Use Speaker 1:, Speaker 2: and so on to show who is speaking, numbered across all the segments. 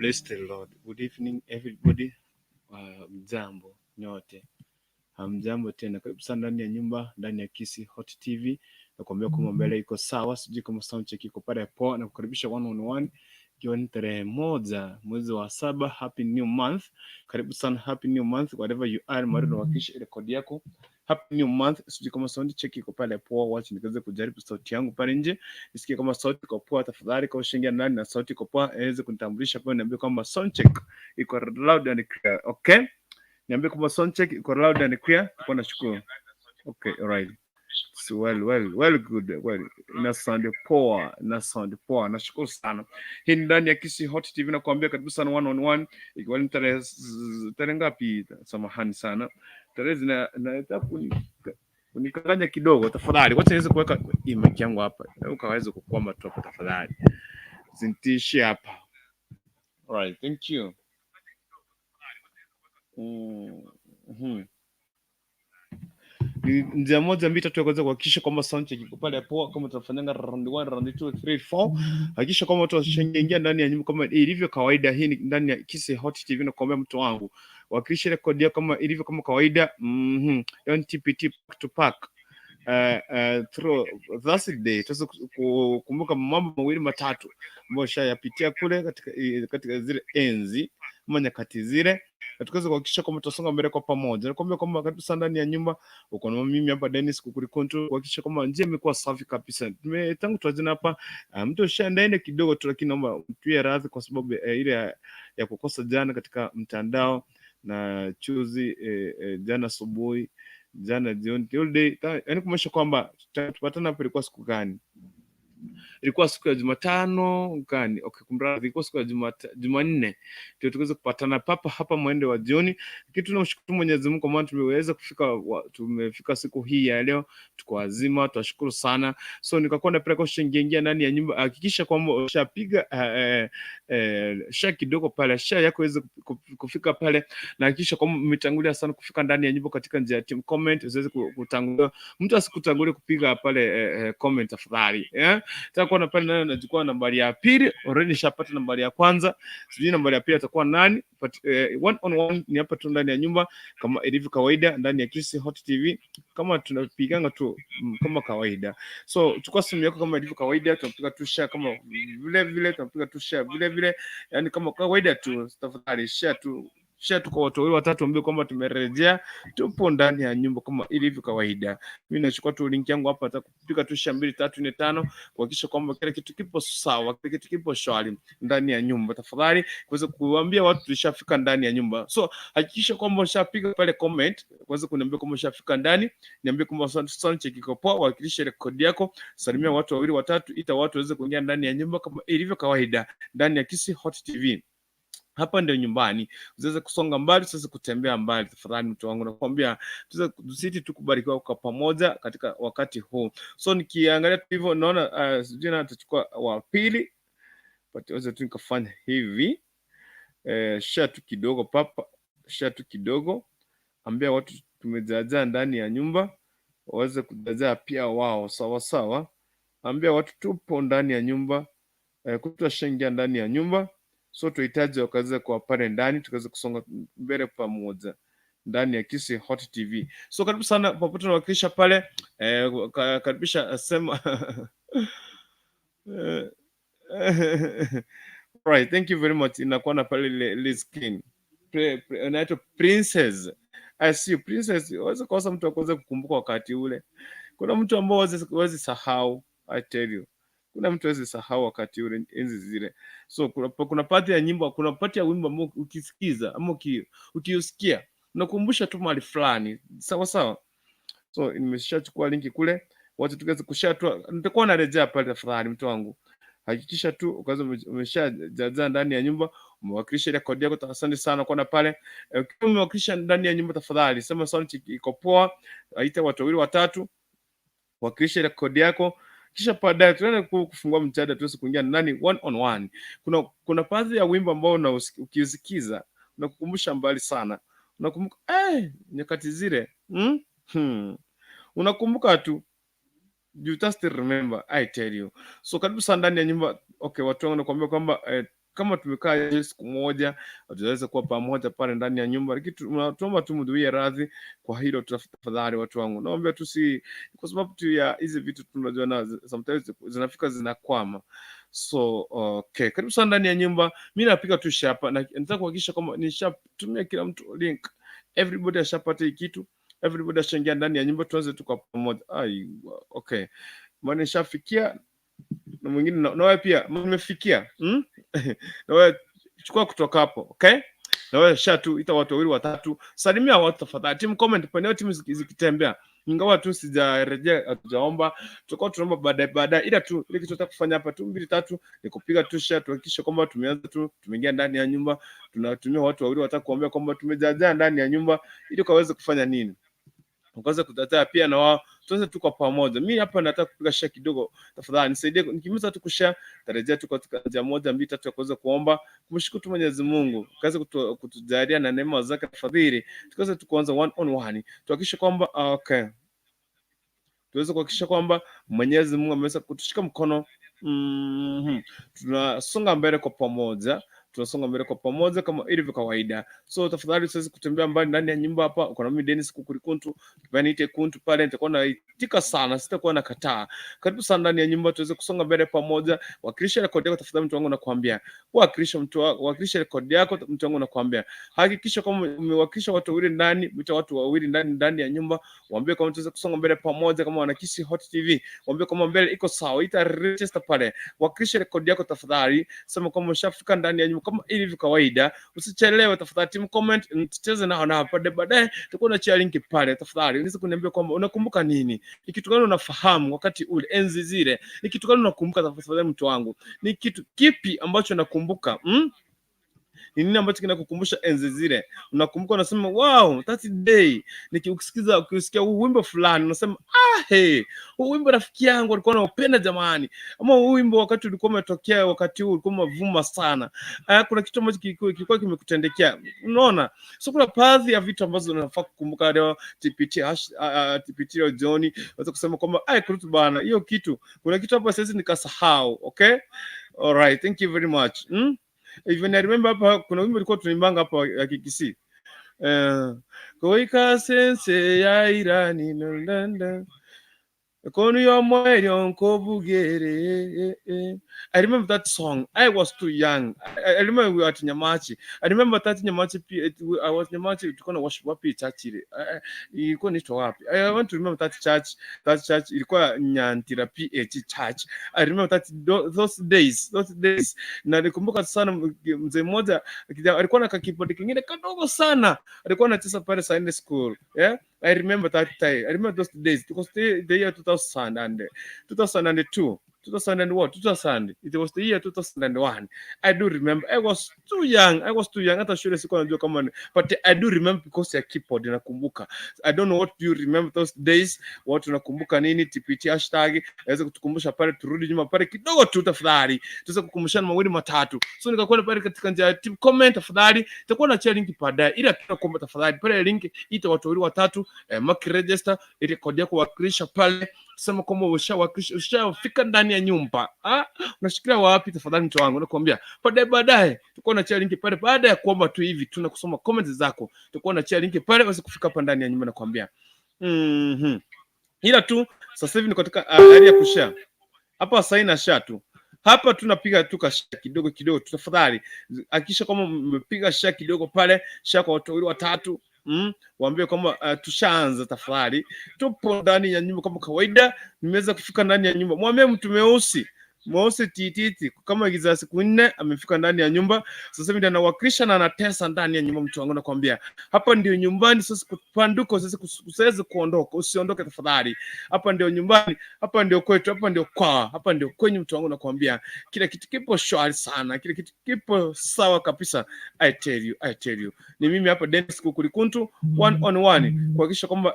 Speaker 1: Bless the Lord. Good evening everybody. Mjambo nyote. Hamjambo tena. Karibu sana ndani ya nyumba, ndani ya Kisii Hot TV. Nakuambia kwamba mbele iko sawa, sijui kama sound check iko pale poa, na kukaribisha one on one ikiwa ni tarehe 1 mwezi wa 7. Happy new month. Karibu sana, happy new month whatever you are, mahali unawakilisha rekodi yako. Happy new month. Sijui kama sound check iko pale poa, wacha nikaweze kujaribu sauti yangu pale nje nisikie kama sauti iko poa. Tafadhali kwa ushingia ndani na sauti iko poa, aweze kunitambulisha pale, niambie kwamba sound check iko loud and clear. Okay, niambie kwamba sound check iko loud and clear. Kwa nashukuru. Okay, all right. So well, well, well, good. Well, ina sound poa, ina sound poa. Nashukuru sana. Hii ni ndani ya Kisii Hot TV nakuambia karibu sana one on one. Ikiwa ni tarehe ngapi? Samahani sana. Tarehe zina nataka kunikanganya kidogo tafadhali. Wacha niweze kuweka hii mic yangu hapa. Ukaweze kukwama tu hapo tafadhali. Zintishi hapa. All right, thank you. Ni njia moja, mbili, tatu ya kuweza kuhakikisha kwamba sound check iko pale poa, kama tunafanyanga round 1, round 2, 3, 4. Hakikisha kwamba watu washaingia ndani ya nyumba kama ilivyo kawaida. Hii ni ndani ya Kisii Hot TV na kuambia mtu wangu, wakilisha rekodi yako kama ilivyo kama kawaida. Yaani TPT back to back through Thursday tuweze kukumbuka mambo mawili matatu ambayo shayapitia kule katika zile enzi ama nyakati zile, na tukaweza kuhakikisha kwamba tutasonga mbele kwa pamoja. Nakwambia kwamba karibu sana ndani ya nyumba, uko na mimi hapa Dennis Kukuri kuhakikisha kwamba njia imekuwa safi kabisa. Tangu tuanze hapa mtu ushaendaenda kidogo tu, lakini naomba mtuie radhi kwa sababu ile ya kukosa jana katika mtandao na chuzi jana asubuhi, jana jioni, the whole day, yaani kumaanisha kwamba tupatana hapo ilikuwa siku gani? Ilikuwa siku ya Jumatano gani? Okay, kumradhi, ilikuwa siku ya Jumanne ndio tukaweza kupatana papa hapa mwendo wa jioni. Lakini tunamshukuru Mwenyezi Mungu kwa maana tumeweza kufika tumefika siku hii ya leo, tuko wazima, tunashukuru sana. So nikakuwa napeleka ushaingia ndani ya nyumba, hakikisha kwamba ushapiga share kidogo pale, share yako iweze kufika pale, na hakikisha kwamba umetangulia sana kufika ndani ya nyumba katika njia ya team comment, usiweze kutangulia, mtu asikutangulie kupiga pale comment tafadhali, eh? Nataka kuona pale nani anachukua nambari ya pili. Already nishapata nambari ya kwanza, sijui nambari ya pili atakuwa nani, but one on one ni hapa tu ndani ya nyumba kama ilivyo kawaida ndani ya Kisii Hot TV, kama tunapiganga tu kama kawaida. So chukua simu yako kama ilivyo kawaida, tunapiga tu share kama vile vile, tunapiga tu share vile vile, yani kama kawaida tu. Tafadhali share tu kwa watu wawili watatu, ambao kwamba tumerejea, tupo ndani ya nyumba kama ilivyo kawaida. Mimi nachukua tu link yangu hapa, nitakupiga tu share mbili, tatu, nne, tano kuhakikisha kwamba kila kitu kipo sawa, kila kitu kipo shwari ndani ya nyumba. Tafadhali kuweza kuambia watu tulishafika ndani ya nyumba. So hakikisha kwamba ushapiga pale comment, kuweza kuniambia kwamba ushafika ndani, niambie kwamba sound check iko poa, wakilisha rekodi yako, salimia watu wawili watatu, ita watu waweze kuingia ndani ya nyumba kama ilivyo kawaida ndani ya Kisii Hot TV. Hapa ndio nyumbani, usiweze kusonga mbali, usiweze kutembea mbali. Tafadhali mtu wangu, nakwambia tusiti tu kubarikiwa kwa pamoja katika wakati huu. So nikiangalia tu hivyo naona sijui nani atachukua wa pili, but wacha tu nikafanya hivi, share tu kidogo papa, share tu kidogo, ambia watu tumejaajaa ndani ya nyumba waweze kujajaa pia wao, sawa sawa. Ambia watu tupo ndani ya nyumba, kutashaingia ndani ya nyumba, so tuhitaji wakaweze kuwa pale ndani tukaweze kusonga mbele pamoja ndani ya Kisii Hot TV. So karibu sana popote unawakilisha pale, karibisha sema. Right, thank you very much. Inakuwa na pale Liz King. Inaitwa Princess. I see you, Princess. Waweza kosa mtu akuweza kukumbuka wakati ule. Kuna mtu ambao huwezi sahau, I tell you. Kuna mtu hawezi sahau wakati ule, enzi zile. So kuna part ya nyimbo, kuna part ya wimbo ambao ukisikiza ama ukiusikia unakumbusha tu mahali fulani. Sawa sawa. So nimeshachukua link kule, wacha tuweze kushare tu, nitakuwa narejea pale tafadhali, mtu wangu. Hakikisha tu ukaanza umeshajaza ndani ya nyumba, umewakilisha ile kodi yako. Asante sana kuona pale. Ukiwa umewakilisha ndani ya nyumba, tafadhali sema sound check iko poa, aita watu wawili watatu, wakilisha ile kodi yako, kisha baadaye tunaenda kufungua mjadala tuweze kuingia ndani one on one. Kuna baadhi ya wimbo ambao ukiusikiza unakukumbusha mbali sana, unakumbuka nyakati zile, Unakumbuka tu, you just remember, I tell you. So karibu sana ndani ya nyumba. Okay, watu wangu nakuambia kwamba Kama tumekaa nje siku moja, hatujaweza kuwa pamoja pale ndani ya nyumba, lakini tunaomba tu mduie radhi kwa hilo tafadhali, watu wangu. Naomba tu si kwa sababu tu ya hizi vitu tunajua na sometimes zinafika zinakwama. So okay, karibu sana ndani ya nyumba. Mi napiga tu share hapa na nataka kuhakikisha kwamba nishatumia kila mtu link, everybody ashapata hii kitu, everybody ashaingia ndani ya nyumba, tuanze tu kwa pamoja. Ai, okay, maana nishafikia na mwingine na wewe pia nimefikia, Na wewe chukua kutoka hapo, okay? Na wewe share tu, ita watu wawili watatu, salimia watu tafadhali. Team comment pale, timu zikitembea, ingawa tu sijarejea, hatujaomba, tutakuwa tunaomba baadaye baadaye, ila tu ile kitu tunataka kufanya hapa tu mbili tatu ni kupiga tu share, tuhakikishe kwamba tumeanza tu, tumeingia ndani ya nyumba, tunatumia watu wawili watatu kuambia kwamba tumejajaa ndani ya nyumba, ili ukaweze kufanya nini, ukaweza kutataa pia na wao, tuanze tu kwa pamoja. Mimi hapa nataka kupiga share kidogo, tafadhali nisaidie. Nikimaliza tu kushare, tarejea tu katika njia moja mbili tatu ya kuweza kuomba, kumshukuru tu Mwenyezi Mungu kaweze kutujalia na neema zake fadhili, tukaweze tu kuanza one on one, tuhakikishe kwamba okay, tuweze kuhakikisha kwamba Mwenyezi Mungu ameweza kutushika mkono. Tunasonga mbele kwa pamoja, tunasonga mbele kwa pamoja kama ilivyo kawaida. So tafadhali usiweze kutembea mbali ndani ya nyumba hapa. Uko na mimi Dennis Kukuri Kuntu, niite Kuntu pale, nitakuwa naitika sana, sitakuwa nakataa. Karibu sana ndani ya nyumba tuweze kusonga mbele pamoja. Wakilisha rekodi yako tafadhali, mtu wangu nakwambia. Wakilisha mtu wako, wakilisha rekodi yako mtu wangu nakwambia. Hakikisha kwamba umewakilisha watu wawili ndani, mwita watu wawili ndani ndani ya nyumba, waambie kwamba tuweze kusonga mbele pamoja kama wana Kisii Hot TV, waambie kwamba mbele iko sawa, ita register pale. Wakilisha rekodi yako tafadhali, sema kwamba ushafika ndani ya nyumba kama ilivyo kawaida. Usichelewe tafadhali, team comment, tucheze nao na baadaye baadaye tutakuwa na share link pale. Tafadhali unaweza kuniambia kwamba unakumbuka nini, ni kitu gani unafahamu wakati ule, enzi zile, ni kitu gani unakumbuka tafadhali, mtu wangu, ni kitu kipi ambacho nakumbuka, Ni nini ambacho kinakukumbusha enzi zile? Unakumbuka, unasema wow, that day. Nikisikiza, ukisikia huu wimbo fulani unasema ah, hey, huu wimbo rafiki yangu alikuwa anaupenda jamani, ama huu wimbo wakati ulikuwa umetokea, wakati huu ulikuwa umevuma sana. Ah, kuna kitu ambacho kilikuwa kimekutendekea, unaona? So kuna baadhi ya vitu ambazo unafaa kukumbuka leo. TPT hash, TPT leo jioni unaweza kusema kwamba ai, kurutu bana, hiyo kitu, kuna kitu hapa siwezi nikasahau. Okay, all right, thank you very much. Even I remember hapa kuna wimbo ulikuwa tunaimbanga hapa ya Kikisii. Koika sense ya irani nolanda. Kono yo mweryo nkobugere. I remember that song. I was too young. I remember we were at Nyamachi. I remember that Nyamachi. I was Nyamachi. Tulikuwa na worship wapi church ile? Ilikuwa inaitwa wapi? I want to remember that church. That church ilikuwa Nyantira PH Church. I remember that those days. Those days. Na nikumbuka sana mzee mmoja alikuwa na kakeyboard kingine kadogo sana. Alikuwa anacheza pale Sunday school. Yeah? I remember that time. I remember those days because the year 2000 and 2002, 2000 and what? 2000. It was the year 2001. I do remember. I was too young. I was too young. Hata shule sikuwa najua kama ni, but I do remember because ya keyboard nakumbuka. I don't know what do you remember those days. Watu nakumbuka nini? TPT hashtag naweza kutukumbusha pale, turudi nyuma pale kidogo tu tafadhali, tuweze kukumbushana mawili matatu. So nikakwenda pale katika njia ya tip comment tafadhali, itakuwa na share link baadaye, ila tunakuomba tafadhali pale link ita watu wawili watatu, mark register ili kodi yako wakilisha pale, sema kwamba ushawakilisha, ushafika ndani ya nyumba. Ah, unashikilia wapi tafadhali, mtu wangu, nakwambia baadaye baadaye tutakuwa na share link pale, baada ya kuomba tu hivi tuna kusoma comments zako, tutakuwa na share link pale basi kufika hapa ndani ya nyumba, nakwambia. Ila tu sasa hivi niko katika hali ya kushare hapa sasa, na share tu hapa tunapiga tu ka share kidogo kidogo, tafadhali hakikisha kwamba mmepiga share kidogo pale, share kwa watu wawili watatu, waambie kwamba tushaanza tafadhali, tupo ndani ya nyumba kama kawaida, nimeweza kufika ndani ya nyumba. Mwambie mtu mweusi mweusi tititi kama giza siku 4 amefika ndani ya nyumba sasa hivi, ndio anawakilisha na anatesa ndani ya nyumba. Mtu wangu nakwambia, hapa ndio nyumbani sasa, kupanduka sasa, usiweze kuondoka, usiondoke tafadhali. Hapa ndio nyumbani, hapa ndio kwetu, hapa ndio kwa, hapa ndio kwenyu. Mtu wangu nakwambia, kila kitu kipo shwari sana, kila kitu kipo sawa kabisa. I tell you, I tell you, ni mimi hapa Dennis Kukuri Kuntu one on one kuhakikisha kwamba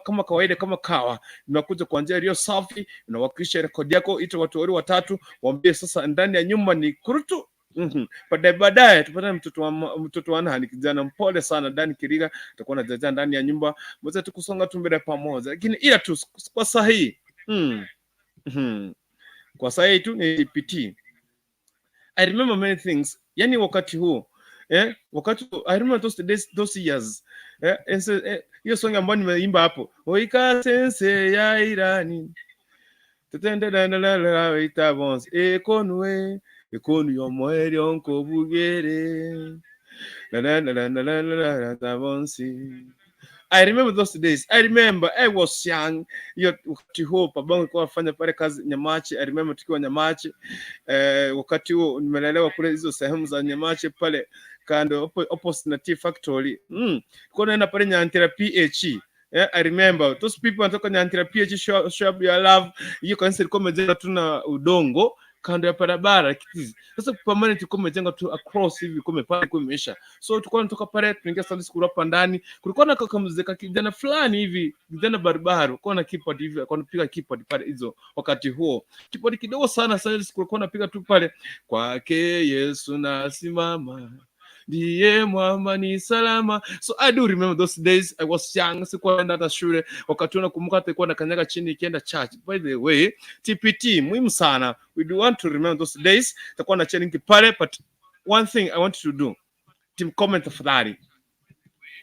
Speaker 1: kama kawaida kama kawa tunakuja kwa njia iliyo safi, unawakilisha rekodi yako, ita watu wawili watatu, waambie sasa ndani ya nyumba ni kurutu. Baadaye baadaye tupatane mtoto wa nani, kijana mpole sana Dan Kiriga, tutakuwa na jaja ndani ya nyumba, mweze tukusonga tu mbele pamoja, lakini ila tu kwa sahihi. Kwa sahihi tu ni TPT. I remember many things. Yani wakati huo, wakati I remember those days, those years, hiyo song ambayo nimeimba hapo, oika sense ya irani tetendedendelelela bonse ekonue ekonu yomoerio nkobugere la bonsi. I remember those days. I remember I was young. Hiyo wakati huo babangu alikuwa anafanya pale kazi Nyamache. I remember tukiwa Nyamache. Wakati huo nimelelewa kule hizo sehemu za Nyamache pale kando opposite na Tea Factory. Kwa naenda pale Nyantira PH. Yeah, I remember those people wanatoka Nyantira PH, show up your love. Hiyo kanisa ilikuwa imejenga tu na udongo kando ya barabara Kitizi. Sasa permanent ilikuwa imejenga tu across hivi, ilikuwa imepanda, ilikuwa imeisha. So tulikuwa tunatoka pale tunaingia Sunday school hapa ndani. Kulikuwa na kaka mzee, kijana fulani hivi, kijana barubaru, alikuwa na keyboard hivi, alikuwa anapiga keyboard pale hizo wakati huo. Keyboard kidogo sana. Sunday school alikuwa anapiga tu pale, "Kwake Yesu nasimama, ndiye mwamba ni salama." So I do remember those days. I was young, sikuwa naenda hata shule wakati huo. Nakumbuka hata ilikuwa nakanyaga chini ikienda church. By the way, TPT muhimu sana. We do want to remember those days. Takuwa na challenge pale, but one thing I want to do, team comment tafadhali,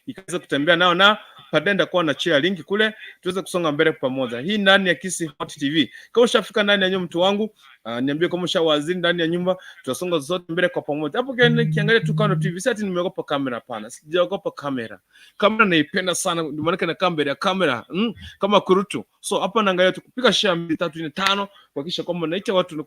Speaker 1: ikaweza kutembea nao na baadaye nitakuwa na share link kule tuweze kusonga mbele pamoja. Hii ndani ya Kisii Hot TV. Kama ushafika ndani ya nyumba, mtu wangu, niambie kama ushawazini ndani ya nyumba, tutasonga zote mbele kwa pamoja. Hapo kiangalia tu kando TV, si ati nimeogopa kamera, hapana. Sijaogopa kamera. Kamera naipenda sana, ndio maana nakaa mbele ya kamera, kama kurutu. So hapa naangalia tu kupiga share mbili, tatu, nne, tano, kuhakikisha kwamba naita watu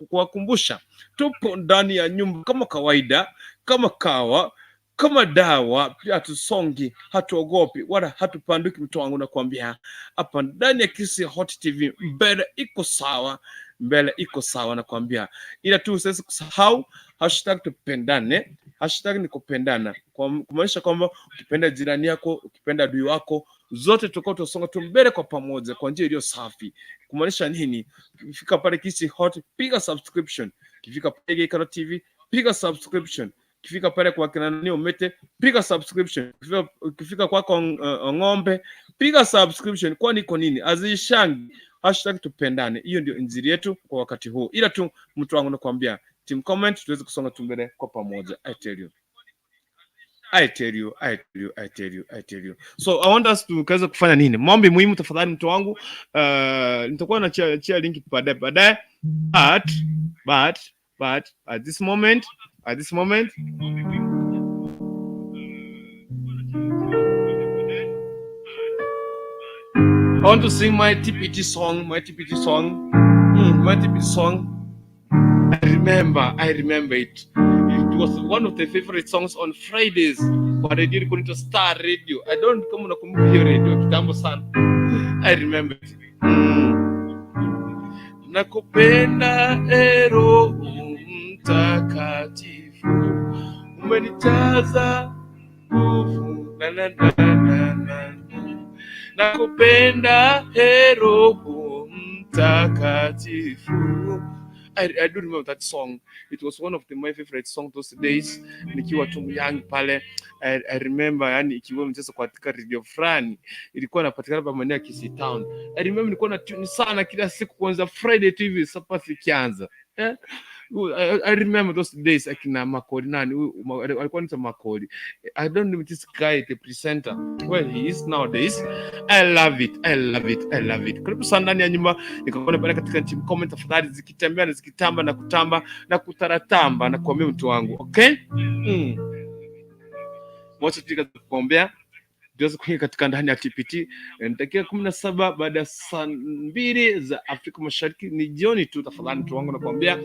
Speaker 1: kuwakumbusha tupo ndani ya nyumba kama kawaida, kama kawa kama dawa, pia hatusongi, hatuogopi wala hatupanduki. Mtu wangu, nakwambia hapa ndani ya Kisii Hot TV mbele iko sawa, mbele iko sawa, nakwambia. Ila tu usiweze kusahau #tupendane, #nikupendana, kumaanisha kwamba ukipenda jirani yako, ukipenda adui wako, zote tutakuwa tunasonga tu mbele kwa pamoja kwa njia iliyo safi. Kumaanisha nini? Ukifika pale Kisii Hot, piga subscription. Ukifika pale Gikaro TV, piga subscription. Ukifika pale kwa kina nani Omete, piga subscription. Ukifika kwako Ng'ombe, piga subscription. Kwani iko nini? Azishangi #tupendane. Hiyo ndio injili yetu kwa wakati huu. Ila tu mtu wangu nakwambia, team comment, tuweze kusonga tu mbele kwa pamoja. I tell you. I tell you, I tell you, I tell you, I tell you. So I want us to kaweza kufanya nini? Maombi muhimu tafadhali, mtu wangu. Nitakuwa na share link baadaye baadaye. But at this moment, I want to sing my TPT song, my TPT song, my TPT song. I remember it. It was one of the favorite songs on Fridays kwa radio ilikuwa inaitwa Star Radio. I don't kama unakumbuka hiyo radio kitambo sana. I remember it. Nakupenda e Roho Mtakatifu, umenijaza nguvu na na na na na. Nakupenda e Roho Mtakatifu. I do remember that song. It was one of my favorite songs those days. Nikiwa tu young pale. I remember yani ikiwa mchezo katika radio fulani ilikuwa inapatikana pa maeneo ya Kisii Town. I remember nilikuwa na tune sana kila siku kuanza Friday tu hivi Sabbath ikianza. Eh? I remember those days akina Makori, nani huyu, alikuwa anaitwa Makori. I don't know this guy, the presenter, where he is nowadays. I love it. I love it. I love it. Karibu sana ndani ya nyumba, nikaona pale katika team comment tafadhali, zikitembea na zikitamba na kutamba na kutaratamba na kuambia mtu wangu, okay? Mwacha tuika kuombea tuweze kuingia katika ndani ya TPT. Dakika 17 baada ya saa 2 za Afrika Mashariki, ni jioni tu. Tafadhali mtu wangu, nakwambia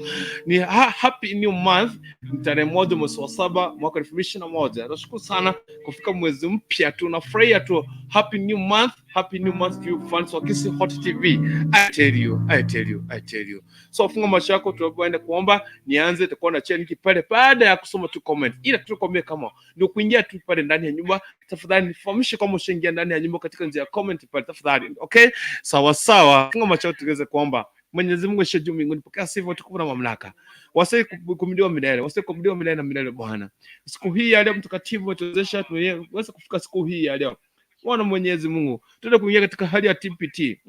Speaker 1: ni happy new month, ni tarehe 1 mwezi wa 7 mwaka 2021. Nashukuru sana kufika mwezi mpya, tunafurahia tu. Happy new month, happy new month to you fans wa Kisii Hot TV. I tell you, I tell you, I tell you. So funga macho yako tunapoenda kuomba. Nianze, tutakuwa na challenge pale baada ya kusoma tu comment, ila tukwambie kama ndio kuingia tu pale ndani ya nyumba, tafadhali nifahamishe kama ushaingia ndani ya nyumba katika njia ya comment pale tafadhali. Okay, sawa sawa. Funga macho yako tuweze kuomba. Mwenyezi Mungu aliye juu mbinguni, pokea sifa, utukufu na mamlaka. Wastahili kuabudiwa milele, wastahili kuabudiwa milele na milele Bwana. Siku hii ya leo mtakatifu, utuwezesha tuweze kufika siku hii ya leo. Bwana Mwenyezi Mungu, tuende kuingia katika hali ya TPT.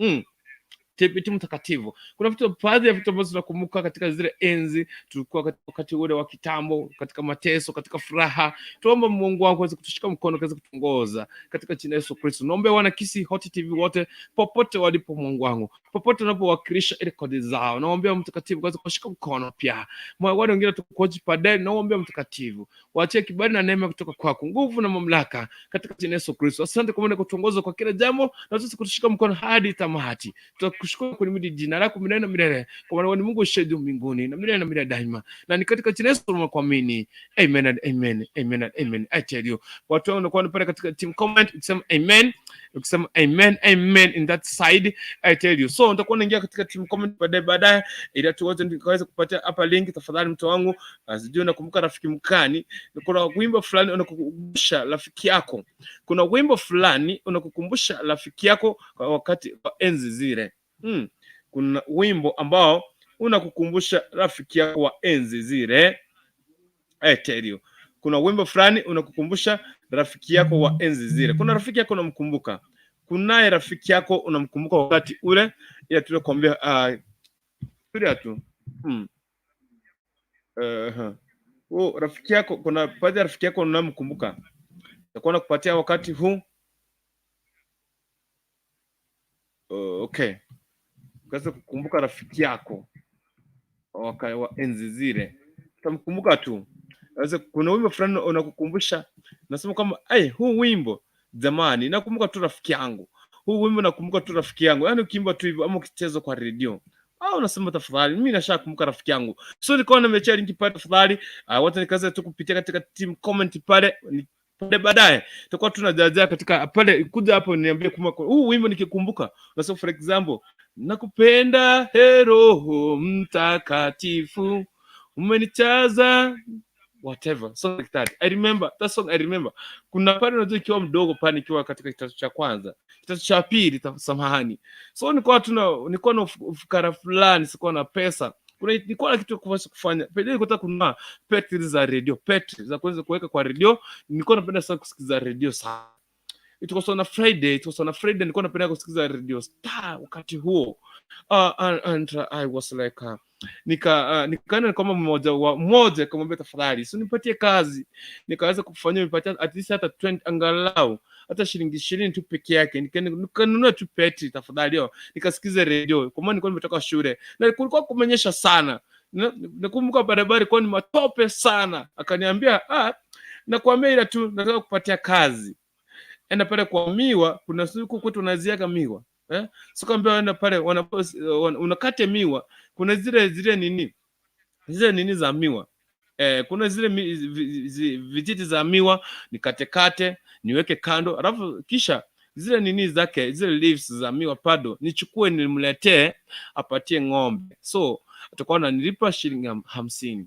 Speaker 1: TBT mtakatifu. Kuna vitu, baadhi ya vitu ambavyo tunakumbuka katika zile enzi tulikuwa katika wakati ule wa kitambo, katika mateso, katika furaha. Tuombe Mungu wangu aweze kutushika mkono, aweze kutuongoza katika jina la Yesu Kristo. Naombe wana Kisii Hot TV wote popote walipo, Mungu wangu, popote wanapowakilisha ile kodi zao, naombea mtakatifu aweze kuwashika mkono pia. Wale wengine tukoji baadaye, naombea mtakatifu waachie kibali na neema kutoka kwako, nguvu na mamlaka katika jina la Yesu Kristo. Asante kwa maana kutuongoza kwa kila jambo na sisi kutushika mkono hadi tamati. Tutakushukuru kuhimidi jina lako milele na milele, kwa maana wewe ni Mungu uishiye juu mbinguni na milele na milele daima, na ni katika jina la Yesu tunakuamini, amen and amen, amen and amen. I tell you, watu wangu wanakuwa pale katika team comment ukisema amen, ukisema amen, amen in that side, I tell you. So nitakuwa naingia katika team comment baadaye baadaye, ili tuweze nikaweze kupatia hapa link. Tafadhali mtu wangu, sijui nakumbuka rafiki mkani, kuna wimbo fulani unakukumbusha rafiki yako, kuna wimbo fulani unakukumbusha rafiki yako kwa wakati wa enzi zile. Kuna wimbo ambao unakukumbusha rafiki yako wa enzi zile. I tell you. Kuna wimbo fulani unakukumbusha rafiki yako wa enzi zile. Kuna rafiki yako unamkumbuka, kunaye rafiki yako unamkumbuka wakati ule, ila tunakwambia tulia tu. Oh, rafiki yako, kuna baadhi ya rafiki yako unamkumbuka, nitakuwa nakupatia wakati huu. Okay, ukaweza kukumbuka rafiki yako wa enzi zile, utamkumbuka tu. Sasa kuna wimbo fulani unakukumbusha, nasema kwamba ai, huu wimbo zamani nakumbuka tu rafiki yangu, huu wimbo nakumbuka tu rafiki yangu. Yaani ukiimba tu hivyo ama ukicheza kwa redio au unasema tafadhali, mimi nashakumbuka rafiki yangu. So nilikuwa nimechea link pale, tafadhali wote nikaanza tu kupitia katika team comment pale ni pale baadaye tutakuwa tunajajaa katika pale, kuja hapo niambie kuma huu wimbo nikikumbuka, unasema for example, nakupenda he Roho Mtakatifu umenijaza whatever song like that. I remember that song, I remember. Kuna pale unajua, ikiwa mdogo pale, nikiwa katika kidato cha kwanza, kidato cha pili, samahani. So nilikuwa na ufukara fulani, sikuwa na pesa. Kuna nilikuwa na kitu kufanya. Pengine nilikuwa nataka kununua petri za radio, petri za kuweza kuweka kwa radio. Nilikuwa napenda sana kusikiza radio sana. It was on a Friday, it was on a Friday, nilikuwa napenda kusikiza radio Star wakati huo. And I was like nikaenda kama mmoja wa mmoja kamwambia tafadhali, si nipatie kazi. Nikaweza kufanyia nipatie at least hata 20 angalau hata shilingi 20 tu peke yake, nikanunua tu peti tafadhali, yo nikasikiza radio, kwa maana nilikuwa nimetoka shule na kulikuwa kumenyesha sana. Nakumbuka barabara ilikuwa ni matope sana. Akaniambia, ah, nakwambia ila tu nataka kupatia kazi, enda pale kwa miwa, kuna siku kwetu unaziaga miwa eh, sikwambia enda pale unakate miwa, kuna zile zile nini zile nini za miwa eh, kuna zile vijiti za miwa nikatekate niweke kando, alafu kisha zile nini zake zile leaves za miwa pado nichukue nimletee apatie ng'ombe, so atakuwa ananilipa shilingi 50.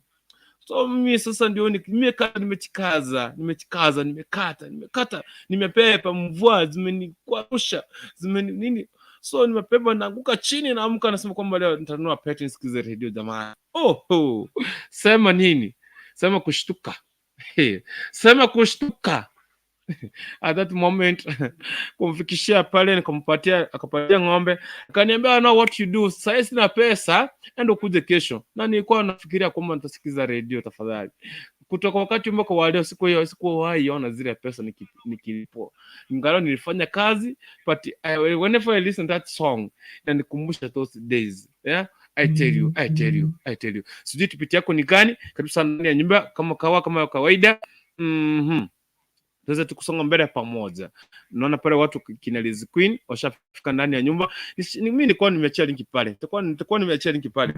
Speaker 1: So mimi sasa ndio nimekata, nimechikaza, nimechikaza, nimekata, nimekata, nimepepa, mvua zimenikwarusha, zimeni nini, so nimepepa, naanguka chini, naamka nasema kwamba leo nitanunua peti nisikize redio jamani. Oh, oh. Sema nini? Sema kushtuka. Hey. Sema kushtuka. At that moment kumfikishia pale nikampatia, akapatia ng'ombe, akaniambia no, what you do sasa, sina pesa, enda ukuje kesho. Na nilikuwa nafikiria kwamba nitasikiza redio tafadhali. Kutoka wakati mpaka wa leo, siku hiyo sikuwahi ona zile pesa nikilipwa, ingawa nilifanya kazi, but whenever I listen that song inanikumbusha those days, yeah. I tell you, I tell you, I tell you. Sijui TBT yako ni gani? Karibu sana ndani ya nyumba kama kawaida. Tuweze tukusonga mbele pamoja. Naona pale watu kina Liz Queen washafika ndani ya nyumba. Mimi nilikuwa nimeachia link pale. Nilikuwa nimeachia link pale.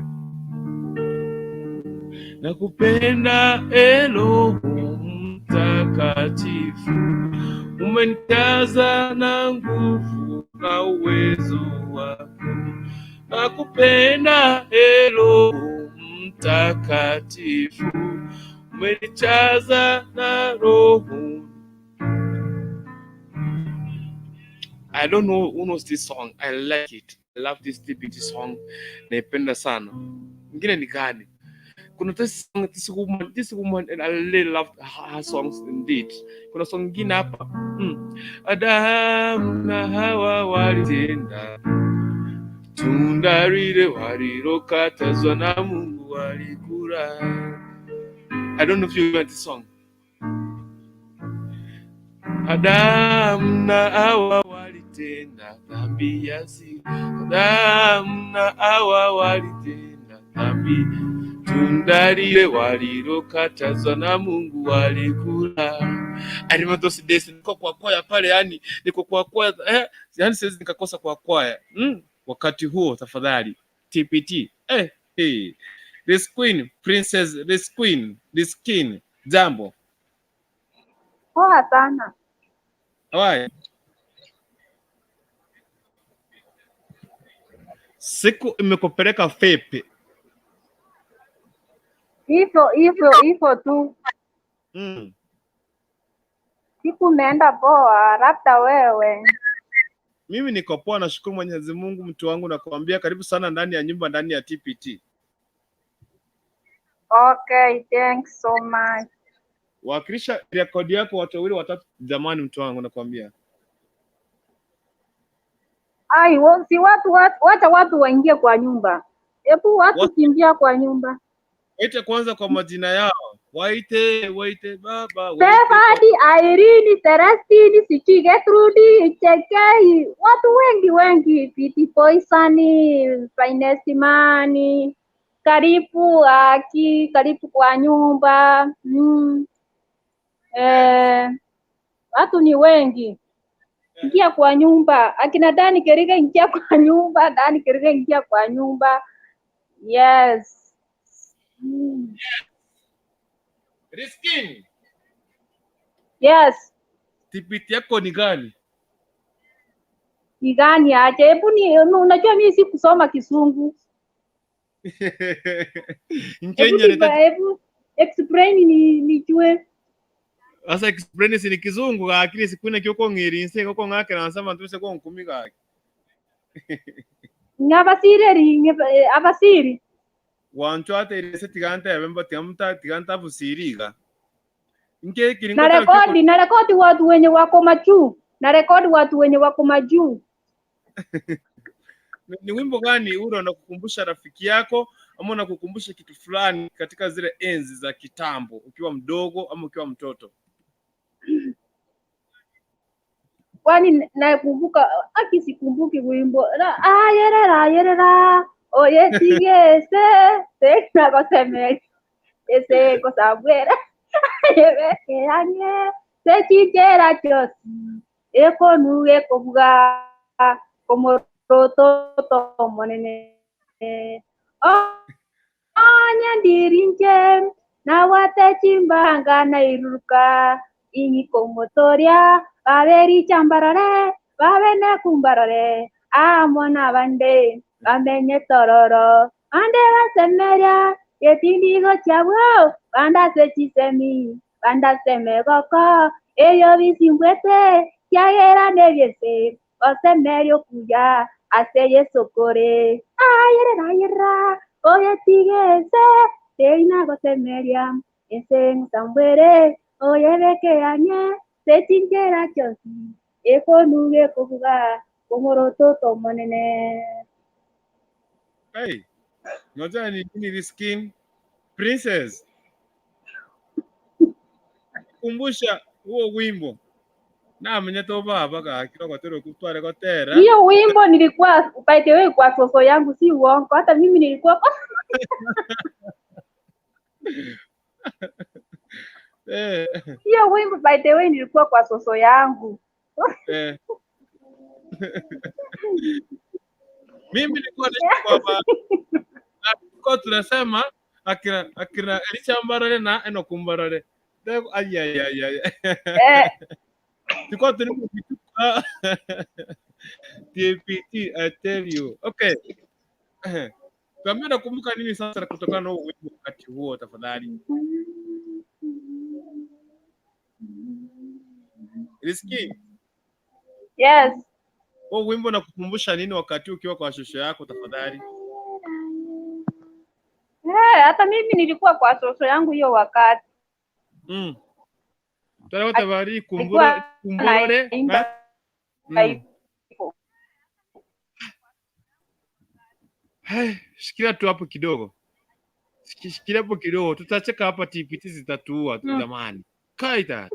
Speaker 1: Nakupenda e Roho Mtakatifu, umenijaza na nguvu na uwezo wako. Nakupenda e Roho Mtakatifu, umenijaza na Roho. I don't know who knows this song. I like it. I love this TBT song. Naipenda sana. Ingine ni gani? Kuna this song, this woman, and I really love her songs indeed. Kuna song ingine hapa. Adamu na Hawa walitenda. Tunda lile walilokatazwa na Mungu walikula. I don't know if you remember this song. Adamu na Hawa walitenda dhambi ya siri. Adamu na Hawa walitenda dhambi. Tunda lile walilokatazwa na Mungu walikula. I remember those days niko kwa kwaya pale, yani niko kwa kwaya yani siwezi nikakosa kwa kwaya. Wakati huo tafadhali TPT hey. This queen princess, this queen, this king, jambo.
Speaker 2: Poa sana.
Speaker 1: Why? Siku imekupeleka vipi?
Speaker 2: Hivyo hivyo hivyo tu. Siku imeenda poa, labda wewe.
Speaker 1: Mimi niko poa, nashukuru Mwenyezi Mungu. Mtu wangu nakuambia karibu sana ndani ya nyumba, ndani ya TPT.
Speaker 2: Okay, thanks so much.
Speaker 1: Wakilisha rekodi yako watu wawili watatu, jamani, mtu wangu nakuambia.
Speaker 2: Ai, si watu, wacha watu waingie kwa nyumba. Hebu watu kimbia kwa nyumba.
Speaker 1: Waite kwanza kwa majina yao, waite waite baba, waite.
Speaker 2: Stefani, Irene, Celestine, sijui Gertrude, Chekei, watu wengi wengi, Piti Poison, Finest Man, karibu Aki, karibu kwa nyumba. Watu ni wengi. Ingia kwa nyumba. Akina Dani Kerige ingia kwa nyumba, Dani Kerige ingia kwa nyumba. Yes.
Speaker 1: Riskin.
Speaker 2: Yes.
Speaker 1: TPT yako ni gani?
Speaker 2: Ni gani aje? Hebu ni unajua mimi si kusoma Kisungu.
Speaker 1: Mkenya
Speaker 2: hebu explain ni nijue.
Speaker 1: Sasa explain si ni Kizungu lakini sikuna kyoko ngirinse koko ngakera nsama ntuse ko nkumi gaki.
Speaker 2: Ngabasire ringe abasiri.
Speaker 1: Wantu ate irese tiganta yabemba tiamta tiganta busiriga. Nke kiringo
Speaker 2: na rekodi na rekodi watu wenye wako majuu. Na rekodi watu wenye wako majuu.
Speaker 1: Ni wimbo gani ule unakukumbusha rafiki yako ama unakukumbusha kitu fulani katika zile enzi za kitambo ukiwa mdogo ama ukiwa mtoto?
Speaker 2: Kwani nakumbuka aki sikumbuki wimbo. Ayerera ayerera oye tigese tena kosemeri ese kosabwera yebeke sechichera chosi ekonu ekobuga komoroto monene onya ndirinje nawate chimbanga nairuka ingikomotoria baberi chambarore babene kumbarore amona bande bamenye tororo ande basemeria yetindigo chabwo bandase chisemi bandase megoko eyo bisimbwete kyagera nebyese osemerio kuya ase Yesu kore ayerera ayerera oyetigese teina gosemeria ese ngusambwere oyebekeanye sechinjera chosi ekonuge kobuga komoroto tomonene.
Speaker 1: Hey, ngoja ni nini this skin princess? Kumbusha huo wimbo. Na mwenye to baba ka kidogo tero kutware kotera.
Speaker 2: Hiyo wimbo nilikuwa by the way kwa soso yangu, si uongo. Hata mimi nilikuwa Hiyo wimbo by the way nilikuwa kwa soso yangu.
Speaker 1: Mimi nilikuwa naishi kwa baba. Kwa tunasema akina Elisha Mbarore na Enoch Mbarore. Ay ay ay ay. Tulikuwa tunapita TPT, I tell you. Okay. Tuambie nakumbuka nini sasa kutokana na huo wimbo wakati huo tafadhali? Riski.
Speaker 2: Yes.
Speaker 1: Huo wimbo unakukumbusha nini wakati ukiwa kwa shosho yako tafadhali?
Speaker 2: Hata mimi nilikuwa kwa shosho yangu hiyo wakati.
Speaker 1: Tawatawari kumbura kumburore. Hey, shikilia tu hapo kidogo. Shikilia hapo kidogo, tutacheka hapa, TPT zitatuua tu jamani. Kaita.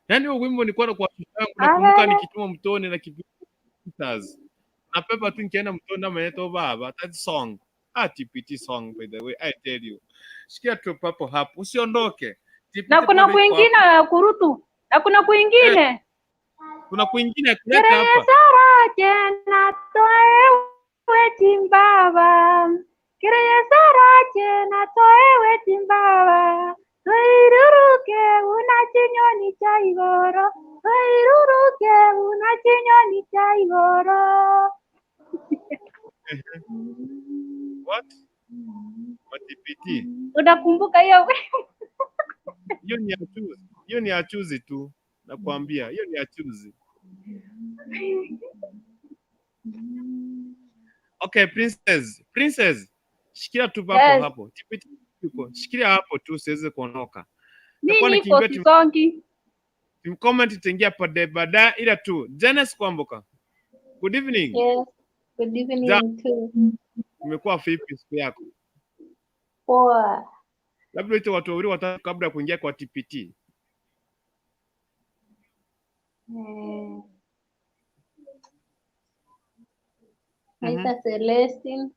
Speaker 1: Yaani huo wimbo nilikuwa na kwa yangu nakumbuka nikituma mtoni na kipitaz. Na pepa tu nikienda mtoni na maneto baba, that song. Ah, TPT song by the way, I tell you. Shikilia tu papo hapo, usiondoke. TPT
Speaker 2: Na kuna
Speaker 1: bado iko hapo.
Speaker 2: kwingine kurutu. Na kuna kwingine.
Speaker 1: Kuna kwingine kuleta hapa.
Speaker 2: Kiresarache na toewe timbaba. Kiresarache na toewe timbaba. Toiruruke una chinyoni cha igoro. Toiruruke una chinyoni cha igoro.
Speaker 1: What? What TPT?
Speaker 2: Unakumbuka hiyo?
Speaker 1: Hiyo ni ya chuzi. Hiyo ni ya chuzi tu. Nakwambia, hiyo ni ya chuzi. Okay, princess. Princess. Shikilia tu papo
Speaker 2: Yes.
Speaker 1: hapo. TPT yuko. Shikilia hapo tu usiweze kuondoka.
Speaker 2: Mi
Speaker 1: Nitakuwa
Speaker 2: niko
Speaker 1: nikiingia
Speaker 2: sisongi.
Speaker 1: team comment itaingia baadaye baadaye ila tu. Janice Kwamboka. Good evening.
Speaker 3: Yes, good evening too.
Speaker 1: Umekuwa vipi siku yako?
Speaker 3: Poa.
Speaker 1: Labda uite watu wawili watatu kabla ya kuingia kwa TPT.
Speaker 3: Naita Celestine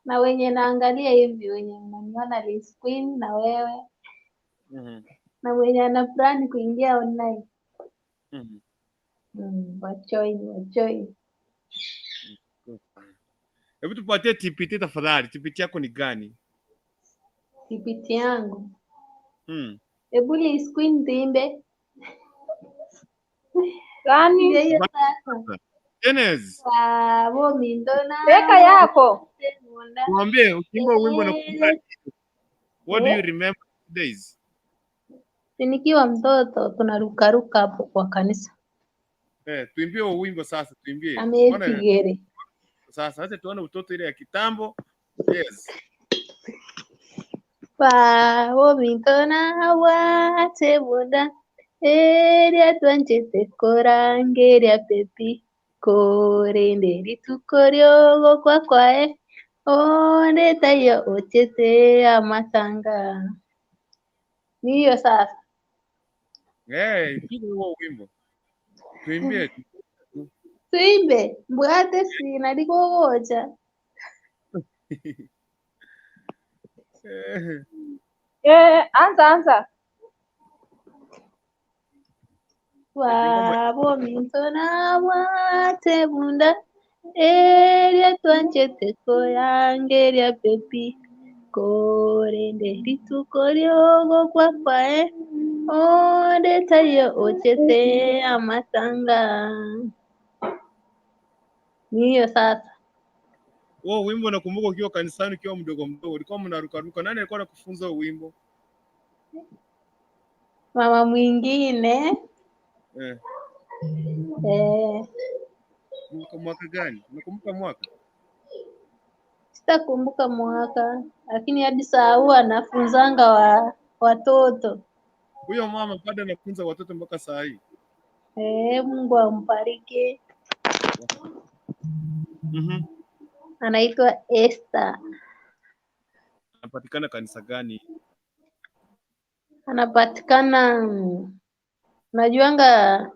Speaker 3: na wenye naangalia hivi wenye mnaniona Liz Queen na wewe na mwenye ana plan kuingia online. Wajoin, wajoin.
Speaker 1: Hebu tupatie TPT tafadhali. TPT yako ni gani?
Speaker 3: TPT yangu. Hebu Liz Queen tuimbe.
Speaker 2: Gani?
Speaker 3: Ndio hiyo sasa.
Speaker 1: Dennis,
Speaker 3: Wabo mindona.
Speaker 2: Weka yako.
Speaker 1: tuambie ukiimba wimbo na kumbuka what do you remember days?
Speaker 3: Nikiwa mtoto tunarukaruka hapo kwa kanisa.
Speaker 1: Tuimbie huo wimbo sasa, tuimbie. Mbona
Speaker 3: Ametigere.
Speaker 1: sasa acha tuone utoto ile ya kitambo. Yes.
Speaker 3: Wabo mindona watebunda. Eria twanjete korangeria pepi. Korende rituko ryogokwa kwae. Onde tayo ochete amatanga. Niyo sasa.
Speaker 1: Hey, piga huo wimbo. Tuimbie.
Speaker 3: Tuimbe mbwate sina likogocha.
Speaker 2: Anza anza.
Speaker 3: Wabo mintona watebunda. Eria twanjete korangeria pepi. Korende rituko ryogokwa kwae. Onde tayo ochete amatanga. Niyo sasa.
Speaker 1: Huo wimbo nakumbuka ukiwa kanisani ukiwa mdogo mdogo, ulikuwa mnarukaruka. Nani alikuwa anakufunza huo wimbo?
Speaker 3: Mama mwingine
Speaker 1: Mwaka gani? Unakumbuka mwaka?
Speaker 3: Sitakumbuka mwaka, lakini hadi saa huu anafunzanga watoto.
Speaker 1: Huyo mama bado anafunza watoto mpaka saa hii.
Speaker 3: Mungu ambariki. Anaitwa Esther.
Speaker 1: Anapatikana kanisa gani?
Speaker 3: Anapatikana najuanga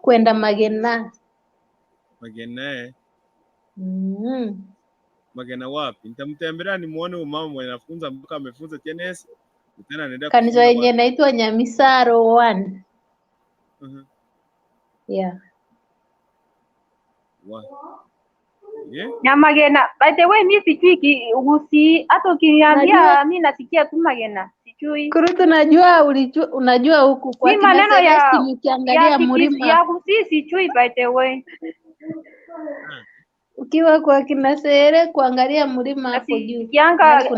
Speaker 3: kwenda Magena.
Speaker 1: Magena. Magena wapi? Nitamtembelea nimuone huyo mama mwenye anafunza mpaka amefunza TNS. Tena anaendelea
Speaker 3: Kanisa
Speaker 1: kufunza
Speaker 3: yenye inaitwa Nyamisaro 1. Yeah.
Speaker 1: Yeah.
Speaker 2: Nyamagena. By the way, mi sijui usi hata ukiniambia mi nasikia tu Magena. Sijui.
Speaker 3: Kurutu najua unajua huku kwa
Speaker 2: Mi maneno ya
Speaker 3: ukiangalia mlima.
Speaker 2: Ya Gusii sijui by the way.
Speaker 3: Ukiwa kwa kina Sere kuangalia mlima hapo juu.
Speaker 2: Nasikianga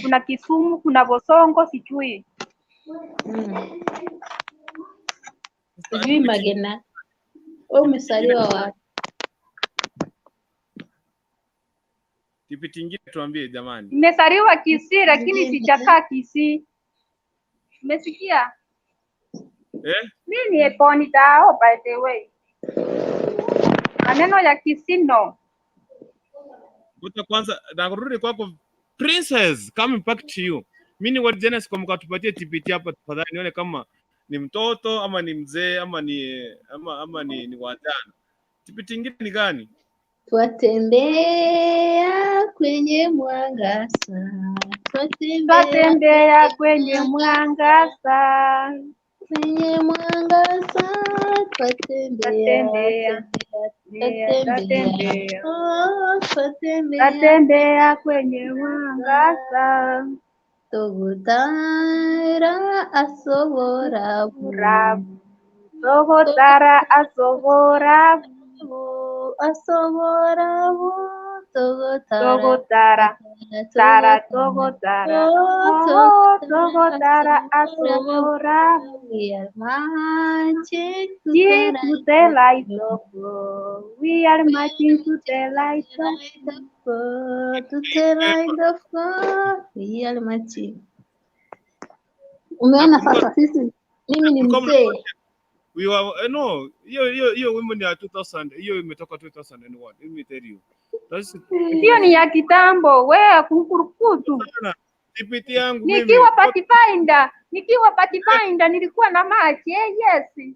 Speaker 2: kuna Kisumu, kuna Bosongo sijui.
Speaker 3: Sijui Magena. Wewe umesaliwa wapi?
Speaker 1: TPT ingine tuambie jamani.
Speaker 2: Nimesaliwa Kisii lakini sijakaa Kisii. Umesikia? Mimi ni Eponi Dao by the way. Maneno ya Kisii no.
Speaker 1: Ngoja kwanza narudi kwako Princess, coming back to you. Mimi ni what Genesis kwa mkatupatie TBT hapa tafadhali, nione kama ni mtoto ama ni mzee ama ni ama ni wajana. TBT ingine ni gani?
Speaker 3: Twatembea kwenye mwangaza, twatembea
Speaker 2: Twatembea kwenye mwangaza,
Speaker 3: kwenye mwangaza, twatembea,
Speaker 2: Twatembea.
Speaker 3: twatembea,
Speaker 2: Twatembea.
Speaker 3: oh, twatembea
Speaker 2: Twatembea kwenye mwangaza.
Speaker 3: Togotara asoborabu
Speaker 2: Rabu. Togotara asoborabu.
Speaker 3: Asoborabu togotara
Speaker 2: Togotara. Tara togotara. Oh, togotara asoborabu.
Speaker 3: We are marching to
Speaker 2: To
Speaker 3: the
Speaker 2: the light of God. We are marching to the light of
Speaker 3: light of God, to the light of God. We are marching. Umeona sasa sisi, mimi ni mzee.
Speaker 1: We were no, hiyo wimbo ni ya 2000, hiyo imetoka 2001. Let me tell you. That's
Speaker 2: Hiyo ni ya kitambo, wewe kunkurukutu.
Speaker 1: sana. TBT yangu mimi.
Speaker 2: Nikiwa Pathfinder, nikiwa Pathfinder nilikuwa na march. Eh, yes.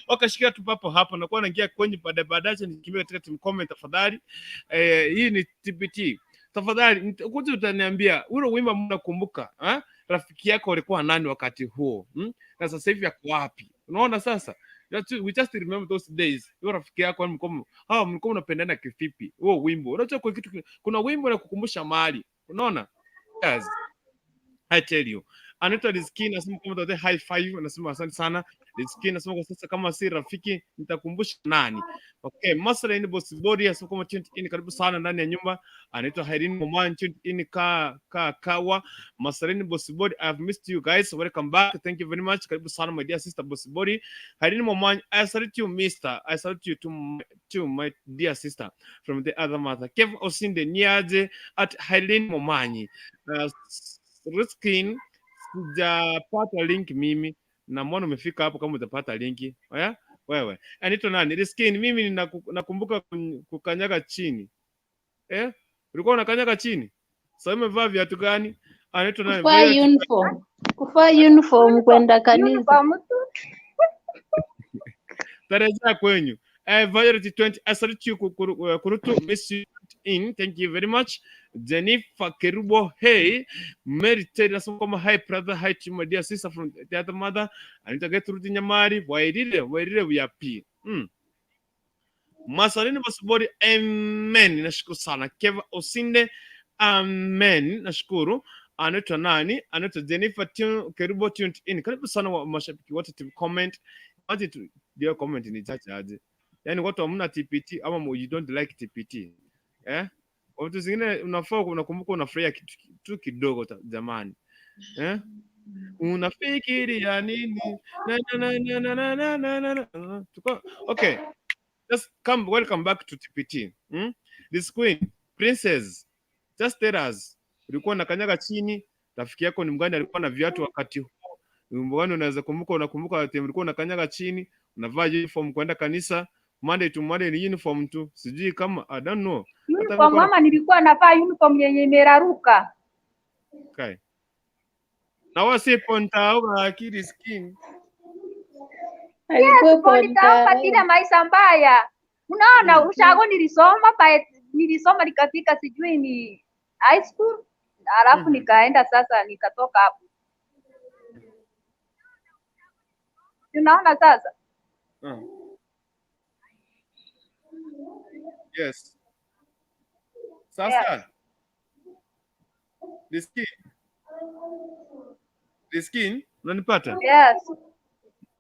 Speaker 1: Okay, shikia tu papo hapo, nakuwa naingia kwenye baadaye baadaye, nikimbia katika team comment tafadhali. Hii ni TBT. Tafadhali kuja utaniambia ule wimbo mnakumbuka, eh? Rafiki yako alikuwa nani wakati huo? Hmm? Na sasa hivi ako wapi? Unaona sasa? We just remember those days. Yule rafiki yako mlikuwa hawa mlikuwa mnapendana kivipi? Huo wimbo. Unajua kuna kitu, kuna wimbo na kukumbusha mahali. Unaona? Yes. I tell you. Anaitwa Rizky anasema kwamba the high five, anasema asante sana. Rizky anasema kwa sasa kama si rafiki nitakumbusha nani? Okay, Masalan Boss Body anasema kwamba tuned in, karibu sana ndani ya nyumba. Anaitwa Hairin Moman, tuned in ka kawa. Masalan Boss Body, I have missed you guys. Welcome back. Thank you very much. Karibu sana my dear sister Boss Body. Hairin Moman, I salute you mister. I salute you to my dear sister from the other mother. Kev Osinde Niaje at Hairin Momanyi. Riskin, sijapata link mimi na mbona umefika hapo kama utapata linki oya wewe anaitwa nani Riskin mimi nakumbuka kukanyaga chini, eh, ulikuwa unakanyaga chini, sasa umevaa viatu gani? Anaitwa nani?
Speaker 3: Kuvaa
Speaker 1: Violet.
Speaker 3: uniform, kuvaa uniform kwenda kanisa.
Speaker 2: Uniform tu.
Speaker 1: Tarejea kwenyu. Violet 20, I salute you, Kurutu, miss you in. Thank you very much. Jennifer Kerubo, hey. Mary Terry nasema kwamba hi brother, hi to my dear sister from the other mother. Anita Gertrude Nyamari, Wairire, Wairire we are P. Masalini Basubori, amen. Nashukuru sana. Keva Osinde, amen. Nashukuru. Anaitwa nani? Anaitwa Jennifer Kerubo tuned in. Karibu sana wa mashabiki wote to comment. Aje tu ndio comment ni chache aje. Yaani watu hamna TPT ama you don't like TPT. Eh? Watu zingine unafaa unakumbuka unafurahia kitu tu kidogo jamani. Eh? Unafikiria nini? Na na na na na na na na na na. Tuko okay. Just come, welcome back to TPT. This queen, princess, just tell us. Ulikuwa unakanyaga chini, rafiki yako ni mgani alikuwa na viatu wakati huo? Wimbo gani unaweza kumbuka, unakumbuka wakati ulikuwa unakanyaga chini, unavaa uniform kwenda kanisa, Monday to Monday ni uniform tu. Sijui kama, I don't know. Hata
Speaker 2: Uniform
Speaker 1: nilikuwa
Speaker 2: ama nilikuwa navaa uniform yenye imeraruka.
Speaker 1: Okay. Na wasipo nitaoga akili skin.
Speaker 3: Alikuwa
Speaker 2: Yes, nitawapatia maisha mbaya. Unaona, ushago nilisoma nilisoma nikafika sijui ni high school, alafu nikaenda sasa nikatoka hapo. Unaona sasa?
Speaker 1: Yes. Sasa. The skin. The skin, unanipata?
Speaker 2: Yes.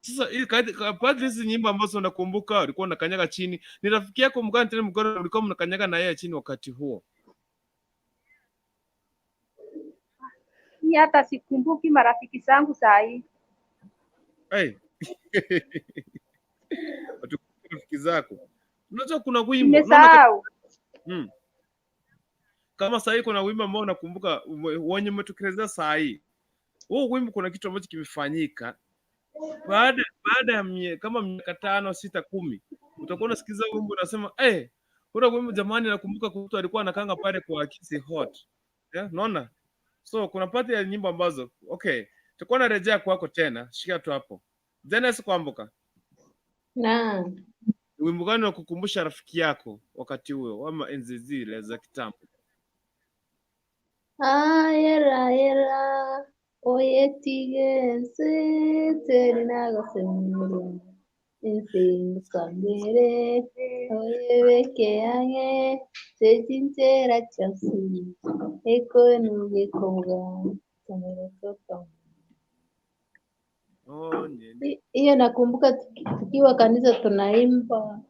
Speaker 1: Sasa hii kadri hizi nyimbo ambazo unakumbuka ulikuwa unakanyaga chini, ni rafiki yako mgani tena mgani ulikuwa mnakanyaga na yeye chini wakati huo?
Speaker 2: Mimi hata sikumbuki marafiki zangu saa hii.
Speaker 1: Hey. Watu rafiki zako. Unajua kuna wimbo, unaona
Speaker 2: Nimesahau.
Speaker 1: Kama saa hii kuna wimbo ambao unakumbuka wenye umetokelezea saa hii. Huo wimbo kuna kitu ambacho kimefanyika baada ya kama miaka 5, 6, 10 utakuwa unasikiza wimbo unasema, Kuna wimbo jamani, nakumbuka mtu alikuwa anakanga pale kwa Kisi Hot. Yeah, unaona? So kuna pati ya nyimbo ambazo okay, tutakuwa narejea kwako tena, shikia tu hapo. Dennis Kwamboka,
Speaker 3: Naam.
Speaker 1: wimbo gani wa kukumbusha rafiki yako wakati huo ama enzi zile za kitambo?
Speaker 3: Ayera yera oyetige ensi terinagosemuru ensi ngusambere oyebeke yange sechinchera chasi ekoenugekobwa tomerototo.
Speaker 1: Oh,
Speaker 3: Hiyo nakumbuka tukiwa kanisa tunaimba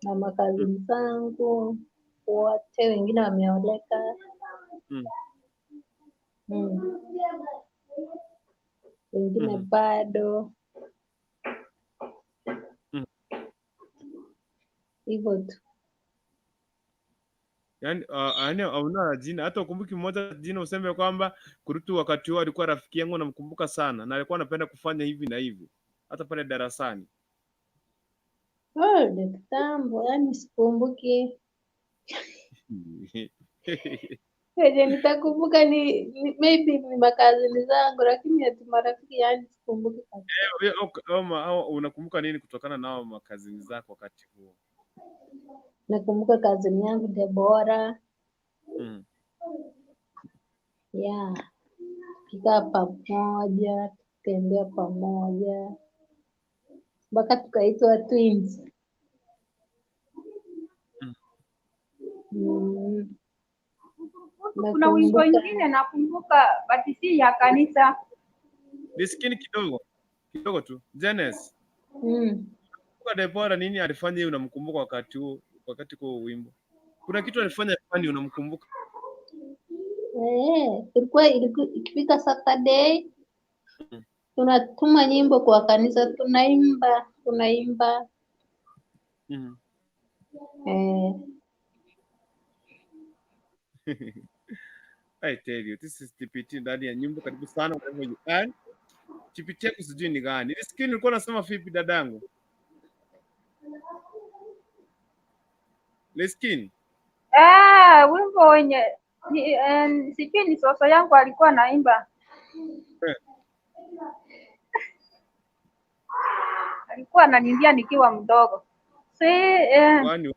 Speaker 3: na makazini zangu wote, wengine wameoleka. Wengine bado hivyo tu.
Speaker 1: Yaani yaani hauna jina hata ukumbuki mmoja jina useme kwamba Kurutu wakati huo alikuwa rafiki yangu namkumbuka sana na alikuwa anapenda kufanya hivi na hivi hata pale darasani.
Speaker 3: Oh, ni kitambo, yaani sikumbuki. Yenye nitakumbuka ni maybe ni makazini zangu, lakini ati marafiki, yaani sikumbuki kabisa.
Speaker 1: Unakumbuka nini kutokana na hao makazini zako wakati huo?
Speaker 3: Nakumbuka kazini yangu Debora. Yeah, tukikaa pamoja, tukitembea pamoja mpaka tukaitwa twins.
Speaker 2: Kuna wimbo
Speaker 3: Nakumbuka
Speaker 2: ingine nakumbuka, but si ya kanisa.
Speaker 1: Nisikini kidogo kidogo tu. Janice, kumbuka Debora nini alifanya hiyo unamkumbuka wakati huo, wakati kwa wimbo? Kuna kitu alifanya fani unamkumbuka?
Speaker 3: Eh, ilikuwa ikifika Saturday tunatuma nyimbo kwa kanisa, tunaimba tunaimba. Eh,
Speaker 1: I tell you, this is TPT ndani ya nyimbo. Karibu sana wherever you are. TPT yako sijui ni gani. Ile skin ulikuwa unasema vipi dadangu? Leskin.
Speaker 2: Eh, wimbo wenye ni, sijui ni soso yangu alikuwa anaimba. Alikuwa ananiimbia nikiwa mdogo. Si,
Speaker 1: Kwani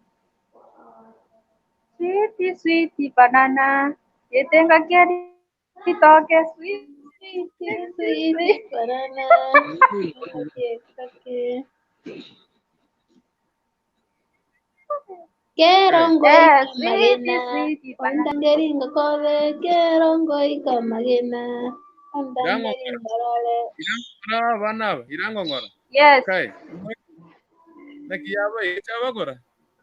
Speaker 2: sweet sweet banana yetenga keri toke sweet
Speaker 3: Sweet, sweet banana. Okay, okay. Kerongo
Speaker 2: Eh, sweet
Speaker 3: ikamagena,
Speaker 2: sweet banana.
Speaker 3: ondangeringa kobe, kerongo ikamagena, ondangeringa lole.
Speaker 1: Irangongora bana aba, irangongora.
Speaker 2: Yes.
Speaker 1: Kai. Nakiyaba ichabagora.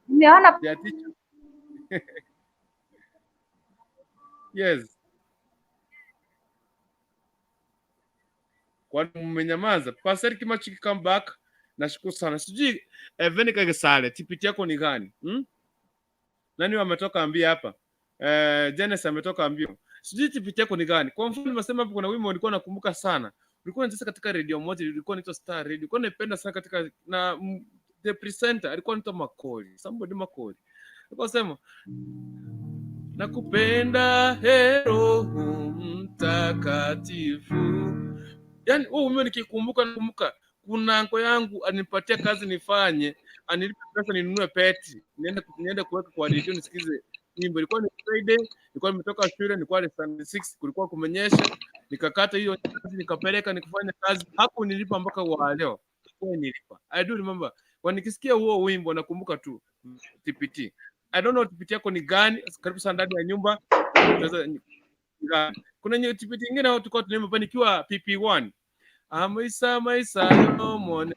Speaker 2: Nimeona
Speaker 1: Ya teacher. Yes. Kwani mmenyamaza? Pastor Kimachiki come back. Nashukuru sana. Sijui Venica Gesale, TPT yako ni gani? Nani wametoka ambia hapa? Janice ametoka ambia. Sijui TPT yako ni gani? Kwa mfano nimesema hapo kuna wimbo nilikuwa nakumbuka sana. Ulikuwa unacheza katika radio moja, ilikuwa inaitwa Star Radio. Nilikuwa naipenda sana katika na the presenter alikuwa anaitwa Makoli. Somebody Makoli. Alikuwa anasema nakupenda he Roho Mtakatifu. Yaani huo wimbo nikikumbuka nakumbuka kuna anko yangu anipatia kazi nifanye, anilipe pesa ninunue peti, niende kuweka kwa radio nisikize nyimbo. Ilikuwa ni Friday, nilikuwa nimetoka shule, nilikuwa ni standard 6, kulikuwa kumenyesha, nikakata hiyo kazi nikapeleka nikafanya kazi, hakunilipa mpaka wa leo. Hakunilipa. I do remember. Kwa nikisikia huo wimbo nakumbuka tu TPT. I don't know TPT yako ni gani? Karibu sana ndani ya nyumba. Kuna TPT nyingine hapo tulikuwa tunaimba pale nikiwa PP1. Amaisa maisa yo mone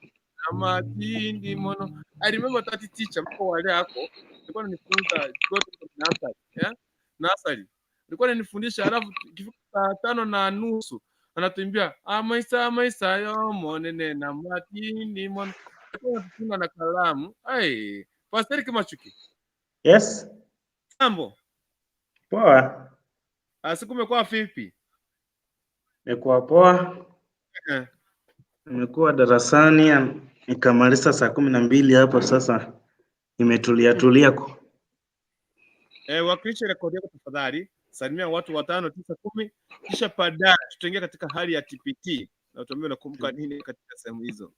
Speaker 1: amatindi mono. I remember that teacher mko wale hapo alikuwa ananifunza go to nursery, yeah? Nursery. Alikuwa ananifundisha alafu ikifika saa 5:30 anatuimbia amaisa maisa yo mone nena matindi mono. Alikuwa anatufunza na kalamu. Ai, Pastor Kimachuki.
Speaker 4: Yes.
Speaker 1: Mambo.
Speaker 4: Poa.
Speaker 1: Siku imekuwa vipi?
Speaker 4: Imekuwa poa. Nimekuwa darasani nikamaliza saa 12 hapo sasa. Nimetulia tulia ku.
Speaker 1: Wakilisha rekodi yako tafadhali. Salimia watu 5, 9, 10, kisha baadaye tutaingia katika hali ya TPT na utuambie unakumbuka nini katika sehemu hizo.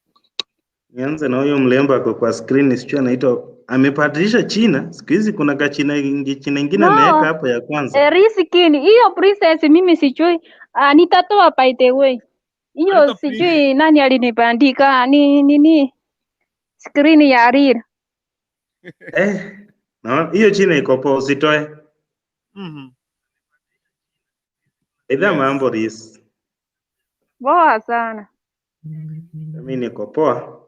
Speaker 4: Nianze na huyo mlembo ako kwa screen, sijui anaitwa, amebadilisha China. Siku hizi kuna kachina China ingine ameweka
Speaker 2: No,
Speaker 4: hapo ya kwanza.
Speaker 2: Rizikini hiyo princess mimi sijui. Ah, nitatoa by the way. Hiyo
Speaker 1: Anaitwa Prince.
Speaker 2: sijui nani alinibandika ni nini screen ya real.
Speaker 4: No, hiyo China iko poa, usitoe. Idha mambo Riz.
Speaker 2: Poa sana.
Speaker 4: Mimi niko poa.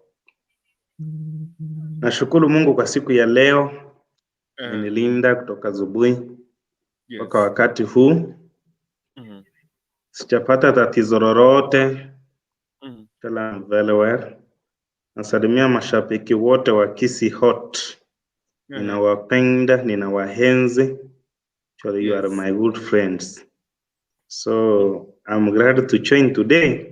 Speaker 4: Nashukuru Mungu kwa siku ya leo. Amenilinda kutoka asubuhi mpaka wakati huu. Sijapata tatizo lolote. I'm very well. Nasalimia mashabiki wote wa Kisii Hot. Ninawapenda, ninawaenzi. Actually, you are my good friends. So I'm glad to join today.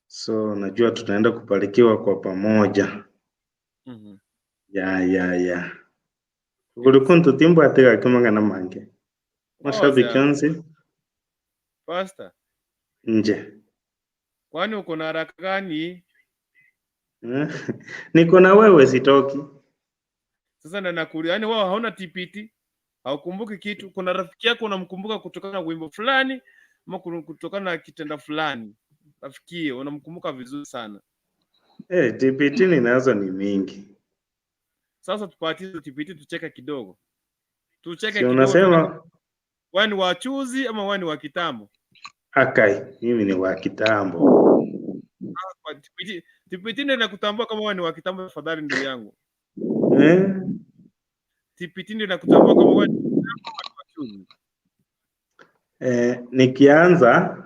Speaker 4: So najua tutaenda kubarikiwa kwa pamoja. Ya. Kulikuntu timbo atiga kimangana mange. Mashabiki onsi
Speaker 1: Pastor,
Speaker 4: nje.
Speaker 1: kwani uko na haraka gani?
Speaker 4: Niko na wewe sitoki.
Speaker 1: Sasa ndo nakuuliza, yaani wao hauna TPT, haukumbuki kitu. Kuna rafiki yako unamkumbuka kutokana na wimbo fulani ama kutokana na kitendo fulani, rafiki unamkumbuka vizuri sana.
Speaker 4: TPT ninazo ni mingi.
Speaker 1: Sasa tupatie hizo TPT tucheke kidogo, tucheke
Speaker 4: Si
Speaker 1: kidogo.
Speaker 4: unasema
Speaker 1: Wewe ni wachuzi ama wewe ni wa kitambo?
Speaker 4: Akai, mimi ni wa kitambo.
Speaker 1: Kwa TPT, TPT ndio inakutambua kama wewe ni wa kitambo. Tafadhali ndugu yangu, TPT ndio inakutambua kama wewe ni wa kitambo ama ni wachuzi.
Speaker 4: Nikianza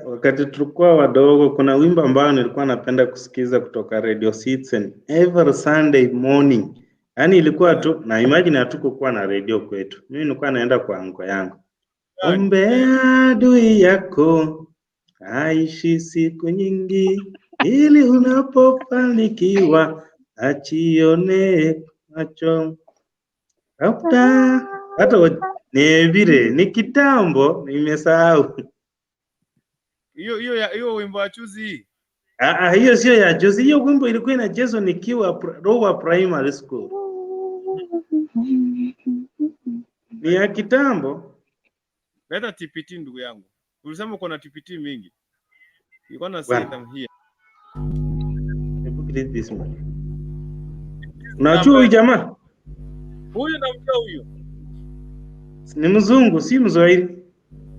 Speaker 4: wakati tulikuwa wadogo, kuna wimbo ambao nilikuwa napenda kusikiza kutoka Radio Citizen every Sunday morning. Yaani ilikuwa tu na imagine hatukukuwa na radio kwetu. Mimi nilikuwa naenda kwa anko yangu. Ombea adui yako aishi siku nyingi, ili unapofanikiwa achione macho. Hata ni vile ni kitambo nimesahau.
Speaker 1: Hiyo hiyo hiyo wimbo wa chuzi hii.
Speaker 4: Ah, hiyo sio ya juzi. Hiyo wimbo ilikuwa inachezwa nikiwa lower primary school. Ni ya kitambo.
Speaker 1: Leta TPT ndugu yangu. Ulisema uko na TPT mingi. You gonna say
Speaker 4: Bwana.
Speaker 1: them here.
Speaker 4: Hebu create this man. Unajua huyu jamaa?
Speaker 1: Huyu namjua huyu.
Speaker 4: Ni mzungu, si Mswahili.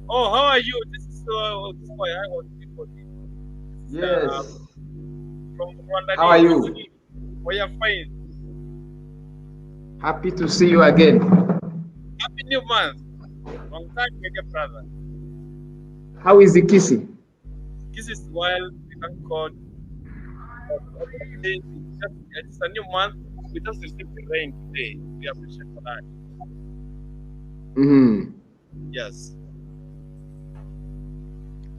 Speaker 1: Oh, how are you? This is this boy I was recording.
Speaker 5: Yes.
Speaker 1: From Rwanda.
Speaker 5: How are you?
Speaker 1: We are fine.
Speaker 5: Happy to see you again.
Speaker 1: Happy new month. Long time, my dear brother.
Speaker 5: How is the Kisii?
Speaker 1: This is while we thank God. It's a new month. We just received the rain today. We appreciate for that. Yes.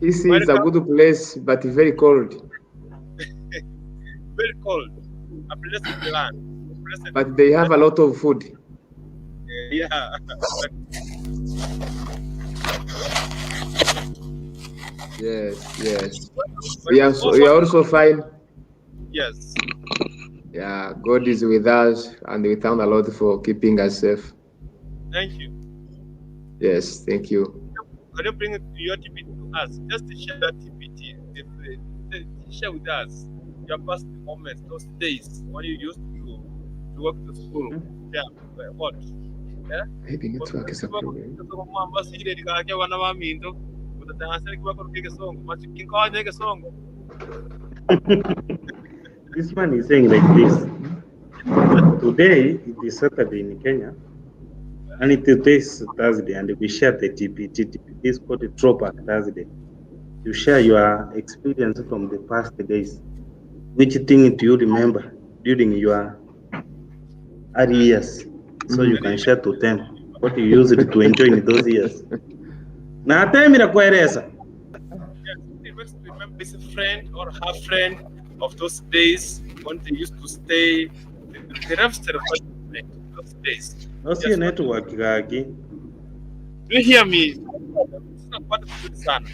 Speaker 5: Kisii is a good place, but very cold.
Speaker 1: Very cold. A blessed land. Blessed.
Speaker 5: But they have a lot of food.
Speaker 1: Yeah.
Speaker 5: Yes, yes. We are also fine.
Speaker 1: Yes.
Speaker 5: Yeah, God is with us, and we thank the Lord for keeping us safe.
Speaker 1: Thank you.
Speaker 5: Yes, thank you.
Speaker 1: Can you bring your TPT to us? Just to share that TPT. Share with us your past moments, those days when you used to work to school. Yeah, what? Yeah?
Speaker 5: Maybe network is a problem.
Speaker 4: This man is saying like this. Today it is Saturday in Kenya, and today is Thursday, and we share the TPT. TPT is called the Throwback Thursday. You share your experience from the past days. Which thing do you remember during your early years? So you can share to them what you used to enjoy in those years. Na hata kueleza.
Speaker 1: Yes, it makes me remember his friend or her friend of those days when they used to stay, the lifestyle of those days.
Speaker 4: Osie network gaki.
Speaker 1: Do you hear me? Sina kupata vizuri sana.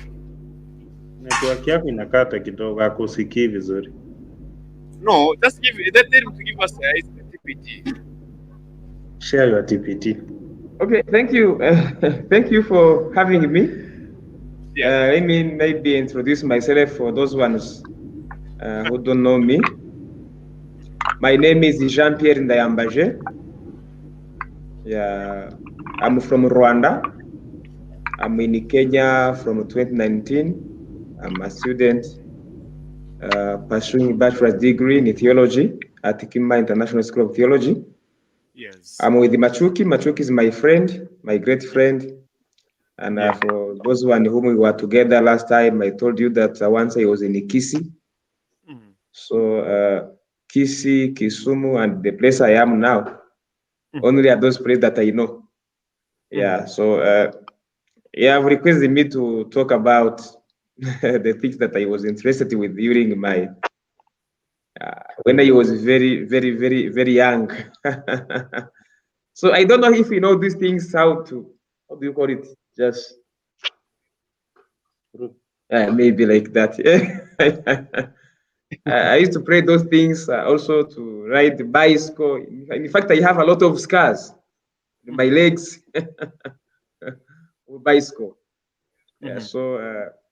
Speaker 4: Network yako inakata kidogo, hakusikii vizuri.
Speaker 1: No, just give let them to give us his TPT.
Speaker 4: Share your TPT.
Speaker 5: Okay, thank you. Thank you for having me.
Speaker 1: Yeah.
Speaker 5: Let me maybe introduce myself for those ones who don't know me. My name is Jean-Pierre Ndayambaje. Yeah, I'm from Rwanda. I'm in Kenya from 2019. I'm a student pursuing bachelor's degree in theology at Kimba International School of Theology.
Speaker 1: Yes.
Speaker 5: I'm with Machuki. Machuki is my friend, my great friend. And for those one whom we were together last time, I told you that once I was in Kisii. So Kisii, Kisumu, and the place I am now, only are those places that I know. Yeah. So yeah, I've requested me to talk about the things that I was interested with during my when I was very, very, very, very young. So I don't know if you know these things, how do you call it? Just maybe like that. I used to play those things, also to ride the bicycle. In fact, I have a lot of scars in my legs with bicycle. Yeah, so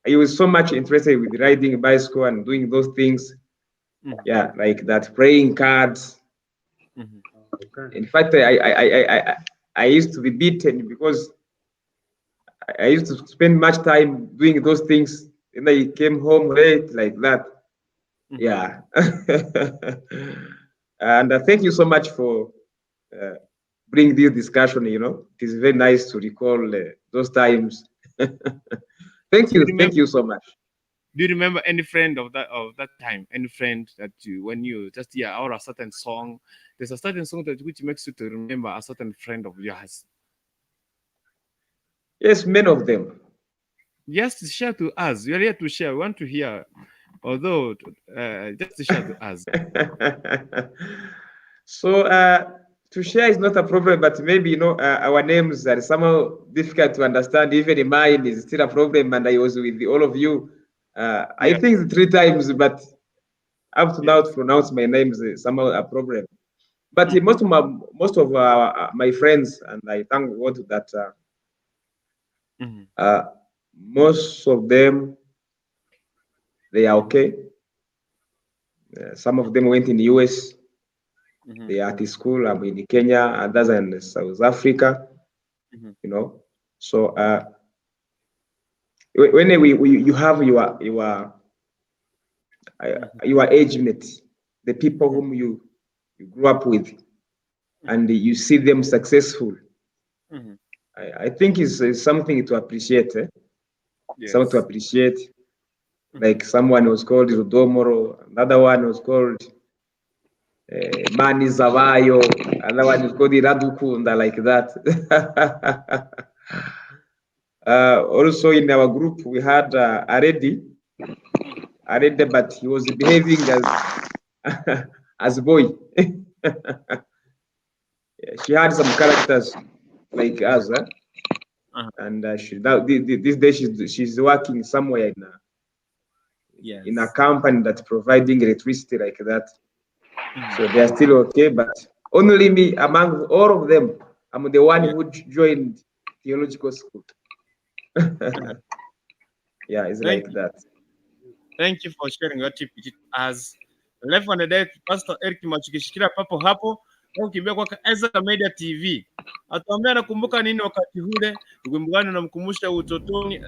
Speaker 5: I was so much interested with riding bicycle and doing those things. Yeah, like that, playing cards.
Speaker 4: Okay.
Speaker 5: In fact, I used to be beaten because I used to spend much time doing those things. And I came home late like that. Yeah. And thank you so much for bringing this discussion. You know, it is very nice to recall those times. Thank you. Thank you so much.
Speaker 1: Do you remember any friend of that time? Any friend that you, when you just hear or a certain song, there's a certain song that which makes you to remember a certain friend of yours.
Speaker 5: Yes, many of them.
Speaker 1: Yes, share to us. We are here to share. We want to hear. Although, just to share to us.
Speaker 5: So to share is not a problem, but maybe, you know, our names are somehow difficult to understand. Even mine is still a problem, and I was with all of you. I think 3 times, but up to now to pronounce my name is somehow a problem. But most of my friends, and I thank God that most of them, they are okay. Some of them went in the US. They are at the school. I'm in Kenya, others are in South Africa. You know, so when you have your age mates, the people whom you grew up with, and you see them successful, I think it's something to appreciate. Eh?
Speaker 1: Yes.
Speaker 5: Something to appreciate. Like someone was called Rudomoro, another one was called Mani Zavayo, another one is called Iradukunda, like that. Also in our group, we had Aredi, but he was behaving as as a boy. Yeah, she had some characters like us, eh? And she now this day she's working somewhere in a in a company that's providing electricity like that. So they are still okay, but only me among all of them, I'm the one who joined theological school. Yeah, it's
Speaker 1: Thank
Speaker 5: like that.
Speaker 1: Thank you for sharing your tip with us. Left on the deck, Pastor Eric Machuki, shikilia papo hapo au kimbia kwa Isaac Media TV. Atuambia anakumbuka nini wakati ule, wimbo gani unamkumbusha utotoni,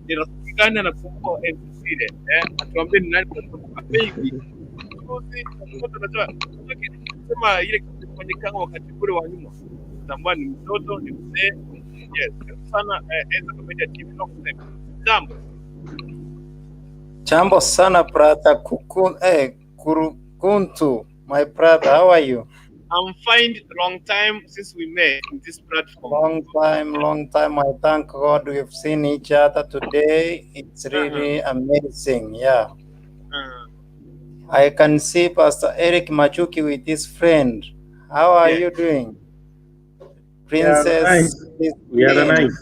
Speaker 1: ni rafiki gani anakumbuka enzi zile, eh? Atuambie ni nani anakumbuka maybe. Mtoto anajua sema ile kwenye kanga wakati ule wa nyuma. Tambua ni mtoto, ni mzee. Yes, sana Isaac Media TV long time. Jambo.
Speaker 6: Jambo sana brother Kuku, Kurukuntu, my brother, how are you?
Speaker 1: I'm fine. Long time since we met in this platform.
Speaker 6: Long time, long time. I thank God we've seen each other today. It's really amazing. Yeah. I can see Pastor Eric Machuki with his friend. How are you doing? Princess
Speaker 4: Nice. We are nice.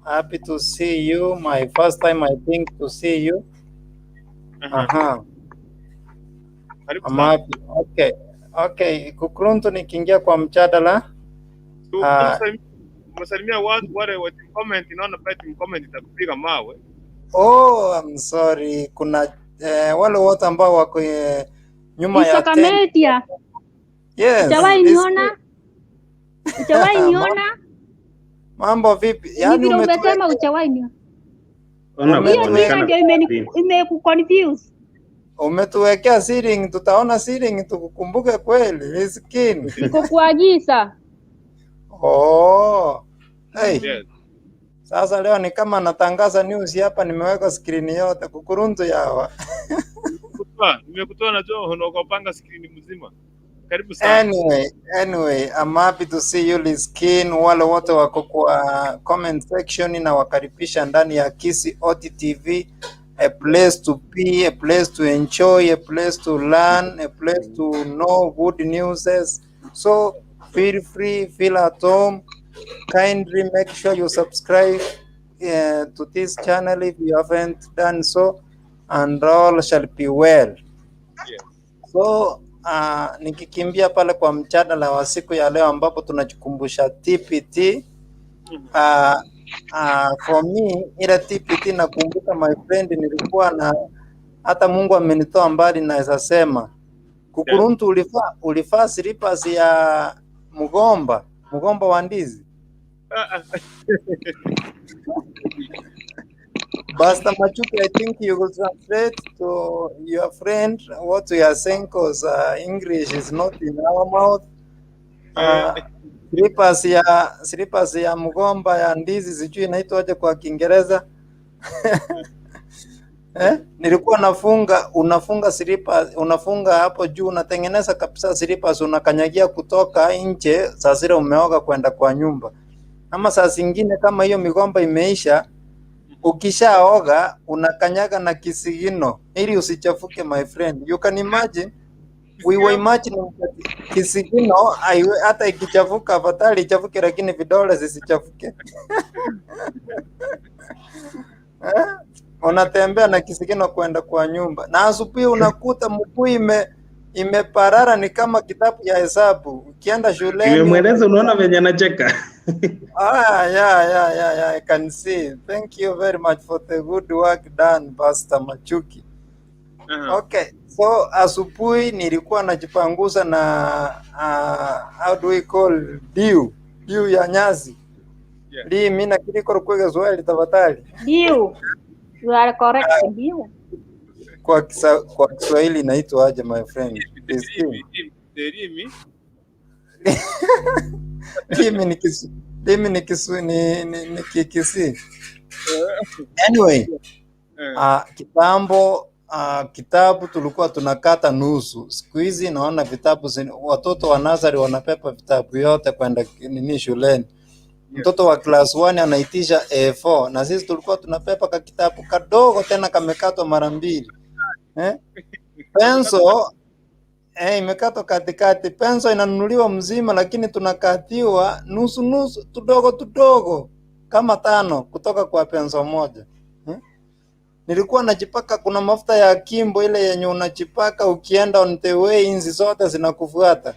Speaker 6: Happy to see you. My first time, I think, to see you.
Speaker 1: Karibu
Speaker 6: I'm
Speaker 1: sana.
Speaker 6: Happy. Okay. Okay. Kukuruntu, nikiingia kwa mjadala.
Speaker 1: Umesalimia watu wale wa team comment, naona pale team comment itakupiga mawe.
Speaker 6: Oh, I'm sorry. Kuna wale wote ambao wako nyuma ya
Speaker 2: Isoka
Speaker 6: tent.
Speaker 2: Media.
Speaker 6: Yes.
Speaker 2: Hujawahi niona? Hujawahi niona?
Speaker 6: Mambo vipi?
Speaker 2: Ni
Speaker 6: Yaani
Speaker 2: vile umesema
Speaker 6: umetuwekea
Speaker 2: hujawahi niona.
Speaker 4: Ona
Speaker 2: Hiyo jina
Speaker 4: kuonekana
Speaker 2: ndio
Speaker 4: kwa screen.
Speaker 2: imekuconfuse.
Speaker 6: Umetuwekea ceiling, tutaona ceiling tukukumbuke kweli. Rizikini.
Speaker 2: Niko kuagiza.
Speaker 6: Oh. Hey.
Speaker 1: Yes.
Speaker 6: Sasa leo ni kama natangaza news hapa, nimeweka screen yote kukuruntu yawa.
Speaker 1: Nimekutoa, najua unaopanga screen mzima. Karibu sana.
Speaker 6: Anyway, I'm happy to see you, Liskin. Wale wote wako kwa comment section na wakaribisha ndani ya Kisii OT TV, a place to be, a place to enjoy, a place to learn, a place to know good news. So feel free, feel at home. Kindly make sure you subscribe to this channel if you haven't done so, and all shall be well. So nikikimbia pale kwa mjadala wa siku ya leo ambapo tunajikumbusha TPT. For me ile TPT nakumbuka, my friend, nilikuwa na hata Mungu amenitoa mbali, naweza sema kukuruntu, ulifaa slippers ya mgomba wa ndizi.
Speaker 1: Ah, ah.
Speaker 6: Pastor Machuki, I think you will translate to your friend what we are saying because English is not in our mouth. Slippers ya mgomba ya ndizi, sijui inaitwaje kwa Kiingereza, eh? Nilikuwa nafunga, unafunga slippers, unafunga hapo juu, unatengeneza kabisa slippers, unakanyagia kutoka nje saa zile umeoga kwenda kwa nyumba. Ama saa zingine kama hiyo migomba imeisha, ukishaoga unakanyaga na kisigino ili usichafuke, my friend. You can imagine, we were imagining that kisigino hata ikichafuka, afadhali ichafuke lakini vidole zisichafuke. Eh? Unatembea na kisigino kwenda kwa nyumba na asubuhi unakuta mguu imeparara ni kama kitabu ya hesabu. Ukienda shuleni
Speaker 4: Nimemweleza, unaona venye anacheka.
Speaker 6: Ah, yeah, I can see. Thank you very much for the good work done, Pastor Machuki. Okay, so asubuhi nilikuwa najipanguza na how do we call dew ya nyasi. Li mina kiliko kwa Kiswahili, tafadhali.
Speaker 2: Dew. You are correct. Dew.
Speaker 6: Kwa Kiswahili inaitwa aje, my friend? Christine.
Speaker 1: Derimi.
Speaker 6: Limi ni kisu ni Kikisii. Anyway, kitambo kitabu tulikuwa tunakata nusu. Siku hizi naona vitabu watoto wa nursery wanapepa vitabu yote kwenda nini shuleni. Mtoto wa class 1 anaitisha A4 na sisi tulikuwa tunapepa ka kitabu kadogo tena kamekatwa mara mbili. Eh? Pencil imekatwa katikati. Pencil inanunuliwa mzima lakini tunakatiwa nusu nusu tudogo tudogo kama tano kutoka kwa pencil moja. Eh? Nilikuwa najipaka, kuna mafuta ya Kimbo ile yenye unajipaka ukienda on the way inzi zote zinakufuata.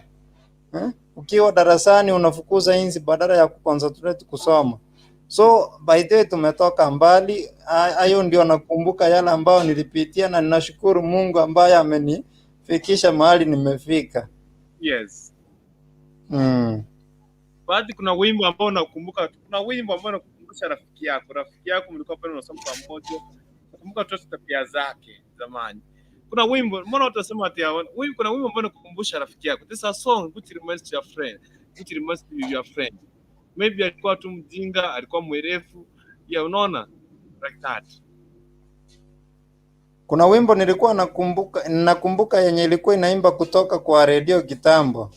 Speaker 6: Eh? Ukiwa darasani unafukuza inzi badala ya kuconcentrate kusoma. So by the way tumetoka mbali. Hayo ndio nakumbuka yale ambayo nilipitia na ninashukuru Mungu ambaye amenifikisha mahali nimefika.
Speaker 1: Baadhi kuna wimbo ambao unakumbuka, kuna wimbo ambao unakukumbusha rafiki yako mlikuwa pale unasoma pamoja, nakumbuka tu tabia zake zamani. Kuna wimbo, mbona watu wasema ati kuna wimbo ambao unakukumbusha rafiki yako. This is a song which reminds your friend, which reminds you your friend. Maybe alikuwa tu mjinga, alikuwa mwerefu, yeah, unaona, like that.
Speaker 6: Kuna wimbo nilikuwa nakumbuka yenye ilikuwa inaimba kutoka kwa redio kitambo.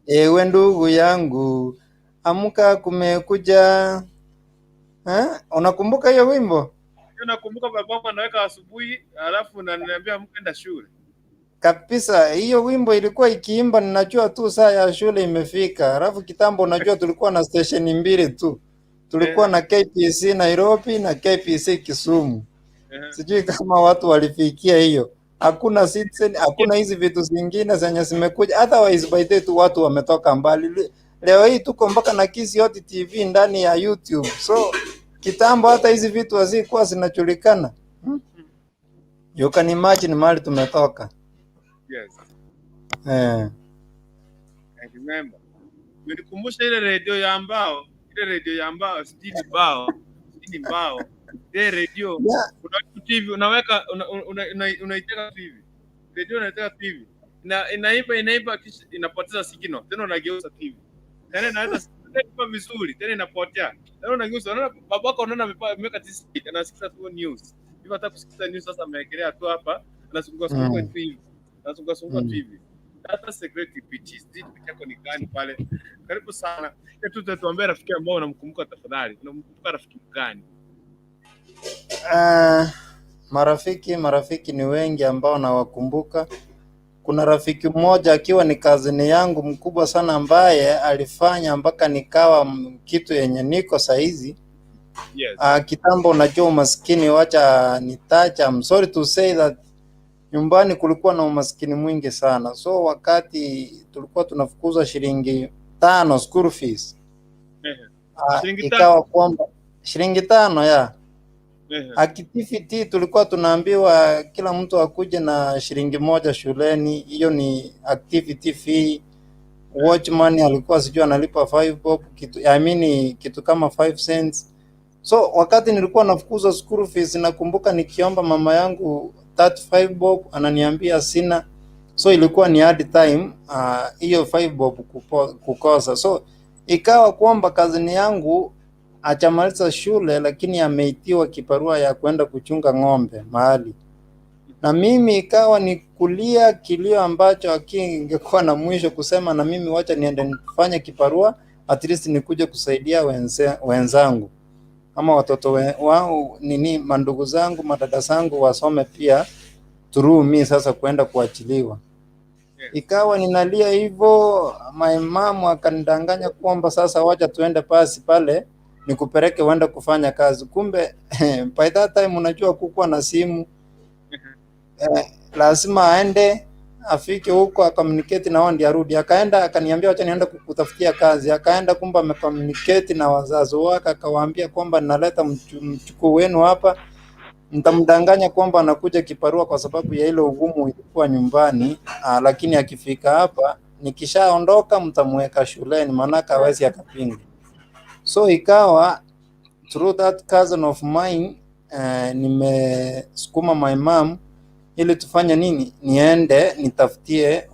Speaker 6: Ewe ndugu yangu, amka kumekuja. Eh? Unakumbuka hiyo wimbo?
Speaker 1: Nakumbuka babangu anaweka asubuhi, alafu unaniambia mkenda shule.
Speaker 6: Kabisa, hiyo wimbo ilikuwa ikiimba, ninajua tu saa ya shule imefika. Alafu kitambo, unajua tulikuwa na stesheni mbili tu, tulikuwa na KPC Nairobi na KPC Kisumu. Sijui kama watu walifikia hiyo. Hakuna Citizen, hakuna hizi vitu zingine zenye zimekuja. Otherwise by the tu watu wametoka mbali. Leo hii tuko mpaka na Kisii Hot TV ndani ya YouTube. So kitambo hata hizi vitu hazikuwa zinajulikana. You can imagine mahali tumetoka.
Speaker 1: Yes.
Speaker 6: Eh.
Speaker 1: I remember. Umenikumbusha ile redio ya mbao, ile redio ya mbao, sijui ni mbao, sijui ni mbao. Ile redio unaweka TV, unaweka unaiteka tu hivi. Redio unaiteka tu hivi. Inaimba inaimba, kisha inapoteza signal. Tena unageuza TV. Tena inaweza inaimba vizuri, tena inapotea. Tena unageuza, unaona babako, unaona ameweka TC, anasikiza tu news. Hivi hata kusikiza news sasa amewekelea tu hapa, anazunguka zunguka tu hivi. Anazunguka zunguka tu hivi. Hata secret TPT, sijui TPT yako ni gani pale. Karibu sana. Tu tuambie rafiki ambao unamkumbuka tafadhali. Unamkumbuka rafiki gani?
Speaker 6: Marafiki ni wengi ambao nawakumbuka. Kuna rafiki mmoja akiwa ni cousin yangu mkubwa sana ambaye alifanya mpaka nikawa kitu yenye niko saizi. Kitambo unajua umaskini, wacha nitacha. I'm sorry to say that nyumbani kulikuwa na umaskini mwingi sana, so wakati tulikuwa tunafukuzwa shilingi 5 school fees,
Speaker 1: Shilingi 5.
Speaker 6: Ikawa kwamba shilingi 5 ya activity tulikuwa tunaambiwa kila mtu akuje na shilingi 1 shuleni, hiyo ni activity fee. Watchman alikuwa sijui analipa 5 bob kitu, I mean kitu kama 5 cents. So wakati nilikuwa nafukuzwa school fees, nakumbuka nikiomba mama yangu 35 bob, ananiambia sina. So ilikuwa ni hard time hiyo 5 bob kukosa. So ikawa kwamba cousin yangu achamaliza shule, lakini ameitiwa kibarua ya kwenda kuchunga ng'ombe mahali, na mimi ikawa ni kulia kilio ambacho hakingekuwa na mwisho, kusema na mimi wacha niende nifanye kibarua, at least nikuje kusaidia wenzangu ama watoto wao nini, mandugu zangu madada zangu wasome pia through me, sasa kwenda kuachiliwa. Ikawa ninalia hivyo, my mom akanidanganya kwamba sasa wacha tuende pasi pale nikupeleke uende kufanya kazi. Kumbe by that time unajua kukuwa na simu lazima aende afike huko acommunicate na wao ndio arudi. Akaenda akaniambia wacha niende kukutafutia kazi. Akaenda kumbe amecommunicate na wazazi wake, akawaambia kwamba naleta mchukuu wenu hapa, nitamdanganya kwamba anakuja kibarua kwa sababu ya ile ugumu ilikuwa nyumbani, lakini akifika hapa nikishaondoka mtamweka shuleni, maanake hawezi akapinga. So ikawa through that cousin of mine nimesukuma my mom ili tufanye nini, niende nitafutie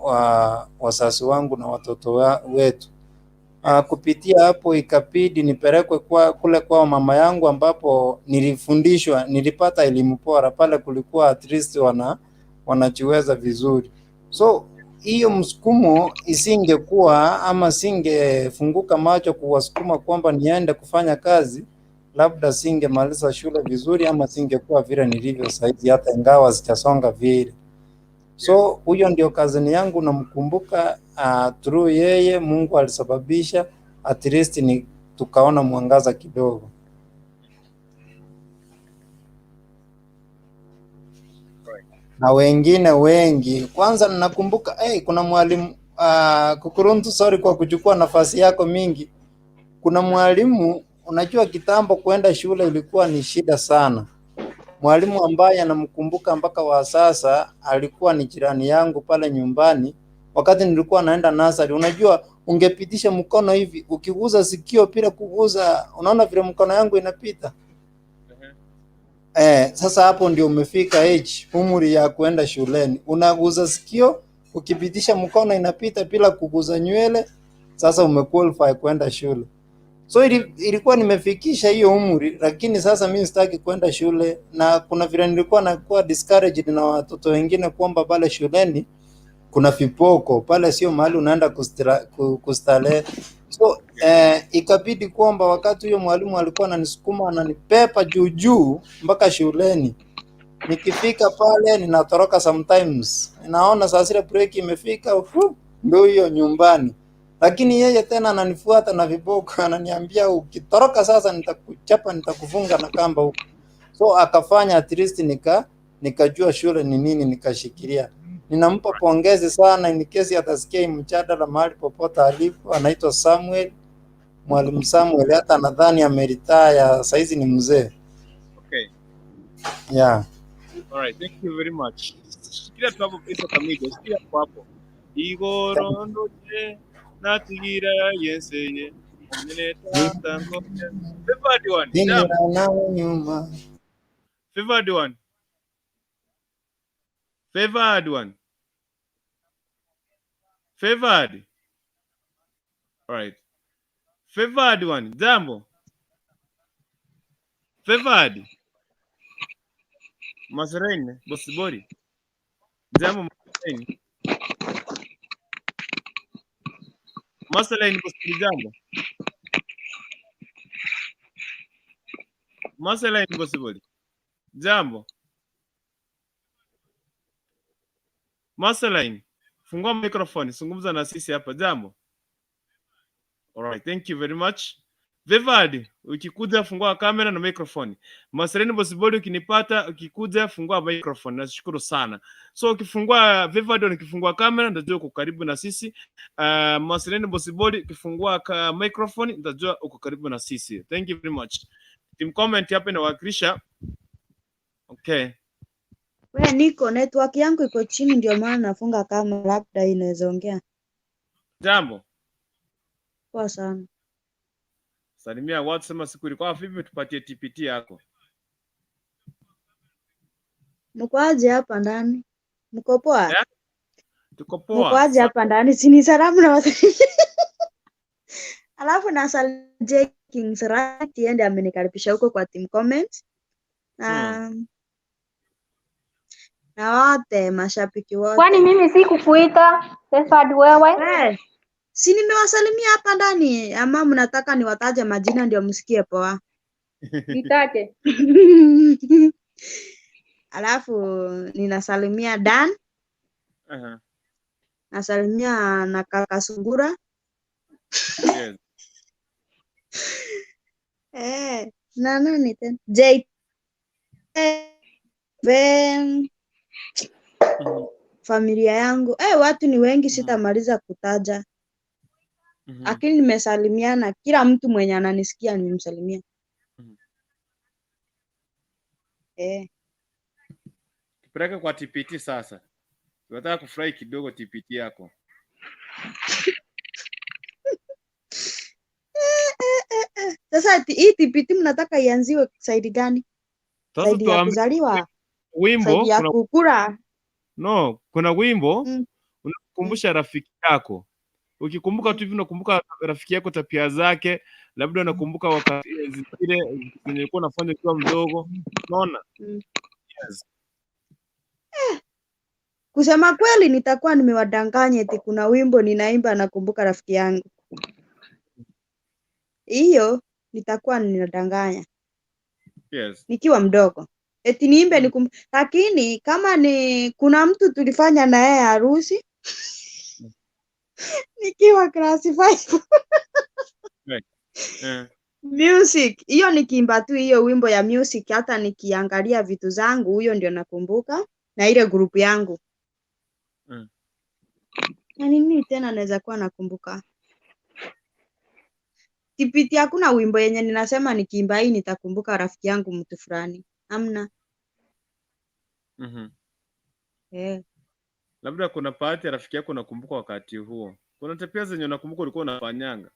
Speaker 6: wazazi wangu na watoto wetu. Kupitia hapo ikabidi nipelekwe kule kwa mama yangu ambapo nilifundishwa, nilipata elimu bora pale, kulikuwa at least wanajiweza vizuri. So hiyo msukumo isingekuwa ama singefunguka macho kuwasukuma kwamba niende kufanya kazi, labda singemaliza shule vizuri ama singekuwa vile nilivyo saizi, hata ingawa sijasonga vile. So huyo ndio cousin yangu namkumbuka. Through yeye Mungu alisababisha at least ni tukaona mwangaza kidogo. Na wengine wengi. Kwanza ninakumbuka hey, kuna mwalimu Kukuruntu, sorry kwa kuchukua nafasi yako mingi. Kuna mwalimu, unajua kitambo kwenda shule ilikuwa ni shida sana. Mwalimu ambaye anamkumbuka mpaka wa sasa alikuwa ni jirani yangu pale nyumbani wakati nilikuwa naenda nursery. Unajua ungepitisha mkono hivi ukiguza sikio bila kuguza, unaona vile mkono yangu inapita. Sasa hapo ndio umefika age, umri ya kuenda shuleni. Unaguza sikio, ukipitisha mkono inapita bila kuguza nywele, sasa umequalify kwenda shule. So ilikuwa nimefikisha hiyo umri, lakini sasa mimi sitaki kwenda shule, na kuna vile nilikuwa nakuwa discouraged na watoto wengine kwamba pale shuleni kuna viboko pale, sio mahali unaenda kustarehe. So Ikabidi kwamba wakati huyo mwalimu alikuwa ananisukuma ananipepa juu juu mpaka shuleni. Nikifika pale ninatoroka sometimes, ninaona saa zile break imefika, ndio hiyo nyumbani. Lakini yeye tena ananifuata na viboko, ananiambia ukitoroka sasa nitakuchapa, nitakufunga na kamba huko. So akafanya at least nikajua shule ni nini, nikashikilia. Ninampa pongezi sana, in case atasikia hii mjadala mahali popote alipo. Anaitwa Samuel, Mwalimu Samuel, hata nadhani ameritaya saizi ni mzee. Yeah.
Speaker 1: All right, thank you very much. Shikilia tu hapo pesa kamili, shikilia hapo hapo. Igoro ndoche natigira yenseye. Omene tata ngoje. Favored one.
Speaker 6: Dingira nawe nyuma.
Speaker 1: Favored one. Favored one. Favored. All right. Favored one. Jambo. Favored. Masrain, Bosibori. Jambo Masrain. Masrain Bosibori jambo. Masrain Bosibori. Jambo. Masrain, fungua microphone, zungumza na sisi hapa. Jambo. All right, thank you very much. Vivad, ukikuja fungua kamera na microphone. Masereni Bosibori ukinipata, ukikuja fungua microphone. Nashukuru sana. So ukifungua Vivad, ukifungua kamera nitajua uko karibu na sisi. Masereni Bosibori ukifungua microphone nitajua uko karibu na sisi. Thank you very much. Team comment hapa inawakilisha. Okay.
Speaker 7: We niko network yangu iko chini, ndio maana nafunga kama labda inaweza ongea.
Speaker 1: Jambo.
Speaker 7: Poa sana.
Speaker 1: Salimia watu, sema siku ilikuwa vipi, tupatie TPT yako.
Speaker 7: Mko aje hapa ndani? Mko poa?
Speaker 1: Yeah? Tuko poa.
Speaker 7: Mko aje hapa ndani? Si ni salamu na wasalimia. Alafu na J Kings Right ndiye amenikaribisha huko kwa team comment. Na na wote mashabiki wote.
Speaker 2: Kwani mimi sikukuita Sefad wewe?
Speaker 7: Si nimewasalimia hapa ndani ama mnataka niwataje majina ndio msikie poa?
Speaker 2: Nitaje.
Speaker 7: Alafu ninasalimia Dan, nasalimia na kaka Sungura.
Speaker 1: Yes.
Speaker 7: Na nani tena? J Ben, familia yangu. Watu ni wengi, sitamaliza kutaja. Lakini nimesalimiana kila mtu mwenye ananisikia nimemsalimia.
Speaker 1: Tupeleke kwa TPT sasa. Tunataka kufurahi kidogo TPT yako.
Speaker 7: Sasa hii TPT mnataka ianziwe side gani?
Speaker 1: Sasa
Speaker 7: Side ya kuzaliwa,
Speaker 1: wimbo
Speaker 7: side ya kukura.
Speaker 1: No, kuna wimbo unakumbusha rafiki yako. Ukikumbuka tu hivi unakumbuka rafiki yako, tabia zake, labda unakumbuka wakati zile zenye ulikuwa unafanya ukiwa mdogo. Unaona? Yes.
Speaker 7: Kusema kweli nitakuwa nimewadanganya eti kuna wimbo ninaimba nakumbuka rafiki yangu. Hiyo nitakuwa ninadanganya.
Speaker 1: Yes.
Speaker 7: Nikiwa mdogo. Eti niimbe lakini kama ni kuna mtu tulifanya na yeye harusi nikiwa class 5.
Speaker 1: Right.
Speaker 7: Music, hiyo nikiimba tu hiyo wimbo ya music, hata nikiangalia vitu zangu huyo ndio nakumbuka na ile group yangu. Na nini tena naweza kuwa nakumbuka? TPT hakuna wimbo yenye ninasema nikiimba hii nitakumbuka rafiki yangu mtu fulani. Hamna.
Speaker 1: Labda kuna part ya rafiki yako unakumbuka wakati huo. Kuna tabia zenye unakumbuka ulikuwa unafanyanga.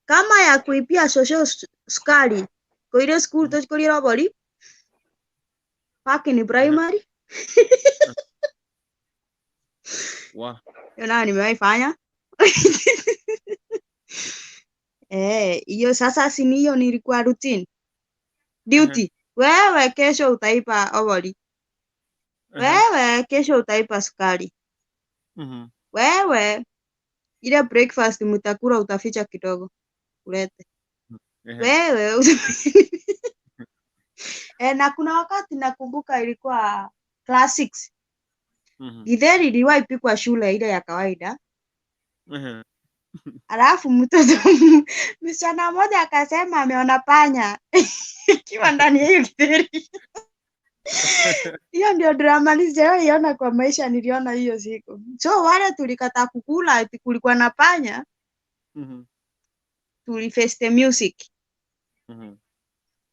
Speaker 7: Kama ya kuipia shosho sukari. Kwa ile school tuchukulie robori. Paki ni primary.
Speaker 1: Wa.
Speaker 7: Hiyo nayo nimewahi fanya. Hiyo sasa si hiyo nilikuwa routine. Duty. Wewe kesho utaipa obori. Wewe kesho utaipa sukari. Wewe Ile breakfast mtakula utaficha kidogo ulete. Wewe na kuna wakati nakumbuka ilikuwa class 6. Githeri iliwahi pikwa shule ile ya kawaida. Alafu mtoto msichana mmoja akasema ameona panya ikiwa ndani ya hiyo githeri. Hiyo ndio drama nisijawahi iona kwa maisha, niliona hiyo siku. So wale tulikataa kukula ati kulikuwa na panya, tuliface the music.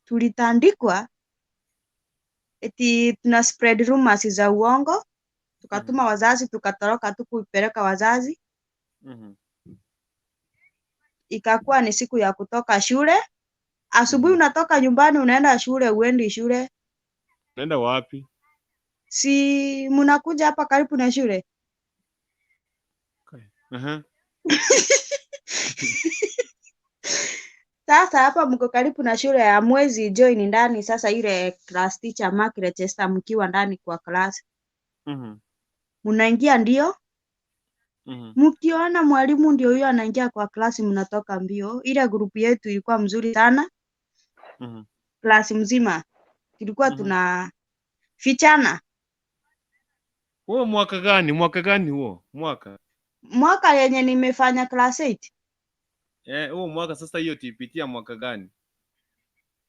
Speaker 7: Tulitandikwa eti tuna spread rumors za uongo, tukatuma wazazi, tukatoroka tu kuipeleka wazazi. Ikakuwa ni siku ya kutoka shule. Asubuhi unatoka nyumbani unaenda shule, uendi shule.
Speaker 1: Unaenda wapi?
Speaker 7: Si mnakuja hapa karibu na shule?
Speaker 1: Okay.
Speaker 7: Sasa hapa mko karibu na shule ya mwezi join ndani sasa, ile class teacher Mark Leicester mkiwa ndani kwa class. Mnaingia ndio. Mkiona mwalimu ndio huyo anaingia kwa class mnatoka mbio. Ile group yetu ilikuwa mzuri sana. Class mzima tulikuwa tunafichana.
Speaker 1: Huo mwaka gani? Mwaka gani huo? Mwaka.
Speaker 7: Mwaka yenye nimefanya class 8.
Speaker 1: Huo mwaka sasa, hiyo TPT ya mwaka gani?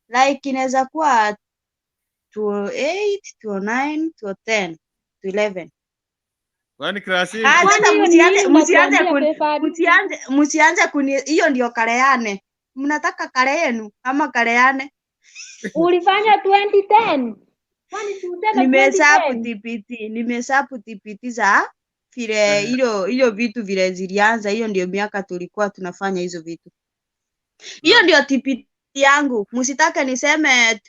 Speaker 7: Like inaweza kuwa 2008, 2009, 2010, 2011.
Speaker 1: Kwani class 8?
Speaker 7: Sasa
Speaker 3: Kwani hiyo ni
Speaker 7: msianze
Speaker 3: nini
Speaker 7: msianze
Speaker 3: unatuambia
Speaker 7: kuni
Speaker 3: Fefad?
Speaker 7: msianze kuni, hiyo ndio kaleane. Mnataka kale yenu ama kaleane?
Speaker 3: Ulifanya 2010. Kwani tuseme
Speaker 7: Nimehesabu
Speaker 3: 2010?
Speaker 7: TPT, nimehesabu TPT za vile hilo vitu vile zilianza, hiyo ndio miaka tulikuwa tunafanya hizo vitu. Hiyo ndio TPT yangu. Msitake niseme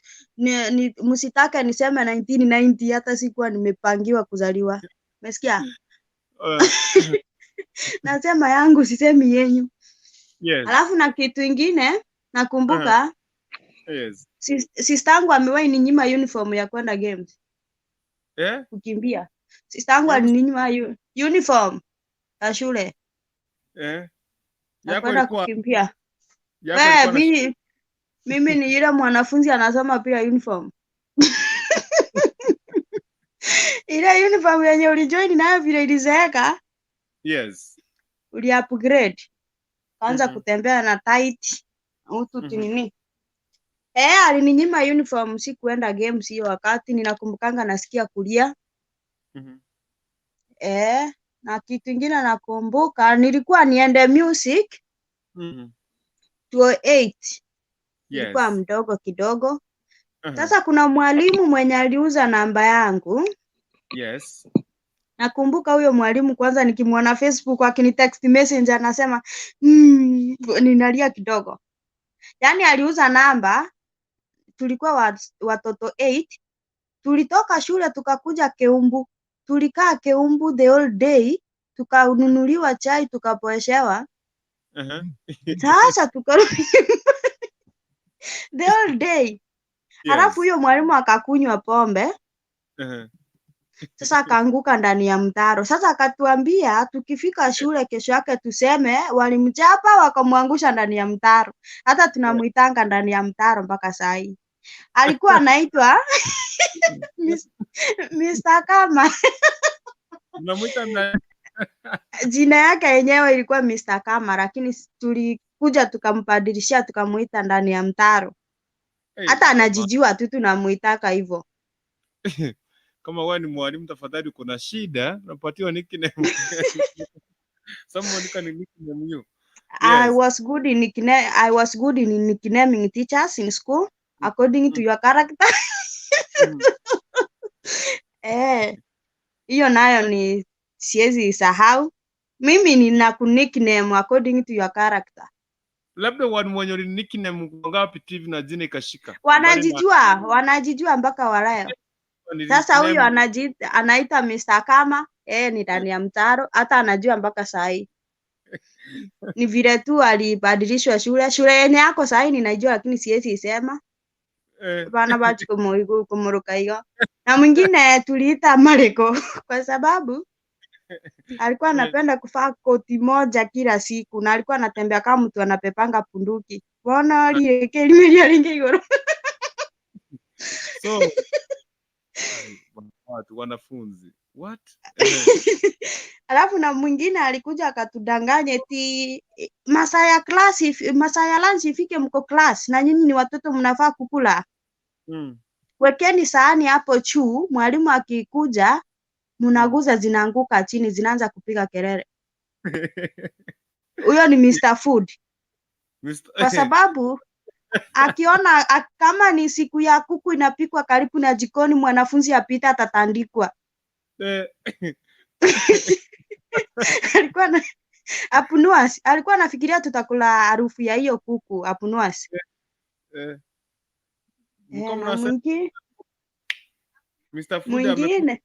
Speaker 7: msitake niseme 1990, hata sikuwa nimepangiwa kuzaliwa. Umesikia? Nasema yangu, sisemi yenyu.
Speaker 1: Yes.
Speaker 7: Alafu na kitu ingine nakumbuka,
Speaker 1: Yes.
Speaker 7: sistangu amewahi ninyima uniform ya kwenda games. Kukimbia. Sistangu alininyima uniform ya shule. Ya kwenda kukimbia. Mimi ni yule mwanafunzi anasoma pia uniform. Ile uniform yenye ulijoin nayo vile ilizeeka.
Speaker 1: Yes.
Speaker 7: Uli upgrade. Kaanza kutembea na tight. Utu nini? Alininyima uniform, sikuenda games hiyo wakati, ninakumbukanga nasikia kulia. Na kitu kingine nakumbuka nilikuwa niende music 2008. Nilikuwa mdogo kidogo. Sasa kuna mwalimu mwenye aliuza namba yangu.
Speaker 1: Yes.
Speaker 7: Nakumbuka huyo mwalimu kwanza nikimwona Facebook akini text message anasema ninalia kidogo. Yaani aliuza namba, tulikuwa watoto 8, tulitoka shule tukakuja Keumbu. Tulikaa Keumbu the whole day, tukanunuliwa chai tukapoeshewa. Sasa tukarudi the whole day. Alafu huyo mwalimu akakunywa pombe. Sasa akaanguka ndani ya mtaro. Sasa akatuambia tukifika shule kesho yake tuseme walimchapa wakamwangusha ndani ya mtaro. Hata tunamuitanga ndani ya mtaro mpaka saa hii. Alikuwa anaitwa Mr. Kama.
Speaker 1: Tunamuita na
Speaker 7: Jina yake yenyewe ilikuwa Mr. Kama, lakini tulikuja tukampadilishia tukamuita ndani ya mtaro. Hata anajijua tu tunamuitaka hivyo.
Speaker 1: Kama wewe ni mwalimu tafadhali, kuna shida unapatiwa nickname. Someone can nickname you.
Speaker 7: I was good in nicknaming teachers in school according to your character. Hiyo nayo ni siwezi sahau. Mimi nina ku nickname according to your character.
Speaker 1: Labda wanu wenye nickname ngapi TV na jina ikashika.
Speaker 7: Wanajijua mpaka waleo. Sasa huyo anaita Mr. Kama, ni ndani ya mtaro, hata anajua mpaka saa hii. Ni vile tu alibadilishwa shule. Shule yenye yako saa hii ninajua lakini siwezi isema. Bana bachu kumuruka hiyo. Na mwingine tuliita Mareko kwa sababu Alikuwa anapenda kuvaa koti moja kila siku na alikuwa anatembea kama mtu anapepanga punduki. Bona lieke limelia linge igoro.
Speaker 1: So watu wanafunzi what?
Speaker 7: Alafu na mwingine alikuja akatudanganya eti masaa ya class, masaa ya lunch ifike mko class na nyinyi ni watoto mnafaa kukula. Wekeni sahani hapo juu, mwalimu akikuja mnaguza zinaanguka chini zinaanza kupiga kelele. Huyo ni Mr. Food.
Speaker 1: Mr.
Speaker 7: Kwa sababu akiona kama ni siku ya kuku inapikwa karibu na jikoni, mwanafunzi apita atatandikwa. Alikuwa na apunuas, alikuwa anafikiria tutakula harufu ya hiyo kuku apunuas.
Speaker 1: Mko
Speaker 7: Na
Speaker 1: mnasema
Speaker 7: mwingine
Speaker 1: Mr. Food
Speaker 7: mwingine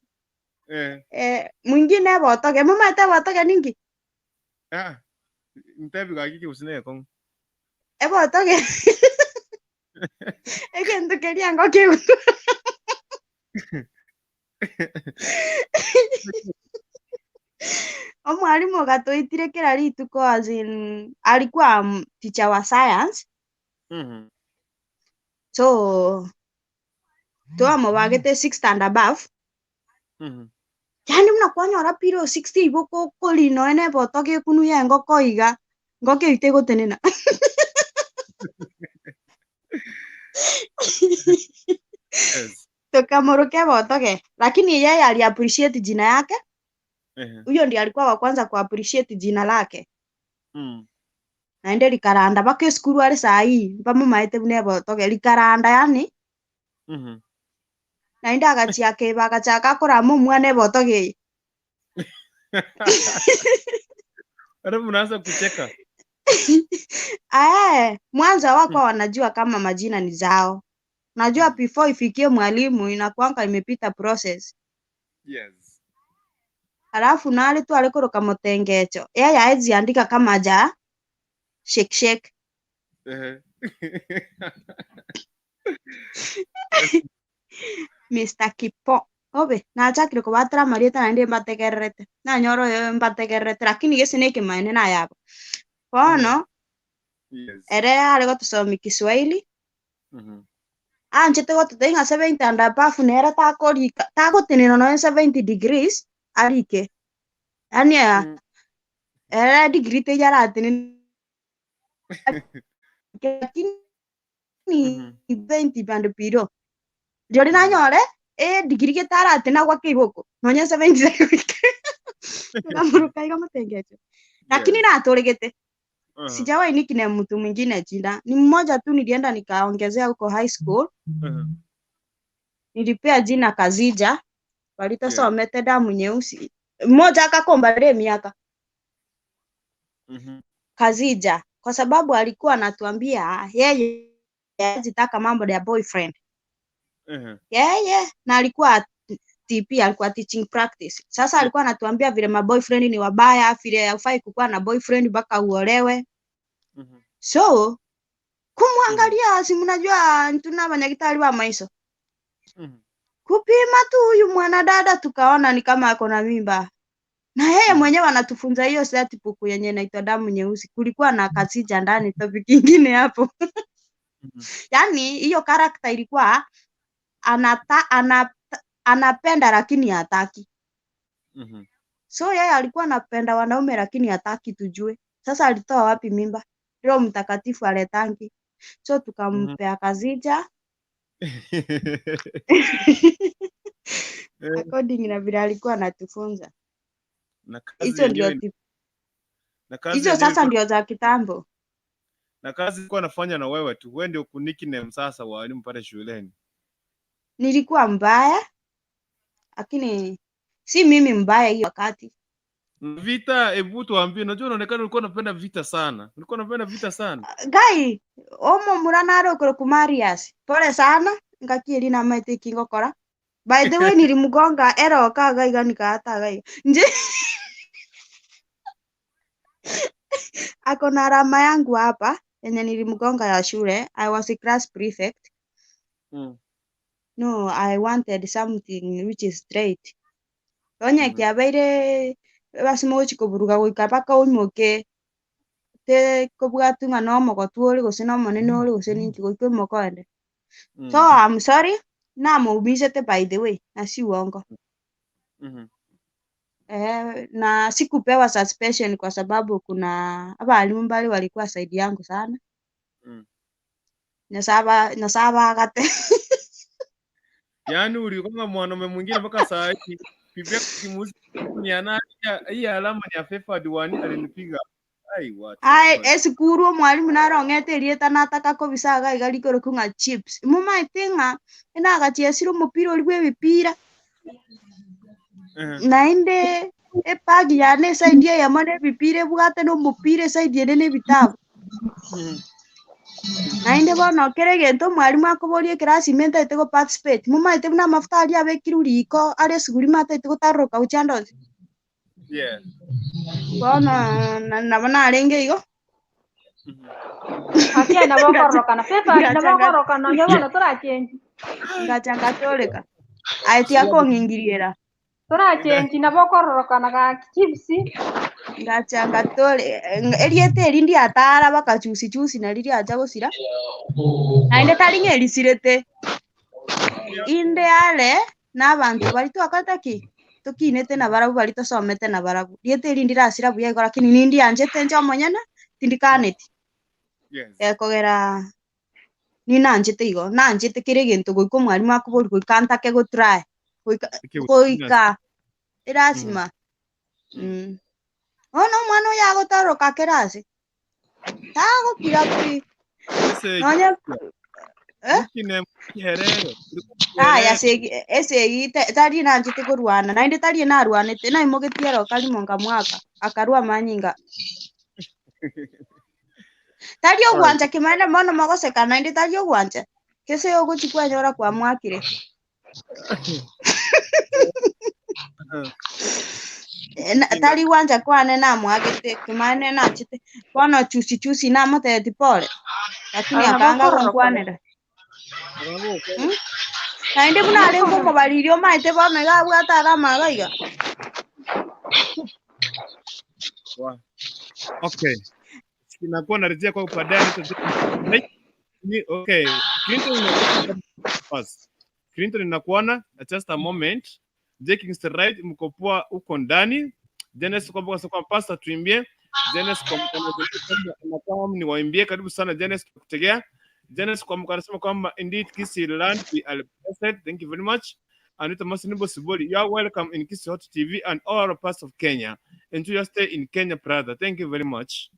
Speaker 7: mwingine botoge mumaete botoge ningi
Speaker 1: Ah. Ntebi gakiki usine kong.
Speaker 7: Ebotoge egento keria ngoki. Omwalimu gatuitire kila rituko, as in alikuwa teacher wa science. So twamubagite 6 and above. Yani mnakwanyora piro 60 iboko kolino ene botoge kunu ya ngoko iga ngoke ite gotenena.
Speaker 1: Yes.
Speaker 7: Tukamoroke botoge, lakini yeye ali appreciate jina yake. Huyo ndiye alikuwa wa kwanza ku appreciate jina lake. Naende likaranda bake skuru ari sahi bamumaete bune botoge likaranda yani. Naende agachiake bagachaka korama omwana ebotoge.
Speaker 1: Alafu mnaanza kucheka.
Speaker 7: Mwanzo wako wanajua kama majina ni zao. Najua before ifikie mwalimu inakuanga imepita process.
Speaker 1: Yes.
Speaker 7: Alafu nali tu alikoroka mutengecho. Yeye haezi andika kama ja shake shake. Mr. Kipo. Obe, nachakire kubatara marieta naende mbategererete. Nanyoro yo mbategererete lakini gese neke maene na yabo. Bono
Speaker 1: Yes.
Speaker 7: ere ari gotusomia Kiswahili. Anchete gotutenga 70 and above nere takorika tagotenena no 70 degrees arike. Yani ere degree te yaratene lakini 20 band piro. Riori nanyore degree getaratena gwa kiboko nonya 70 tukamuruka iga mutengecho. Lakini naturegete. Sijawahi nickname mtu mwingine jina. Ni mmoja tu nilienda nikaongezea huko high school. Nilipea jina Kazija. Walitasomete damu nyeusi. Mmoja akakomba miaka. Kazija kwa sababu alikuwa anatuambia yeye hajitaka mambo ya boyfriend. Yeye na alikuwa TP, alikuwa teaching practice. Sasa alikuwa anatuambia vile ma boyfriend ni wabaya, vile hufai kukuwa na boyfriend mpaka uolewe. So kumwangalia si mnajua tuna manyagitari wa maiso. Kupima tu huyu mwanadada tukaona ni kama ako na mimba. Na yeye mwenyewe anatufunza hiyo set book yenye inaitwa damu nyeusi. Kulikuwa na Kazija ndani, topic nyingine hapo. Yani hiyo character ilikuwa anapenda lakini hataki. So yeye alikuwa anapenda wanaume lakini hataki tujue. Sasa alitoa wapi mimba? Roho Mtakatifu aletangi. So tukampea Kazija according na vile alikuwa anatufunza.
Speaker 1: Na kazi
Speaker 7: Hizo ndio
Speaker 1: yenyewe na kazi
Speaker 7: hizo
Speaker 1: yenyewe
Speaker 7: sasa
Speaker 1: ilikuwa
Speaker 7: ndio za kitambo.
Speaker 1: Na kazi ilikuwa nafanya na wewe tu. Wewe ndio ku nickname sasa walimu pale shuleni.
Speaker 7: Nilikuwa mbaya lakini si mimi mbaya hiyo wakati.
Speaker 1: Vita, hebu tuambie, unajua unaonekana ulikuwa unapenda vita sana. Ulikuwa unapenda vita sana.
Speaker 7: Gai, omo murana arokoro kumarias. Pole sana, ngakieri na maite kingokora. By the way nilimgonga ero kagaiga nikaata gaiga. Nje ako na alama yangu hapa yenye nilimgonga ya shule. I was a class prefect. No, I wanted something which is straight. Onye kiabeire Ebasi mogochi koburuga goika mpaka oimoke te kobwatu ng'a na omogotu ore gose na omonene ore gose ninki goika oimoke oende. So I'm sorry, namoumisete by the way, na si uongo. Eh, na sikupewa suspension kwa sababu kuna abalimu mbali walikuwa side yangu sana. Nyasaba nyasaba agate.
Speaker 1: Yaani ulikuwa mwanaume mwingine mpaka saa hii bibi yako ukimuuliza ni ya nani, hii alama ni ya Favored one alinipiga. Ai, watu.
Speaker 7: Ai, esukuru omwalimu narong'ete erieta nataka kobisaga iga rikoroku ng'a chips. Momaete ng'a enagachiesire omopira oria bwa ebipira. Naende ebag yane eside eyemo na ebipira ebwate na omopira eside ende na ebitabu. Naende bono kera egento omwalimu akoboria ekerasi ime ntaete go participate. Momaete buna amafuta aria abekirwe riko are esuguri mataete gotaroka gochia ande onsi. Bono nabo narenge igo.
Speaker 2: Akia nabo korokana. Pepa nabo korokana nyo bono torachenji.
Speaker 7: Ngacha ngatoreka. Aye tiakong'ingiriera.
Speaker 2: Torachenji nabo korokana ga chips.
Speaker 7: Ngacha ngatore eriete eri ndiatara bakachusi chusi nari riacha gosira. Naende tari ng'erisirete. Inde are n'abantu bari twakorete ki? Tokinete na barabwo bari tosomete na barabwo. Riete eri ndirasira buya igo lakini nindianchete inche omonyene tindikaneti. Ekogera ninanchete igo, nanchete kere egento goika omwalimu akobori goika ntake gotry. Goika goika erasima. Ono omwana oyo agotaroka kerasi. Tagokira pi. Nonya Aya esegi tari nanchete korwana naende tari narwanete naimogetie ero karimo nkamwaka akarwa amanyinga. Tari ogwancha kimaene mono mogoseka naende tari ogwancha kese ogochi kwenyora kwamwakire. Tari gwancha kwane namwagete kimaene nachete bono chusi chusi namotebeti pole lakini akanga gonkwanera. Naende buna arenge omobariri omaete bono iga abwate alama iga iga.
Speaker 1: Okay. Nakuwa narejea kwa baadaye. Okay. Clinton first. Clinton ninakuona just a moment. Jake Mr. Right mko poa huko ndani. Dennis kwa kwa pastor tuimbie. Dennis kwa mkono ni waimbie, karibu sana Dennis, tukutegea. Dennis kwa mkono anasema kwamba indeed Kisii land we are blessed. Thank you very much. Anita Masinibo Siboli, you are welcome in Kisii Hot TV and all parts of Kenya. Enjoy your stay in Kenya, brother. Thank you very much.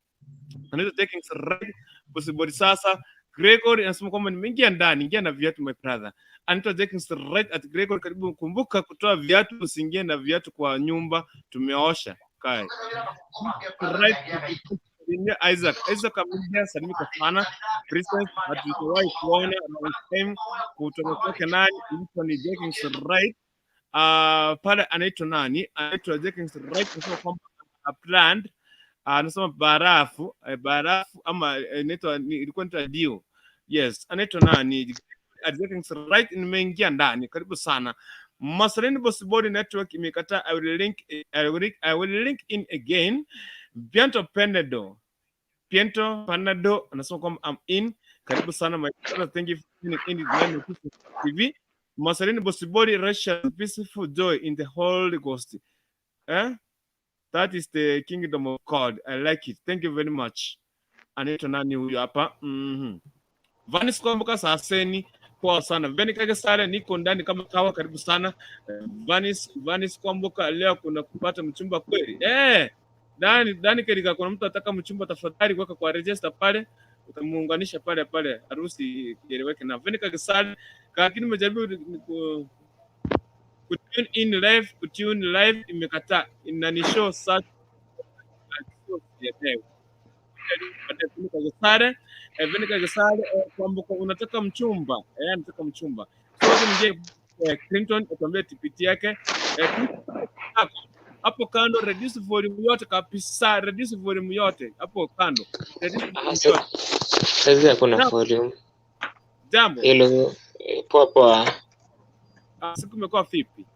Speaker 1: Anita taking right Bosibori sasa. Gregory anasema kwamba nimeingia ndani, ingia na viatu my brother. Anita taking right at Gregory, karibu kumbuka kutoa viatu, usiingie na viatu kwa nyumba, tumeosha. Kai. Right. Isaac, Isaac ameingia, salimika sana. Princess hatujawahi kuona long time kutoka kwake nani, mtu ni Jenkins Right. Pale anaitwa nani? Anaitwa Jenkins Right, anasema kwamba planned, anasema barafu, barafu ama inaitwa ilikuwa inaitwa deal. Yes, anaitwa nani? Jenkins Right, nimeingia ndani, karibu sana. Masalini Bosibori network imekataa. I will link in again. Bianto Penedo. Piento Panado anasema kwamba I'm in. Karibu sana my brother, thank you for tuning in to TV. Masalini Bosibori, Russia peaceful joy in the Holy Ghost. Eh? That is the kingdom of God. I like it. Thank you very much. Anaitwa nani huyu hapa? Vanis Kwamboka saseni poa sana. Veni kage sare niko ndani kama kawa, karibu sana. Vanis Kwamboka leo kuna kupata mchumba kweli. Dani Kerika, kuna mtu ataka mchumba, tafadhali weka kwa register pale, utamuunganisha pale pale, harusi ieleweke. Na Veni kage sare, lakini nimejaribu ku tune in live, ku tune live imekataa. Inanishow search Venica Gesare, kwamba unataka mchumba, anataka mchumba. So mje Clinton atuambie TPT yake. Hapo kando reduce volume yote kabisa, reduce volume yote hapo kando.
Speaker 8: Sasa hakuna volume.
Speaker 1: Jambo.
Speaker 8: Hello, poa poa.
Speaker 1: Siku imekuwa vipi?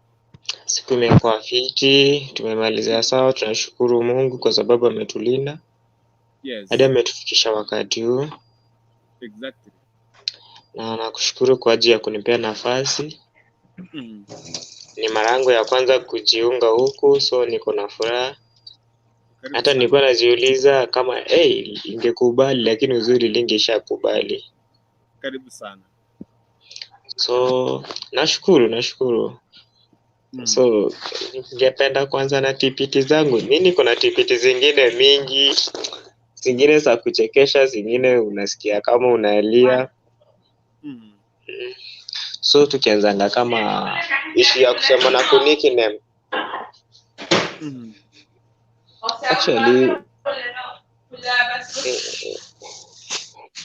Speaker 8: Siku imekuwa fiti, tumemaliza sawa, tunashukuru Mungu kwa sababu ametulinda hadi ametufikisha wakati huu, na nakushukuru kwa ajili ya kunipea nafasi. Ni mara yangu ya kwanza kujiunga huku, so niko na furaha.
Speaker 1: Karibu
Speaker 8: Hata
Speaker 1: sana.
Speaker 8: nilikuwa najiuliza kama hey, ingekubali, lakini uzuri lingeshakubali.
Speaker 1: Karibu sana.
Speaker 8: So nashukuru, nashukuru. So ningependa kwanza na TPT zangu. Mi niko na TPT zingine mingi, zingine za kuchekesha, zingine unasikia kama unalia. So tukianzanga kama issue ya kusema na kunickname. Actually,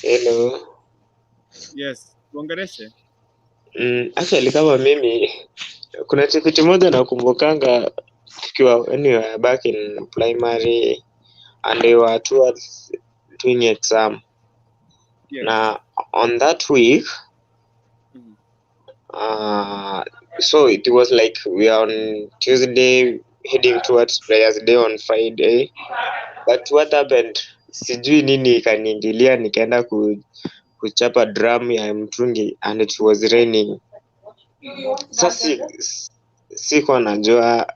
Speaker 8: hello.
Speaker 1: Yes, tuongeleshe.
Speaker 8: Actually kama mimi kuna TPT moja nakumbukanga tukiwa when we were back in primary and we were towards doing exam. Na on that week so it was like we are on Tuesday heading towards prayers day on Friday, but what happened, sijui nini ikaniingilia, nikaenda kuchapa drum ya mtungi and it was raining. Sasa sikuwa najua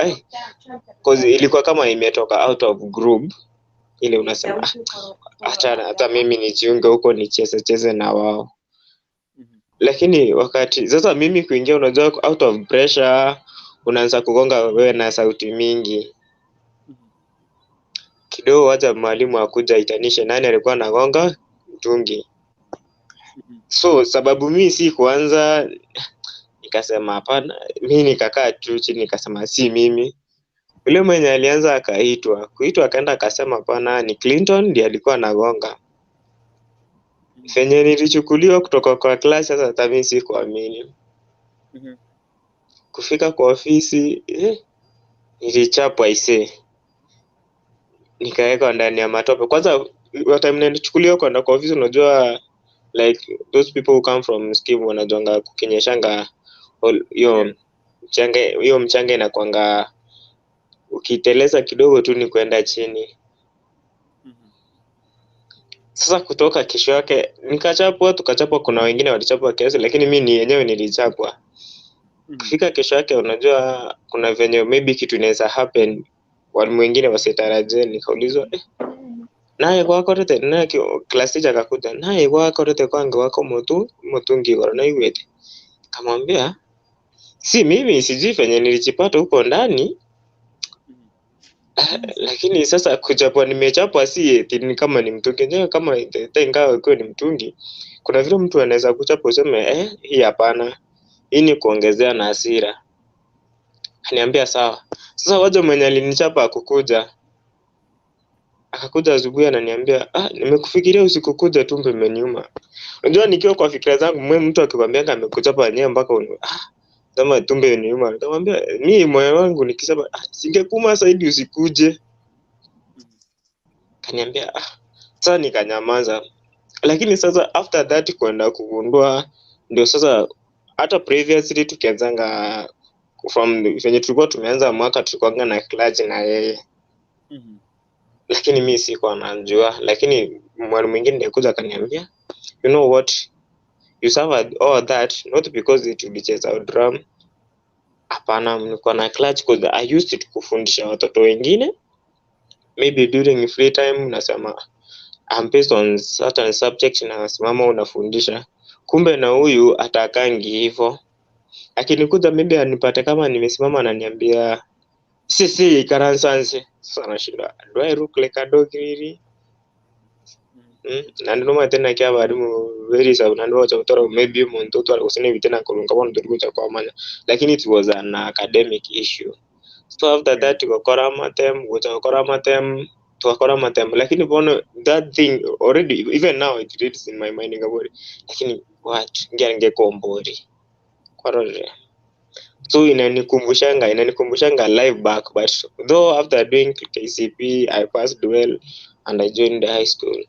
Speaker 8: 'cause ilikuwa kama imetoka out of group ile unasema, "Ah, hata mimi nijiunge huko nicheze cheze na wao." Lakini wakati sasa mimi kuingia, unajua, out of pressure unaanza kugonga wewe na sauti mingi kidogo, wacha mwalimu akuja aitanishe nani alikuwa anagonga mtungi. So sababu mi si kuanza, nikasema hapana, mi nikakaa tu chini nikasema si mimi. Yule mwenye alianza akaitwa, kuitwa akaenda akasema hapana, ni Clinton ndiye alikuwa anagonga. Venye nilichukuliwa kutoka kwa class, sasa hata mi sikuamini. Kufika kwa ofisi nilichapwa aisee, nikawekwa ndani ya matope. Kwanza time nilichukuliwa kwenda kwa ofisi, unajua, like those people who come from scheme wanajuanga kukinyeshanga hiyo mchanga, hiyo mchanga inakwanga ukiteleza kidogo tu ni kwenda chini. Sasa kutoka kesho yake nikachapwa, tukachapwa, kuna wengine walichapwa kiasi, lakini mi ni yenyewe nilichapwa. Kufika kesho yake, unajua kuna venye maybe kitu inaweza happen walimu wengine wasitarajie. Nikaulizwa, naye gwakorete naye class teacher akakuja, naye gwakorete kwange wako mutu mutungi igoro naiguĩte. Kamwambia si mimi, sijui venye nilijipata huko ndani, lakini sasa kuchapwa nimechapwa si eti ni kama ni mtungi enyewe, kama ita ingawa ikiwa ni mtungi, kuna vile mtu anaweza kuchapa useme hii hapana, hii ni kuongezea na hasira. Aniambia sawa. Sasa waja mwenye alinichapa akukuja, akakuja asubuhi ananiambia, "Ah, nimekufikiria usikukuja, tumbo imeniuma." Unajua nikiwa kwa fikira zangu, mwe mtu akikwambia amekuchapa wenyewe mpaka sema tumbo imeniuma, nikamwambia mi moyo wangu nikisema, "Ah, singekuma zaidi usikuje." Kaniambia ah, sasa nikanyamaza. Lakini sasa after that kwenda kugundua ndio sasa hata previously tukianzanga from venye tulikuwa tumeanza mwaka tulikuwanga na clutch na yeye, lakini mi sikuwa najua. Lakini mwalimu mwingine ndiye kuja akaniambia, "You know what, you suffered all that not because it ulicheza drum. Hapana, nilikuwa na clutch because I used it kufundisha watoto wengine. Maybe during free time nasema I'm based on certain subject, nasimama unafundisha. Kumbe na huyu atakangi hivyo, akinikuja maybe anipate kama nimesimama, ananiambia sisi ikaransanse. Sasa nashinda, do I look like a dog really?" Na ndio tena kia barimu very sawa na ndio cha maybe mtoto alikusema tena kulunga kwa ndio cha kwa maana, lakini it was an academic issue. So after that tukakora matem, gukora matem, tukakora matem, lakini bono that thing already even now it reads in my mind ngabori, lakini what ngia ngekombori kwarore. So inanikumbushanga live back. But though after doing KCP I passed well and I joined the high school.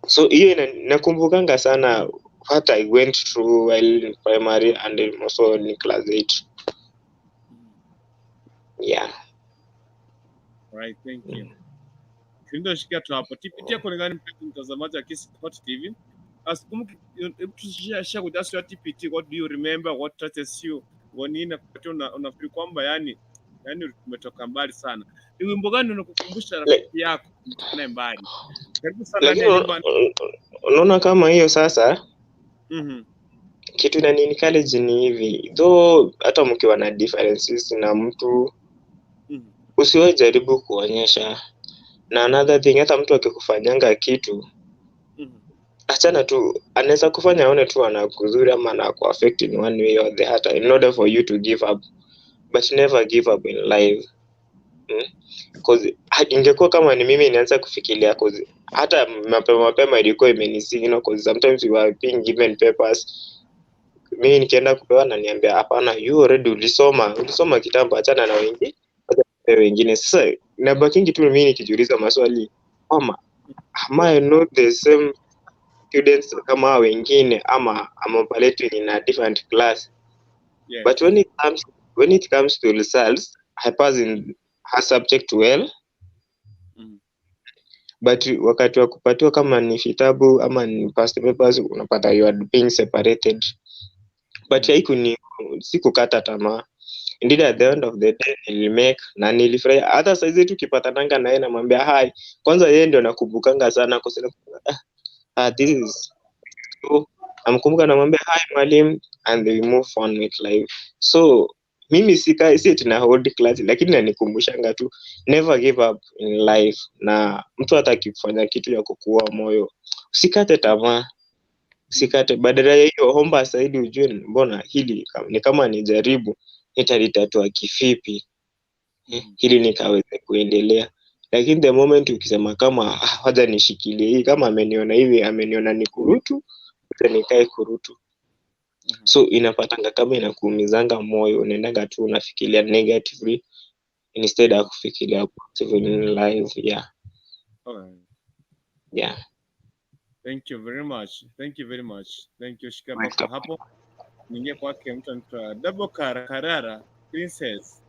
Speaker 8: So hiyo nakumbukanga sana what I went through while in primary and also in class 8. Yeah.
Speaker 1: Right, thank you. Ndio shikia tu hapo. TPT yako ni gani mpenzi mtazamaji wa Kisii Sport TV? Asikumbuki share with us your TPT. What do you remember? What touches you? Kwa nini nakupatia unafikiri kwamba yani tumetoka mbali sana. Ni wimbo gani unakukumbusha rafiki yako naye mbali? Karibu sana.
Speaker 8: Lakini unaona kama hiyo sasa. Kitu na nini college ni hivi. Though hata mkiwa na differences na mtu usiwe jaribu kuonyesha. Na another thing, hata mtu akikufanyanga kitu achana tu, anaweza kufanya aone tu anakudhuru ama anakuaffect in one way or the other in order for you to give up, but never give up in life. Cause ingekuwa kama ni mimi nianza kufikiria, cause hata mapema ilikuwa imenisignal, cause sometimes we are being given papers, mimi nikienda kupewa na niambia hapana, you already ulisoma kitambo, achana na wengine, wengine. Sasa nabakingi tu mimi nikijiuliza maswali kama am I not the same students kama wengine ama am operating in a different class?
Speaker 1: Yeah.
Speaker 8: But when it comes to results, I pass in her subject well. But wakati wa kupatiwa kama ni vitabu ama ni past papers, unapata you are being separated. But sikukata tamaa. Indeed, at the end of the day nilimake na nilifurahia. Hata saizi tukipatananga naye namwambia hi. Kwanza yeye ndio nakumbukanga sana kwa sababu this is so, namkumbuka namwambia hi mwalimu, and we move on with life. So mimi si tuna hold class, lakini nanikumbushanga tu never give up in life. Na mtu hata akifanya kitu ya kukua moyo, usikate tamaa. Usikate, badala ya hiyo omba zaidi, ujue mbona hili ni kama ni jaribu, nitalitatua kivipi ili nikaweze kuendelea. Lakini the moment ukisema kama wacha nishikilie hii, kama ameniona hivi, ameniona ni kurutu, wacha nikae kurutu. So inapatanga kama inakuumizanga moyo, unaendanga tu unafikiria negatively instead ya kufikiria positive in life. Yeah.
Speaker 1: Okay.
Speaker 8: Yeah.
Speaker 1: Thank you very much. Thank you very much. Thank you. Shika hapo hapo. Ningie kwake mtu anaitwa Double Karara Princess.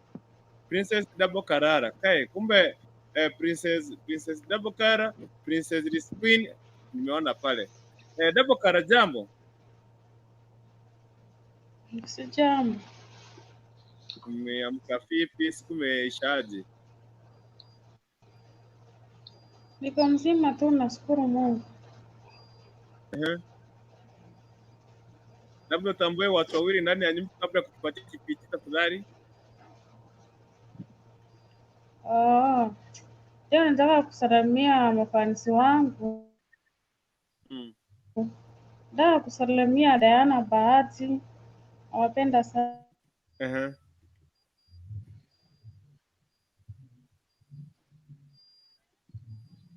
Speaker 1: Princess Double Karara. Kai, kumbe Princess Double Kara, Princess Queen nimeona pale. Double Kara, jambo.
Speaker 9: Sijambo.
Speaker 1: Umeamka vipi? Siku imeishaje?
Speaker 9: Niko mzima tu, nashukuru Mungu.
Speaker 1: Labda utambue watu wawili ndani ya nyumba kabla ya kutupatia TPT tafadhali.
Speaker 9: Leo nataka kusalamia mafansi wangu. Nataka kusalamia Diana Bahati. Nawapenda sana.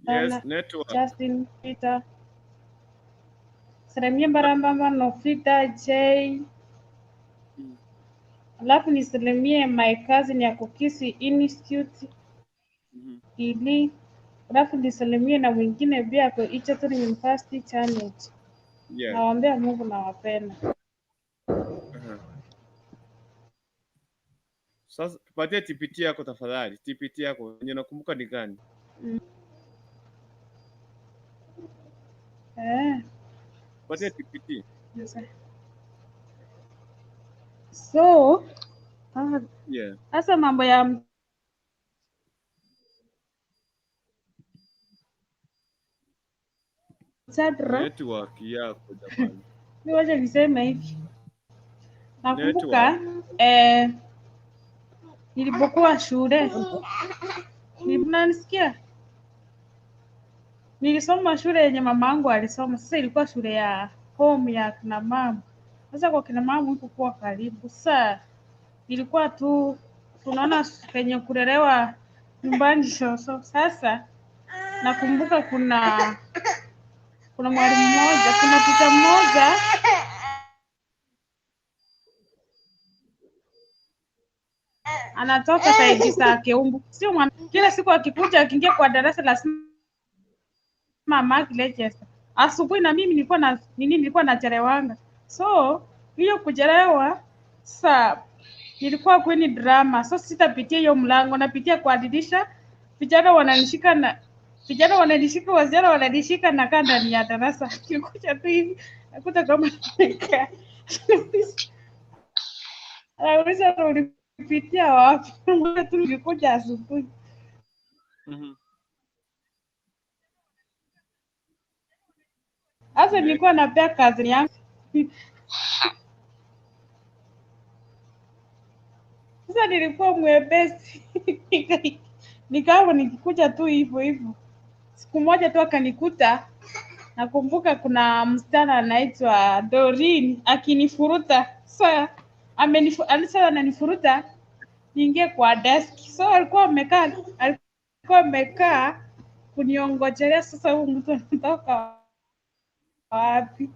Speaker 1: Yes, network.
Speaker 9: Justin Peter. Salamia Barambamba Nofita J. Alafu nisalimie my cousin ya Kisii Institute ili. Alafu nisalimie na mwingine pia kwa Egerton University Challenge.
Speaker 1: Yeah.
Speaker 9: Nawaambia Mungu nawapenda.
Speaker 1: Sasa tupatie TPT yako tafadhali. TPT yako yenye nakumbuka ni gani? Tupatie TPT.
Speaker 9: So,
Speaker 1: yeah.
Speaker 9: Sasa mambo ya Chadra.
Speaker 1: Network yako jamani.
Speaker 9: Mimi wacha niseme hivi. Nakumbuka nilipokuwa shule. Mnanisikia? Nilisoma shule yenye mamangu alisoma. Sasa ilikuwa shule ya home ya kina mama. Sasa kwa kina mama ilipokuwa karibu. Sasa ilikuwa tu tunaona penye kulelewa nyumbani shoso. Sasa nakumbuka kuna mwalimu mmoja, kuna tita mmoja anatoka saidi za Keumbu. Sio kila siku akikuja akiingia kwa darasa lazima mama register. Asubuhi na mimi nilikuwa na nini, nilikuwa nachelewanga. So hiyo kuchelewa sasa Nilikuwa kwenye drama, so sitapitia hiyo mlango, napitia kwa dirisha. Vijana wananishika na vijana wananishika, wasichana wananishika, nakaa ndani ya darasa. Nilikuja tu hivi nakuta kama nimekaa. Anauliza ulipitia wapi? Ngoja tu nilikuja asubuhi. Sasa nilikuwa napea kazi yangu. Sasa nilikuwa mwepesi. Nikawa nikikuja tu hivyo hivyo. Siku moja tu akanikuta. Nakumbuka kuna msichana anaitwa Doreen akinifuruta. Sasa ananifuruta niingie kwa desk. So alikuwa amekaa kuniongojelea sasa huyu mtu anatoka wapi.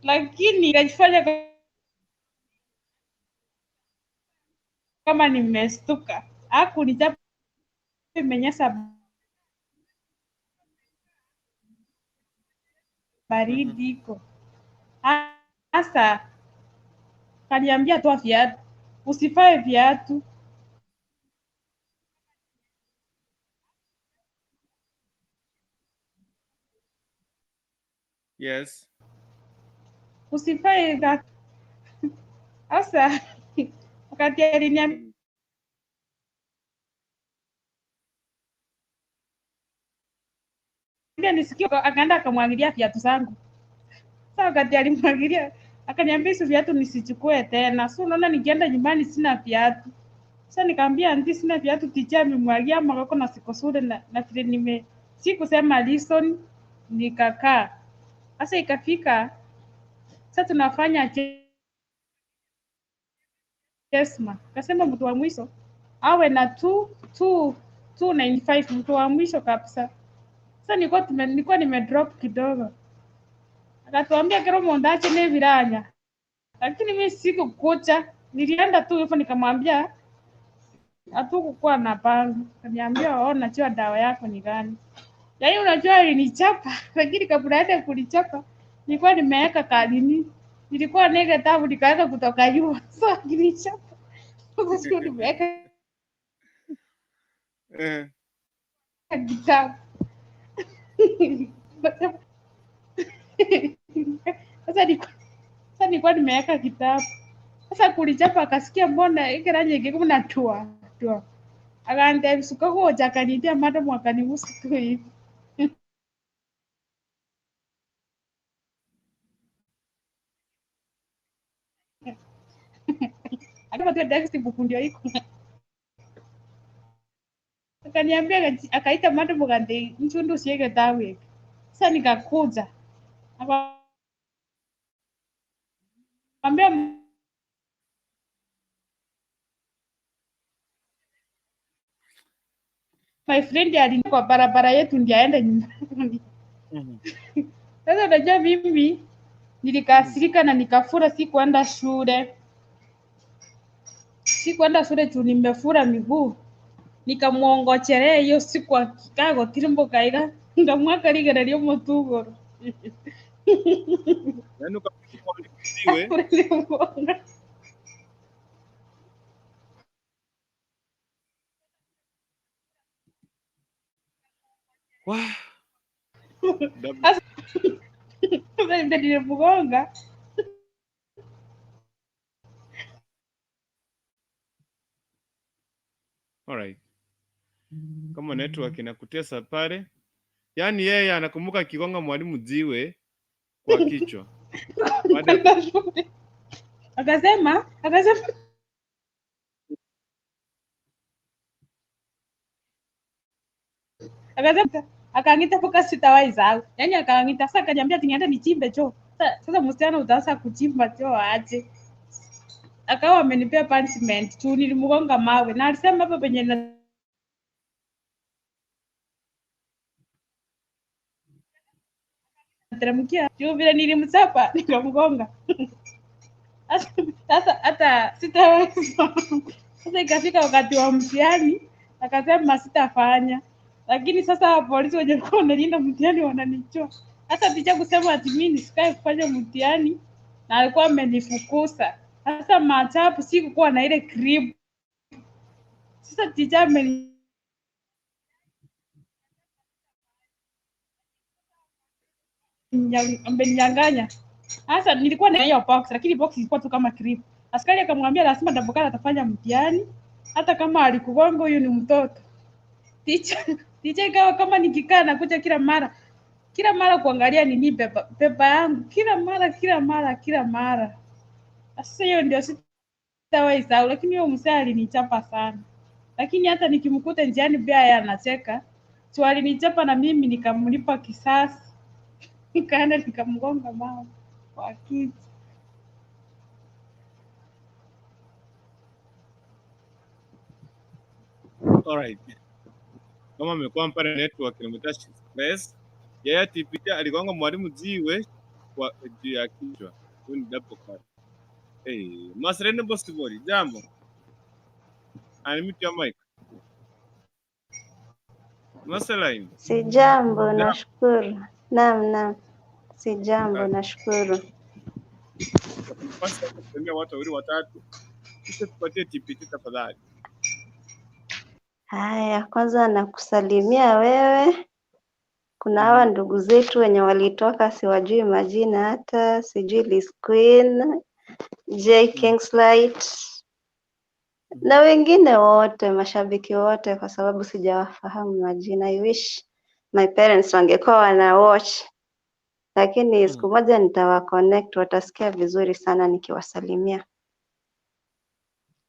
Speaker 9: Lakini nikajifanya kama nimestuka. Hakunichapa, imenyesha baridi iko. Sasa kaniambia toa viatu, usivae viatu.
Speaker 1: Yes.
Speaker 9: Usivae viatu. Sasa wakati aliniambia nisikie, akaenda akamwagilia viatu zangu. Sasa wakati alimwagilia akaniambia hizo viatu nisichukue tena. So unaona nikienda nyumbani sina viatu. Sasa nikamwambia auntie sina viatu, teacher amemwagia makoko na siko shule na vile nime sikusema reason, nikakaa. Sasa ikafika sasa tunafanya chesma. Akasema mtu wa mwisho awe na 2.295, mtu wa mwisho kabisa. Sasa nilikuwa nime drop kidogo. Akatuambia kero mondache ne viranya. Lakini mimi sikukucha, nilienda tu hivyo nikamwambia hatukukuwa na pango. Akaniambia oh, najua dawa yako ni gani. Yaani unajua alinichapa, lakini kabla hata kunichapa nilikuwa nimeweka kalini. Nilikuwa nega tabu nikaweka kutoka juu. So alinichapa. Sasa sio nimeweka kitabu. Sasa nilikuwa nimeweka kitabu. Sasa kulichapa akasikia mbona ikiranye kikuna tua tua. Akaanza bisuka hoja akanitia madam akanigusa tu hivi. Akapata textbook ndio iko. Akaniambia akaita madam akandi mchundu usiweke tabu hivi. Sasa nikakuja. Akamwambia my friend alikuwa kwa barabara yetu ndiye aende nyumbani. Sasa unajua mimi nilikasirika na nikafura, sikuenda shule. Sikuenda shule tu nimefura miguu. Nikamuongocherea hiyo siku akikago tirimbo kaiga ngamwaka ligererio mutugoro.
Speaker 1: Yaani ukapiga mwalimu. Wah.
Speaker 9: Sasa nilimgonga.
Speaker 1: All right. Kama network inakutesa pale. Yaani yeye anakumbuka akigonga mwalimu jiwe kwa kichwa.
Speaker 9: Akasema akaangita mpaka sitawahi sahau. Yaani akaangita sasa akaniambia niende nichimbe choo. Sasa msichana utaanza kuchimba choo aje. Akawa amenipea punishment tu, nilimgonga mawe na alisema hapa penye nateremkia juu vile nilimchapa nikamgonga. Sasa hata sitaweza. Sasa ikafika wakati wa mtihani akasema sitafanya. Lakini sasa polisi wenye walikuwa wanalinda mtihani wananichoa. Hata ticha kusema ati mimi nisikae kufanya mtihani na alikuwa amenifukuza. Sasa maajabu sikukuwa na ile grip. Sasa teacher ameninyang'anya. Sasa nilikuwa na hiyo box, lakini box ilikuwa tu kama clip. Askari akamwambia lazima Dabokala atafanya mtihani hata kama alikugonga, huyu ni mtoto. Teacher ikawa kama nikikaa nakuja kila mara kila mara kuangalia nini pepa yangu kila mara kila mara kila mara. Sasa hiyo ndio sitawahi sahau, lakini huyo mzee alinichapa sana, lakini hata nikimkuta njiani pia yeye anacheka. So alinichapa na mimi nikamlipa kisasi, nikaenda nikamgonga mama kwa kiti.
Speaker 1: Alright. Kama amekuwa pale network nimetash stress. Yeye TPT aligonga mwalimu jiwe kwa juu ya kichwa. Huyu ni double cut. Hey, Masrene Bosibori, jambo. Unmute your mic. Maseline.
Speaker 10: Sijambo,
Speaker 1: Jambo.
Speaker 10: nashukuru. Naam, naam, sijambo, nashukuru.
Speaker 1: Nafasi ya kusemea watu wawili watatu. Kisha tupatie TPT tafadhali.
Speaker 10: Haya, kwanza nakusalimia wewe. Kuna hawa ndugu zetu wenye walitoka, siwajui majina hata, sijui Liz Queen, J Kingslight na wengine wote, mashabiki wote, kwa sababu sijawafahamu majina. I wish my parents wangekuwa wana watch, lakini siku moja nitawa connect, watasikia vizuri sana nikiwasalimia.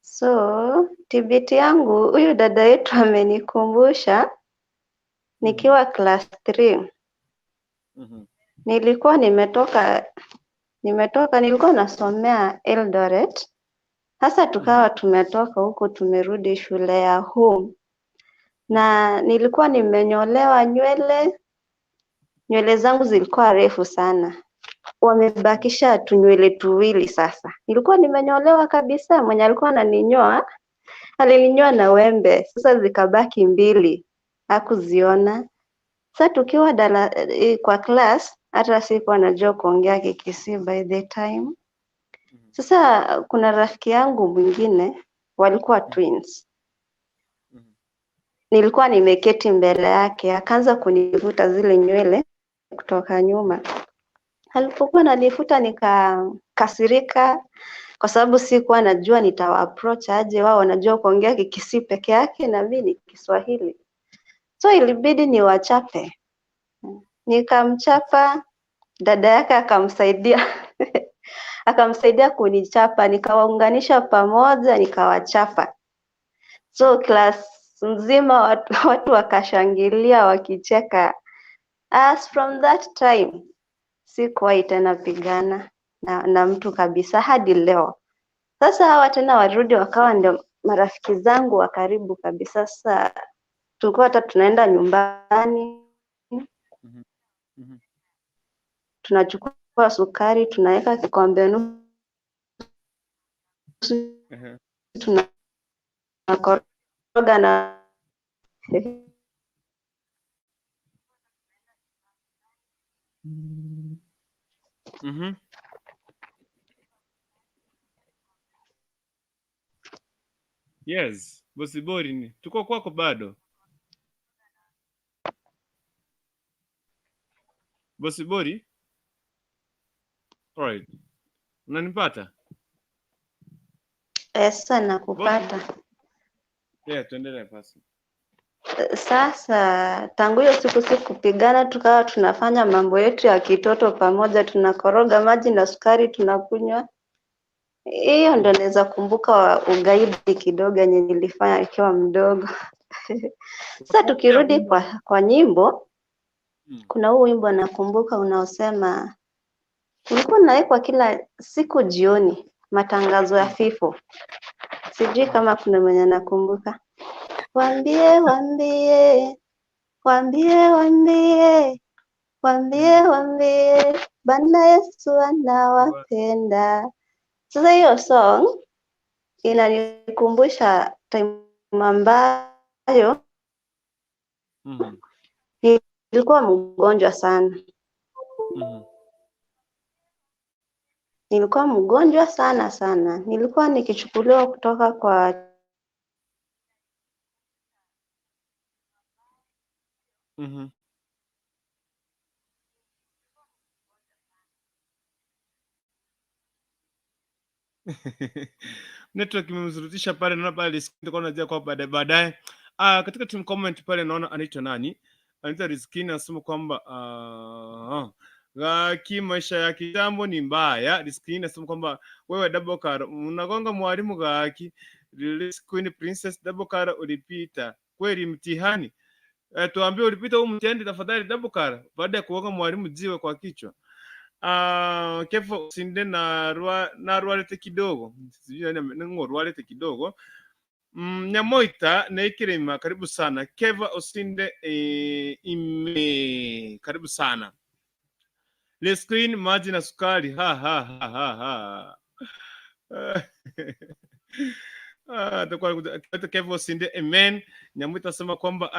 Speaker 10: So TBT yangu, huyu dada yetu amenikumbusha nikiwa class 3 nilikuwa nimetoka nilikuwa nasomea Eldoret. Sasa tukawa tumetoka huko tumerudi shule ya home, na nilikuwa nimenyolewa nywele, nywele zangu zilikuwa refu sana, wamebakisha tunywele tuwili. Sasa nilikuwa nimenyolewa kabisa, mwenye alikuwa ananinyoa alininyoa na wembe, sasa zikabaki mbili, hakuziona. Sasa tukiwa kwa class, hata sikuwa najua kuongea Kikisii by the time. Sasa kuna rafiki yangu mwingine walikuwa twins. Nilikuwa nimeketi mbele yake, akaanza kunivuta zile nywele kutoka nyuma. Alipokuwa ananivuta nikakasirika, kwa sababu sikuwa najua nitawa approach aje. Wao wanajua kuongea Kikisii peke yake na mimi ni Kiswahili, so ilibidi niwachape. Nikamchapa, dada yake akamsaidia akamsaidia kunichapa, nikawaunganisha pamoja, nikawachapa. So class nzima watu wakashangilia wakicheka. As from that time sikuwahi tena pigana na mtu kabisa hadi leo. Sasa hawa tena warudi wakawa ndio marafiki zangu wa karibu kabisa. Sasa tulikuwa hata tunaenda nyumbani, tunachukua sukari tunaweka kikombe nusu, tunakoroga na
Speaker 1: Yes, Bosibori ni tuko kwako bado. Bosibori? Alright. Unanipata?
Speaker 10: Sasa nakupata.
Speaker 1: Yeah, tuendelee basi.
Speaker 10: Sasa tangu hiyo siku sikupigana, tukawa tunafanya mambo yetu ya kitoto pamoja, tunakoroga maji na sukari tunakunywa. Hiyo ndo naweza kumbuka wa ugaidi kidogo yenye nilifanya nikiwa mdogo. Sasa tukirudi kwa nyimbo, kuna huu wimbo nakumbuka unaosema, ulikuwa unawekwa kila siku jioni, matangazo ya FIFO. Sijui kama kuna mwenye nakumbuka. Waambie, waambie, waambie, waambie, waambie, waambie, Bwana Yesu anawapenda. Sasa hiyo song inanikumbusha time ambayo nilikuwa mgonjwa sana. Nilikuwa mgonjwa sana sana. Nilikuwa nikichukuliwa kutoka kwa
Speaker 1: Network imemzurutisha pale, naona pale nilikuwa najua kwa baadaye baadaye. Ah, katika team comment pale naona anaitwa nani? Anaitwa Rizkini anasema kwamba gaki maisha ya kitambo ni mbaya. Rizkini anasema kwamba wewe Double Car unagonga mwalimu gaki. Release Queen Princess Double Car ulipita kweli mtihani? Tuambie ulipita huu mtihani tafadhali Double Car, baada ya kugonga mwalimu jiwe kwa kichwa. Kefo sinde na rwa na rwarete kidogo, sijui nani ngo rwarete kidogo. Nyamoita na karibu sana. Keva Osinde ime karibu sana. Le screen maji na sukari ha ha ha ha ha. Ah, Keva Osinde amen. Nyamoita asema kwamba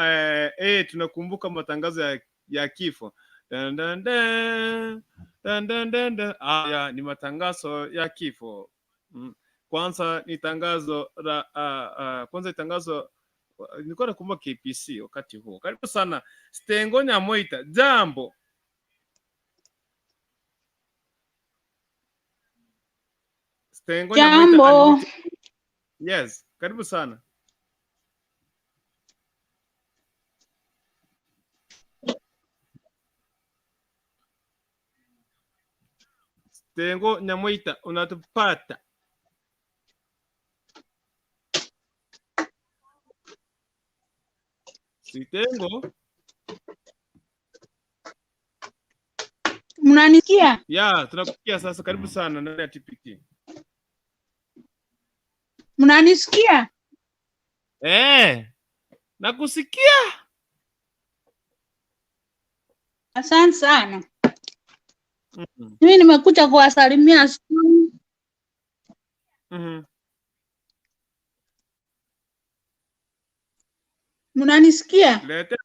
Speaker 1: tunakumbuka matangazo ya kifo. Dan dan dan dan dan dan dan. Haya ni matangazo ya kifo. Kwanza ni tangazo la kwanza ni tangazo, nilikuwa nakumbuka KPC wakati huo. Karibu sana Stengo Nyamoita, jambo. Stengo Nyamoita,
Speaker 9: Jambo.
Speaker 1: Yes, karibu sana. Stengo Nyamoita, unatupata? Sitengo?
Speaker 9: Mnanisikia?
Speaker 1: Ya, tunakusikia sasa. Karibu sana ndani ya TPT.
Speaker 9: Mnanisikia?
Speaker 1: Nakusikia.
Speaker 9: Asante sana. Mimi nimekuja kuwasalimia asubuhi. Mnanisikia?
Speaker 1: Letea,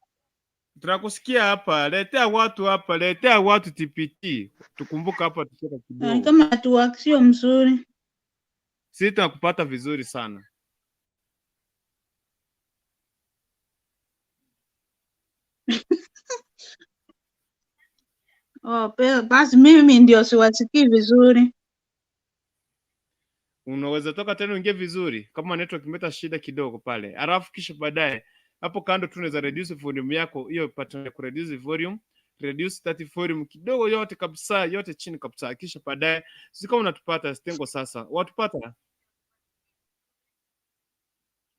Speaker 1: tunakusikia hapa. Letea watu hapa, letea watu TPT. Tukumbuka hapa tucheka kidogo.
Speaker 9: Kama network sio mzuri.
Speaker 1: Sisi tunakupata vizuri sana.
Speaker 9: Oh, basi mimi ndio siwasikii vizuri.
Speaker 1: Unaweza toka tena uingie vizuri kama network imeleta shida kidogo pale. Alafu kisha baadaye hapo kando tu unaweza reduce volume yako, hiyo pattern ya kureduce volume, reduce 30 volume kidogo yote kabisa, yote chini kabisa. Kisha baadaye sisi kama unatupata Stengo sasa. Watupata?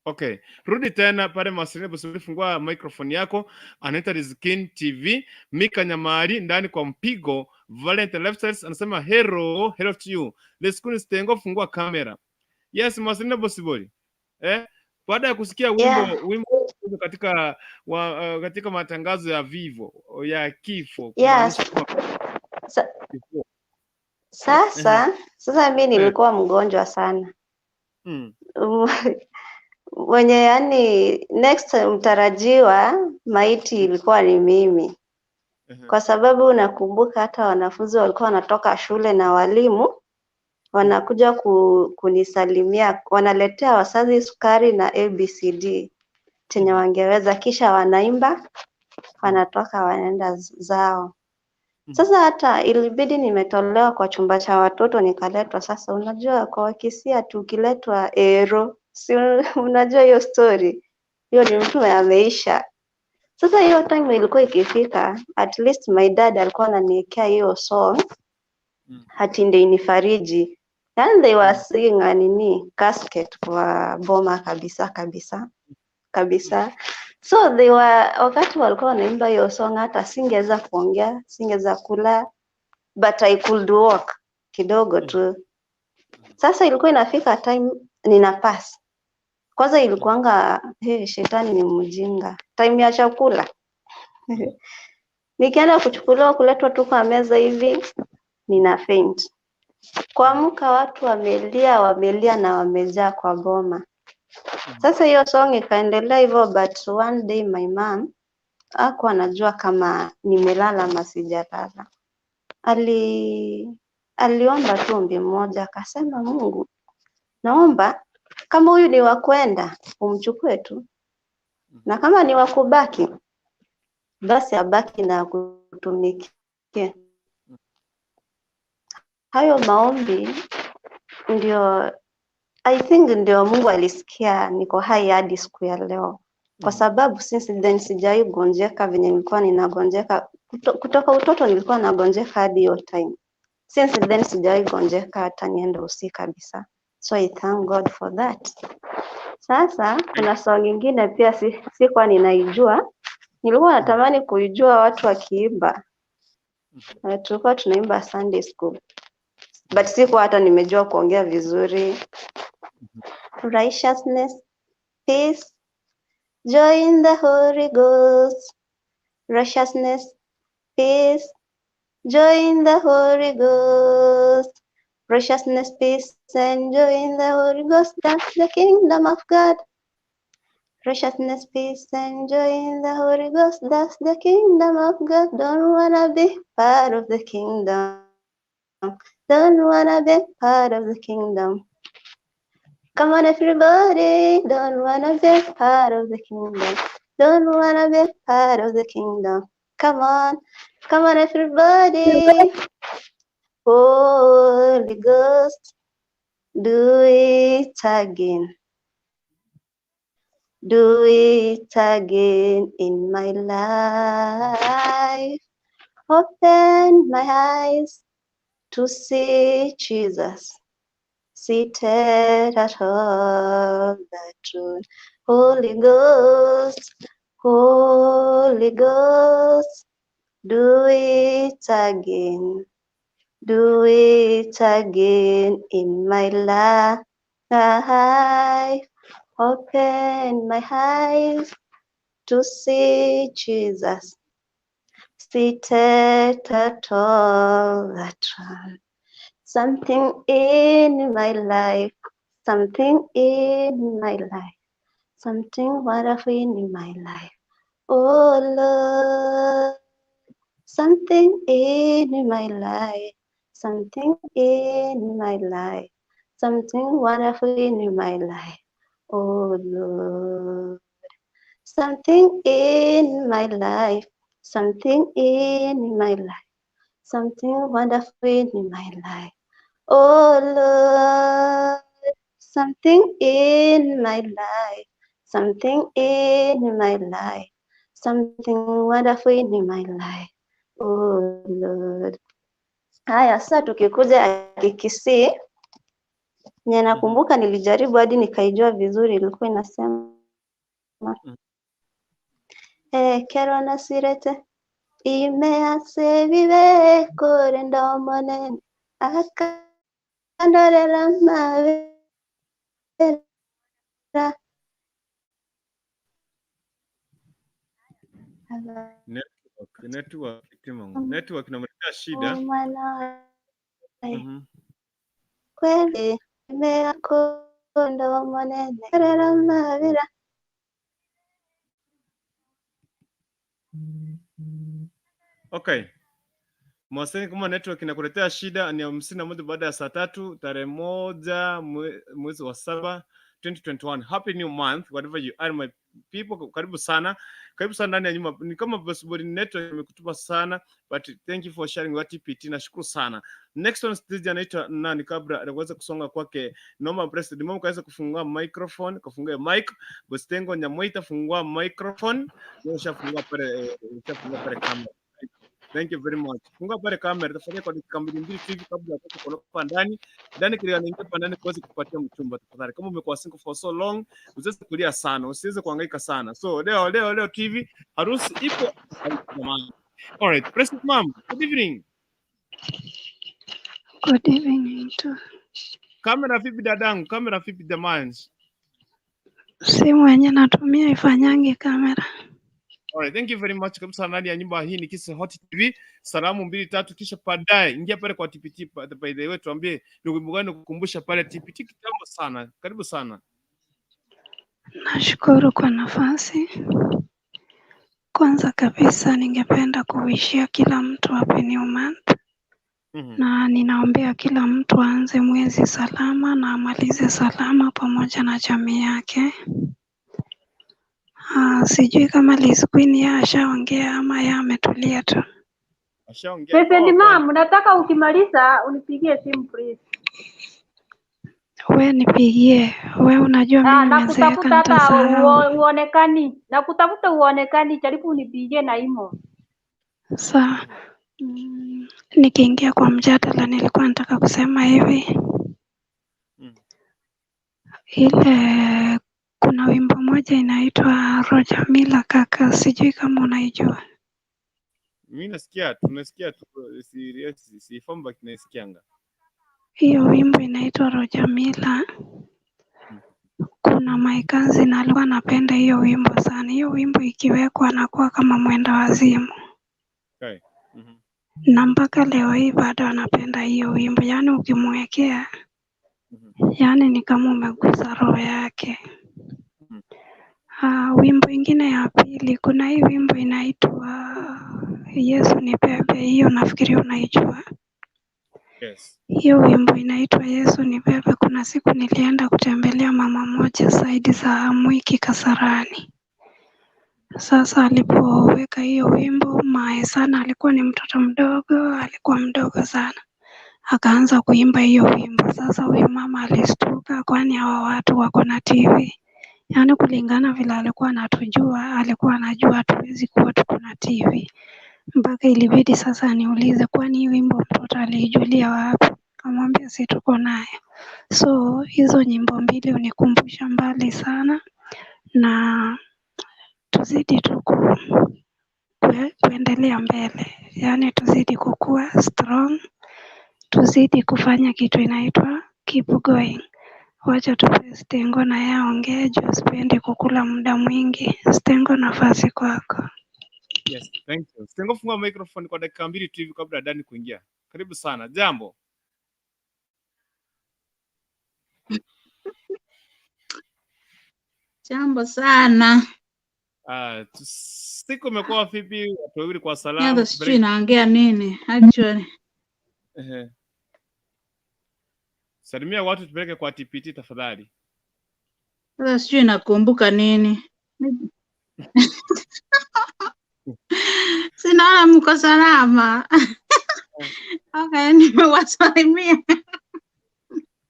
Speaker 1: Okay, rudi tena pale mawasiliano, fungua microphone yako. Anaita Rizkin TV, Mika Nyamari ndani kwa mpigo. Valentine Lifestyles anasema hello, hello to you. Rizkin Stengo, fungua kamera. Yes, mawasiliano Bosibori. Baada ya kusikia wimbo wimbo katika katika matangazo ya Vivo ya kifo.
Speaker 10: Yes. Sasa sasa mimi nilikuwa mgonjwa sana. Mwenye yani next mtarajiwa maiti ilikuwa ni mimi. Kwa sababu nakumbuka hata wanafunzi walikuwa wanatoka shule na walimu wanakuja kunisalimia, wanaletea wazazi sukari na ABCD chenye wangeweza, kisha wanaimba, wanatoka wanaenda zao. Sasa hata ilibidi nimetolewa kwa chumba cha watoto nikaletwa. Sasa unajua kwa Wakisia tukiletwa ero, si unajua hiyo story, hiyo ni mtu ameisha. Sasa hiyo time ilikuwa ikifika, at least my dad alikuwa ananiwekea hiyo song hati ndio inifariji. Yani they were singing nini casket kwa boma kabisa kabisa kabisa. So they were, wakati walikuwa wanaimba hiyo song hata singeweza kuongea, singeweza kula, but I could walk kidogo tu. Sasa ilikuwa inafika time nina pass. Kwanza ilikuanga hey, shetani ni mjinga. Time ya chakula. Nikienda kuchukuliwa kuletwa tu kwa meza hivi nina faint. Kuamka watu wamelia, wamelia na wamejaa kwa boma. Sasa hiyo song ikaendelea hivyo, but one day my mom hakuwa anajua kama nimelala ama sijalala. Aliomba tu ombi moja, akasema, Mungu, naomba kama huyu ni wa kwenda umchukue tu, na kama ni wa kubaki basi abaki na akutumikie. Hayo maombi ndio I think ndio Mungu alisikia niko hai hadi siku ya leo, kwa sababu since then sijawahi gonjeka venye nilikuwa ninagonjeka kutoka utoto nilikuwa nagonjeka hadi hiyo time. Since then sijawahi gonjeka hata niende usi kabisa, so I thank God for that. Sasa kuna song ingine pia sikuwa ninaijua, nilikuwa natamani kuijua watu wakiimba. Tulikuwa tunaimba Sunday school, but sikuwa hata nimejua kuongea vizuri. Righteousness, peace, joy in the Holy Ghost. Righteousness, peace, joy in the Holy Ghost. Righteousness, peace, and joy in the Holy Ghost. That's the kingdom of God. Righteousness, peace, and joy in the Holy Ghost. That's the kingdom of God. Don't wanna be part of the kingdom. Don't wanna be part of the kingdom. Come on, everybody. Don't wanna be part of the kingdom. Don't wanna be part of the kingdom. Come on, come on, everybody. Holy Ghost, do it again. Do it again in my life. Open my eyes to see Jesus seated at all the throne. Holy Ghost, Holy Ghost, do it again. Do it again in my life. Open my eyes to see Jesus seated at all the throne. Something in my life, something in my life, something wonderful in my life. Oh Lord, something in my life, something in my life, something wonderful in my life. Oh Lord, something in my life, something in my life, something wonderful in my life. Oh Lord, something in my life, something in my life, something wonderful in my life. Oh Lord. Haya, sasa tukikuja Kikisii, nye nakumbuka nilijaribu hadi nikaijua vizuri, ilikuwa inasema kero nasirete imease bibe korenda omonene akandorera mabera.
Speaker 1: Network inamletea shida.
Speaker 10: Kweli imeakonda omonene korera mabera.
Speaker 1: Okay. Mwaseni, kama network inakuletea shida ni 51 baada ya saa 3 tarehe 1 mwezi wa 7 2021. Happy new month whatever you are my people. Karibu sana. Karibu sana ndani ya nyumba. Ni kama possible network imekutupa sana, but thank you for sharing your TPT. Nashukuru sana. Next one stage anaitwa nani kabla anaweza kusonga kwake. Naomba president mama kaweza kufungua microphone, kafungua mic. Bostengo Nyamwita fungua microphone. Ushafungua pale, ushafungua pale camera. Thank you very much. Funga pale kamera tafadhali kwa dakika 2 hivi kabla ya kutoka ndani. Ndani kile anaingia hapa ndani kuweza kupatia mchumba tafadhali. Kama umekuwa single for so long, usiweze kulia sana, usiweze kuhangaika sana. So leo TV harusi ipo jamani. All right, President Mom, good evening.
Speaker 11: Good evening too.
Speaker 1: Kamera vipi dadangu? Kamera vipi jamani?
Speaker 11: Simu yenye natumia ifanyange kamera.
Speaker 1: Alright, thank you very much kabisa ndani ya nyumba hii ni Kisii Hot TV. Salamu 2 3 kisha baadaye ingia pale kwa TPT by the way tuambie ni wimbo gani kukumbusha pale TPT kitambo sana. Karibu sana.
Speaker 11: Nashukuru kwa nafasi. Kwanza kabisa ningependa kuwishia kila mtu happy new month. Na ninaombea kila mtu aanze mwezi salama na amalize salama pamoja na jamii yake. Sijui kama Liz Queen yeye ashaongea ama yeye ametulia tu.
Speaker 1: Ashaongea.
Speaker 2: President Mam, nataka ukimaliza unipigie simu please.
Speaker 11: We nipigie, we unajua
Speaker 2: Ah,
Speaker 11: mimi nimezeeka
Speaker 2: nakutafuta hata
Speaker 11: nitasahau.
Speaker 2: uonekani. Nakutafuta uonekani, jaribu unipigie na imo.
Speaker 11: Sawa. Nikiingia kwa mjadala nilikuwa nataka kusema hivi. Ile kuna wimbo moja inaitwa Roger Miller kaka, sijui kama unaijua.
Speaker 1: Mimi nasikia tu, nasikia tu serious, si form naisikianga.
Speaker 11: Hiyo wimbo inaitwa Roger Miller. Kuna my cousin alikuwa anapenda hiyo wimbo sana. Hiyo wimbo ikiwekwa anakuwa kama mwenda wazimu.
Speaker 1: Okay.
Speaker 11: Na mpaka leo hii bado anapenda hiyo wimbo. Yaani ukimwekea, yaani ni kama umegusa roho yake. Wimbo ingine ya pili, kuna hii wimbo inaitwa Yesu ni Bebe, hiyo nafikiri unaijua.
Speaker 1: Yes.
Speaker 11: Hiyo wimbo inaitwa Yesu ni Bebe. Kuna siku nilienda kutembelea mama moja saidi za Mwiki Kasarani. Sasa alipoweka hiyo wimbo, mae sana, alikuwa ni mtoto mdogo, alikuwa mdogo sana, akaanza kuimba hiyo wimbo. Sasa huyu mama alistuka, kwani hawa watu wako na TV? Yaani kulingana vile alikuwa anatujua, alikuwa anajua hatuwezi kuwa tuko na TV. Mpaka ilibidi sasa niulize, kwani hii wimbo mtoto aliijulia wapi? Kamwambia si tuko nayo. So hizo nyimbo mbili hunikumbusha mbali sana, na tuzidi tu kuendelea mbele, yaani tuzidi kukua strong, tuzidi kufanya kitu inaitwa keep going. Wacha tupe Stengo na yeye aongee juu sipendi kukula muda mwingi. Stengo, nafasi kwako.
Speaker 1: Yes, thank you. Stengo, fungua microphone kwa dakika mbili tu hivi kabla ya Dani kuingia. Karibu sana. Jambo.
Speaker 12: Jambo sana.
Speaker 1: Siku imekuwa vipi? Watu wawili kwa salamu.
Speaker 12: Hata sijui naongea nini actually.
Speaker 1: Ehe. Salimia watu tupeleke kwa TPT tafadhali.
Speaker 12: Sasa sijui nakumbuka nini. Sinaona mko salama. Okay, nimewasalimia.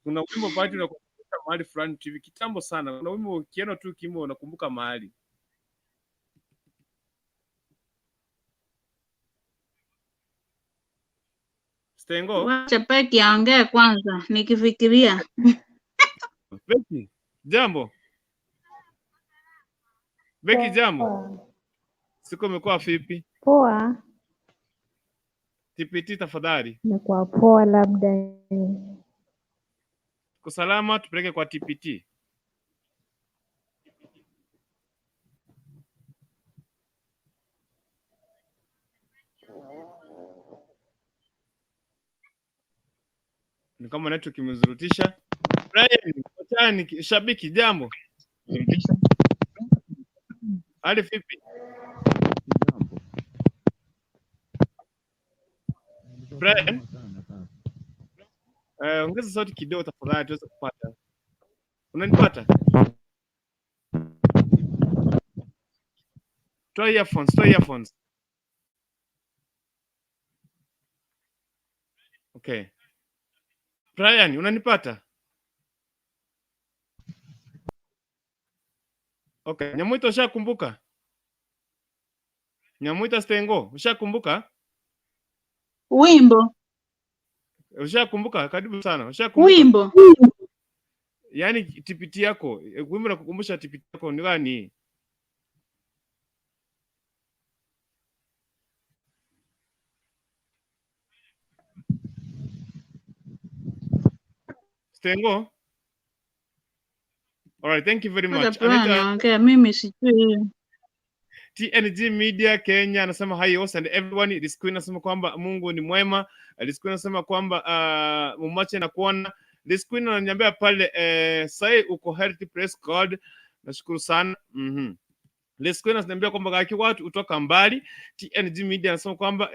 Speaker 1: Kuna wimbo pale unakumbuka mahali fulani TV kitambo sana. Kuna wimbo ukiona tu kimbo unakumbuka mahali. Stengo.
Speaker 12: Wacha Peki aongee kwanza nikifikiria.
Speaker 1: Beki, jambo. Beki, jambo. Siku imekuwa vipi?
Speaker 13: Poa,
Speaker 1: TPT tafadhali.
Speaker 13: imekuwa poa, labda
Speaker 1: Tuko salama, tupeleke kwa TPT. Ni kama network imezurutisha. Brian, Ochani, shabiki, jambo. Hali vipi? Brian, ongeza sauti kidogo tafadhali tuweze kupata. Unanipata? Toa earphones, toa earphones. Okay. Brian, unanipata? Okay. Nyamwita ushakumbuka? Nyamwita Stengo, ushakumbuka?
Speaker 12: Wimbo.
Speaker 1: Ushakumbuka? Karibu sana. Ushakumbuka?
Speaker 12: Wimbo.
Speaker 1: Yaani TPT yako, wimbo nakukumbusha TPT yako ni gani? Stengo? All right, thank you very
Speaker 12: Wacha
Speaker 1: much.
Speaker 12: Brian
Speaker 1: Anita
Speaker 12: aongee, mimi sijui hiyo.
Speaker 1: TNG Media Kenya anasema hi host and everyone. Liz Queen anasema kwamba Mungu ni mwema. Liz Queen anasema kwamba mumache na kuona. Liz Queen ananiambia pale sai uko healthy, praise God. Nashukuru sana. Liz Queen ananiambia kwamba kaki watu kutoka mbali. TNG Media anasema kwamba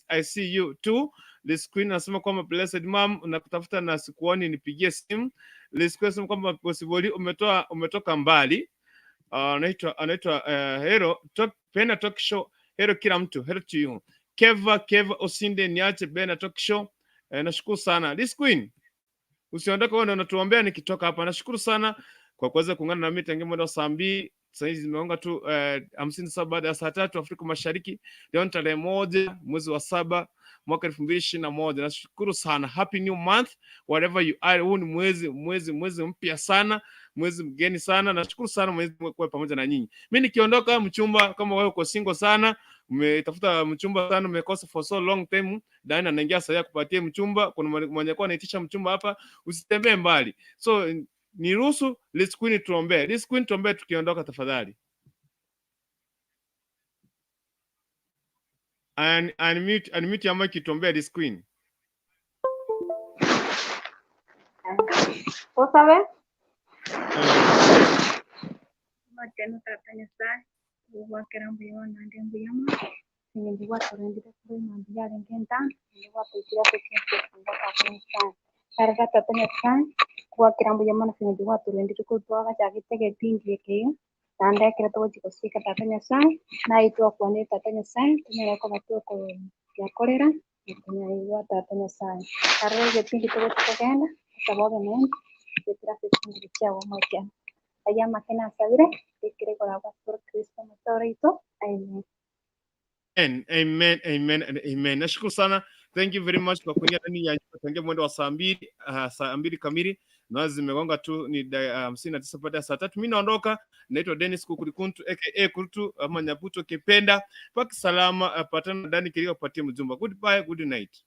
Speaker 1: I see you too. Liz Queen anasema kwamba blessed mom, nakutafuta na sikuoni, nipigie simu. Liz Queen anasema kwamba possibly umetoka mbali. Anaitwa Hero Talk, Pena Talk Show. Hero kila mtu, hero to you. Keva Keva Osinde niache Bena Talk Show. Nashukuru sana Liz Queen, usiondoke, wewe ndio unatuombea nikitoka hapa. Nashukuru sana kwa kuweza kuungana na mimi tangia mwendo wa saa 2. Sasa hizi zimegonga tu 57 baada ya saa 3 Afrika Mashariki. Leo ni tarehe 1 mwezi wa 7 mwaka 2021. Nashukuru sana. Happy new month wherever you are. Huu ni mwezi mpya sana, mwezi mgeni sana. Nashukuru sana Mwenyezi Mungu kuwa pamoja na nyinyi. Mimi nikiondoka, mchumba, kama wewe uko single sana, umetafuta mchumba sana, umekosa for so long time, Dani anaingia sasa kupatia mchumba. Kuna mwenye kuwa anaitisha mchumba hapa, usitembee mbali. So niruhusu Liz Queen tuombee. Liz Queen tuombee tukiondoka tafadhali. Unmute ya mic tuombee Liz Queen.
Speaker 2: Osabe.
Speaker 13: Mateno tata Nyasaye gwakera mbuya nande mbuya mono eng'encho gwatorendire korwa emambia yarenge entano naende gwatoikire ase chinsa echi iga tata Nyasaye. Arega tata Nyasaye, gwakera mbuya mono ase eng'encho gwatorendire korwa twagachagete egepindi eke iga, naende ekero togochia gosika tata Nyasaye, naye twakwanire tata Nyasaye, tonyare koba tokoyakorera, na konyaigwa tata Nyasaye. Arora egepindi togochia kogenda, osaba obe naende, goetera ase chinguru chiago omochenu. Aya amake nasabire, ekere koragwa ase Kristo omotoro oito. Amen.
Speaker 1: Amen, amen, amen, and amen. Nashukuru sana. Thank you very much kwa kuingia ndani ya nyumba tangia mwendo wa saa 2, saa 2 kamili na zimegonga tu ni 59 baada ya saa 3. Mimi naondoka. Naitwa Dennis Kukurikuntu aka Kurutu ama Nyabuto kipenda. Paki salama, patana ndani kilio patie mjumba. Goodbye, good night.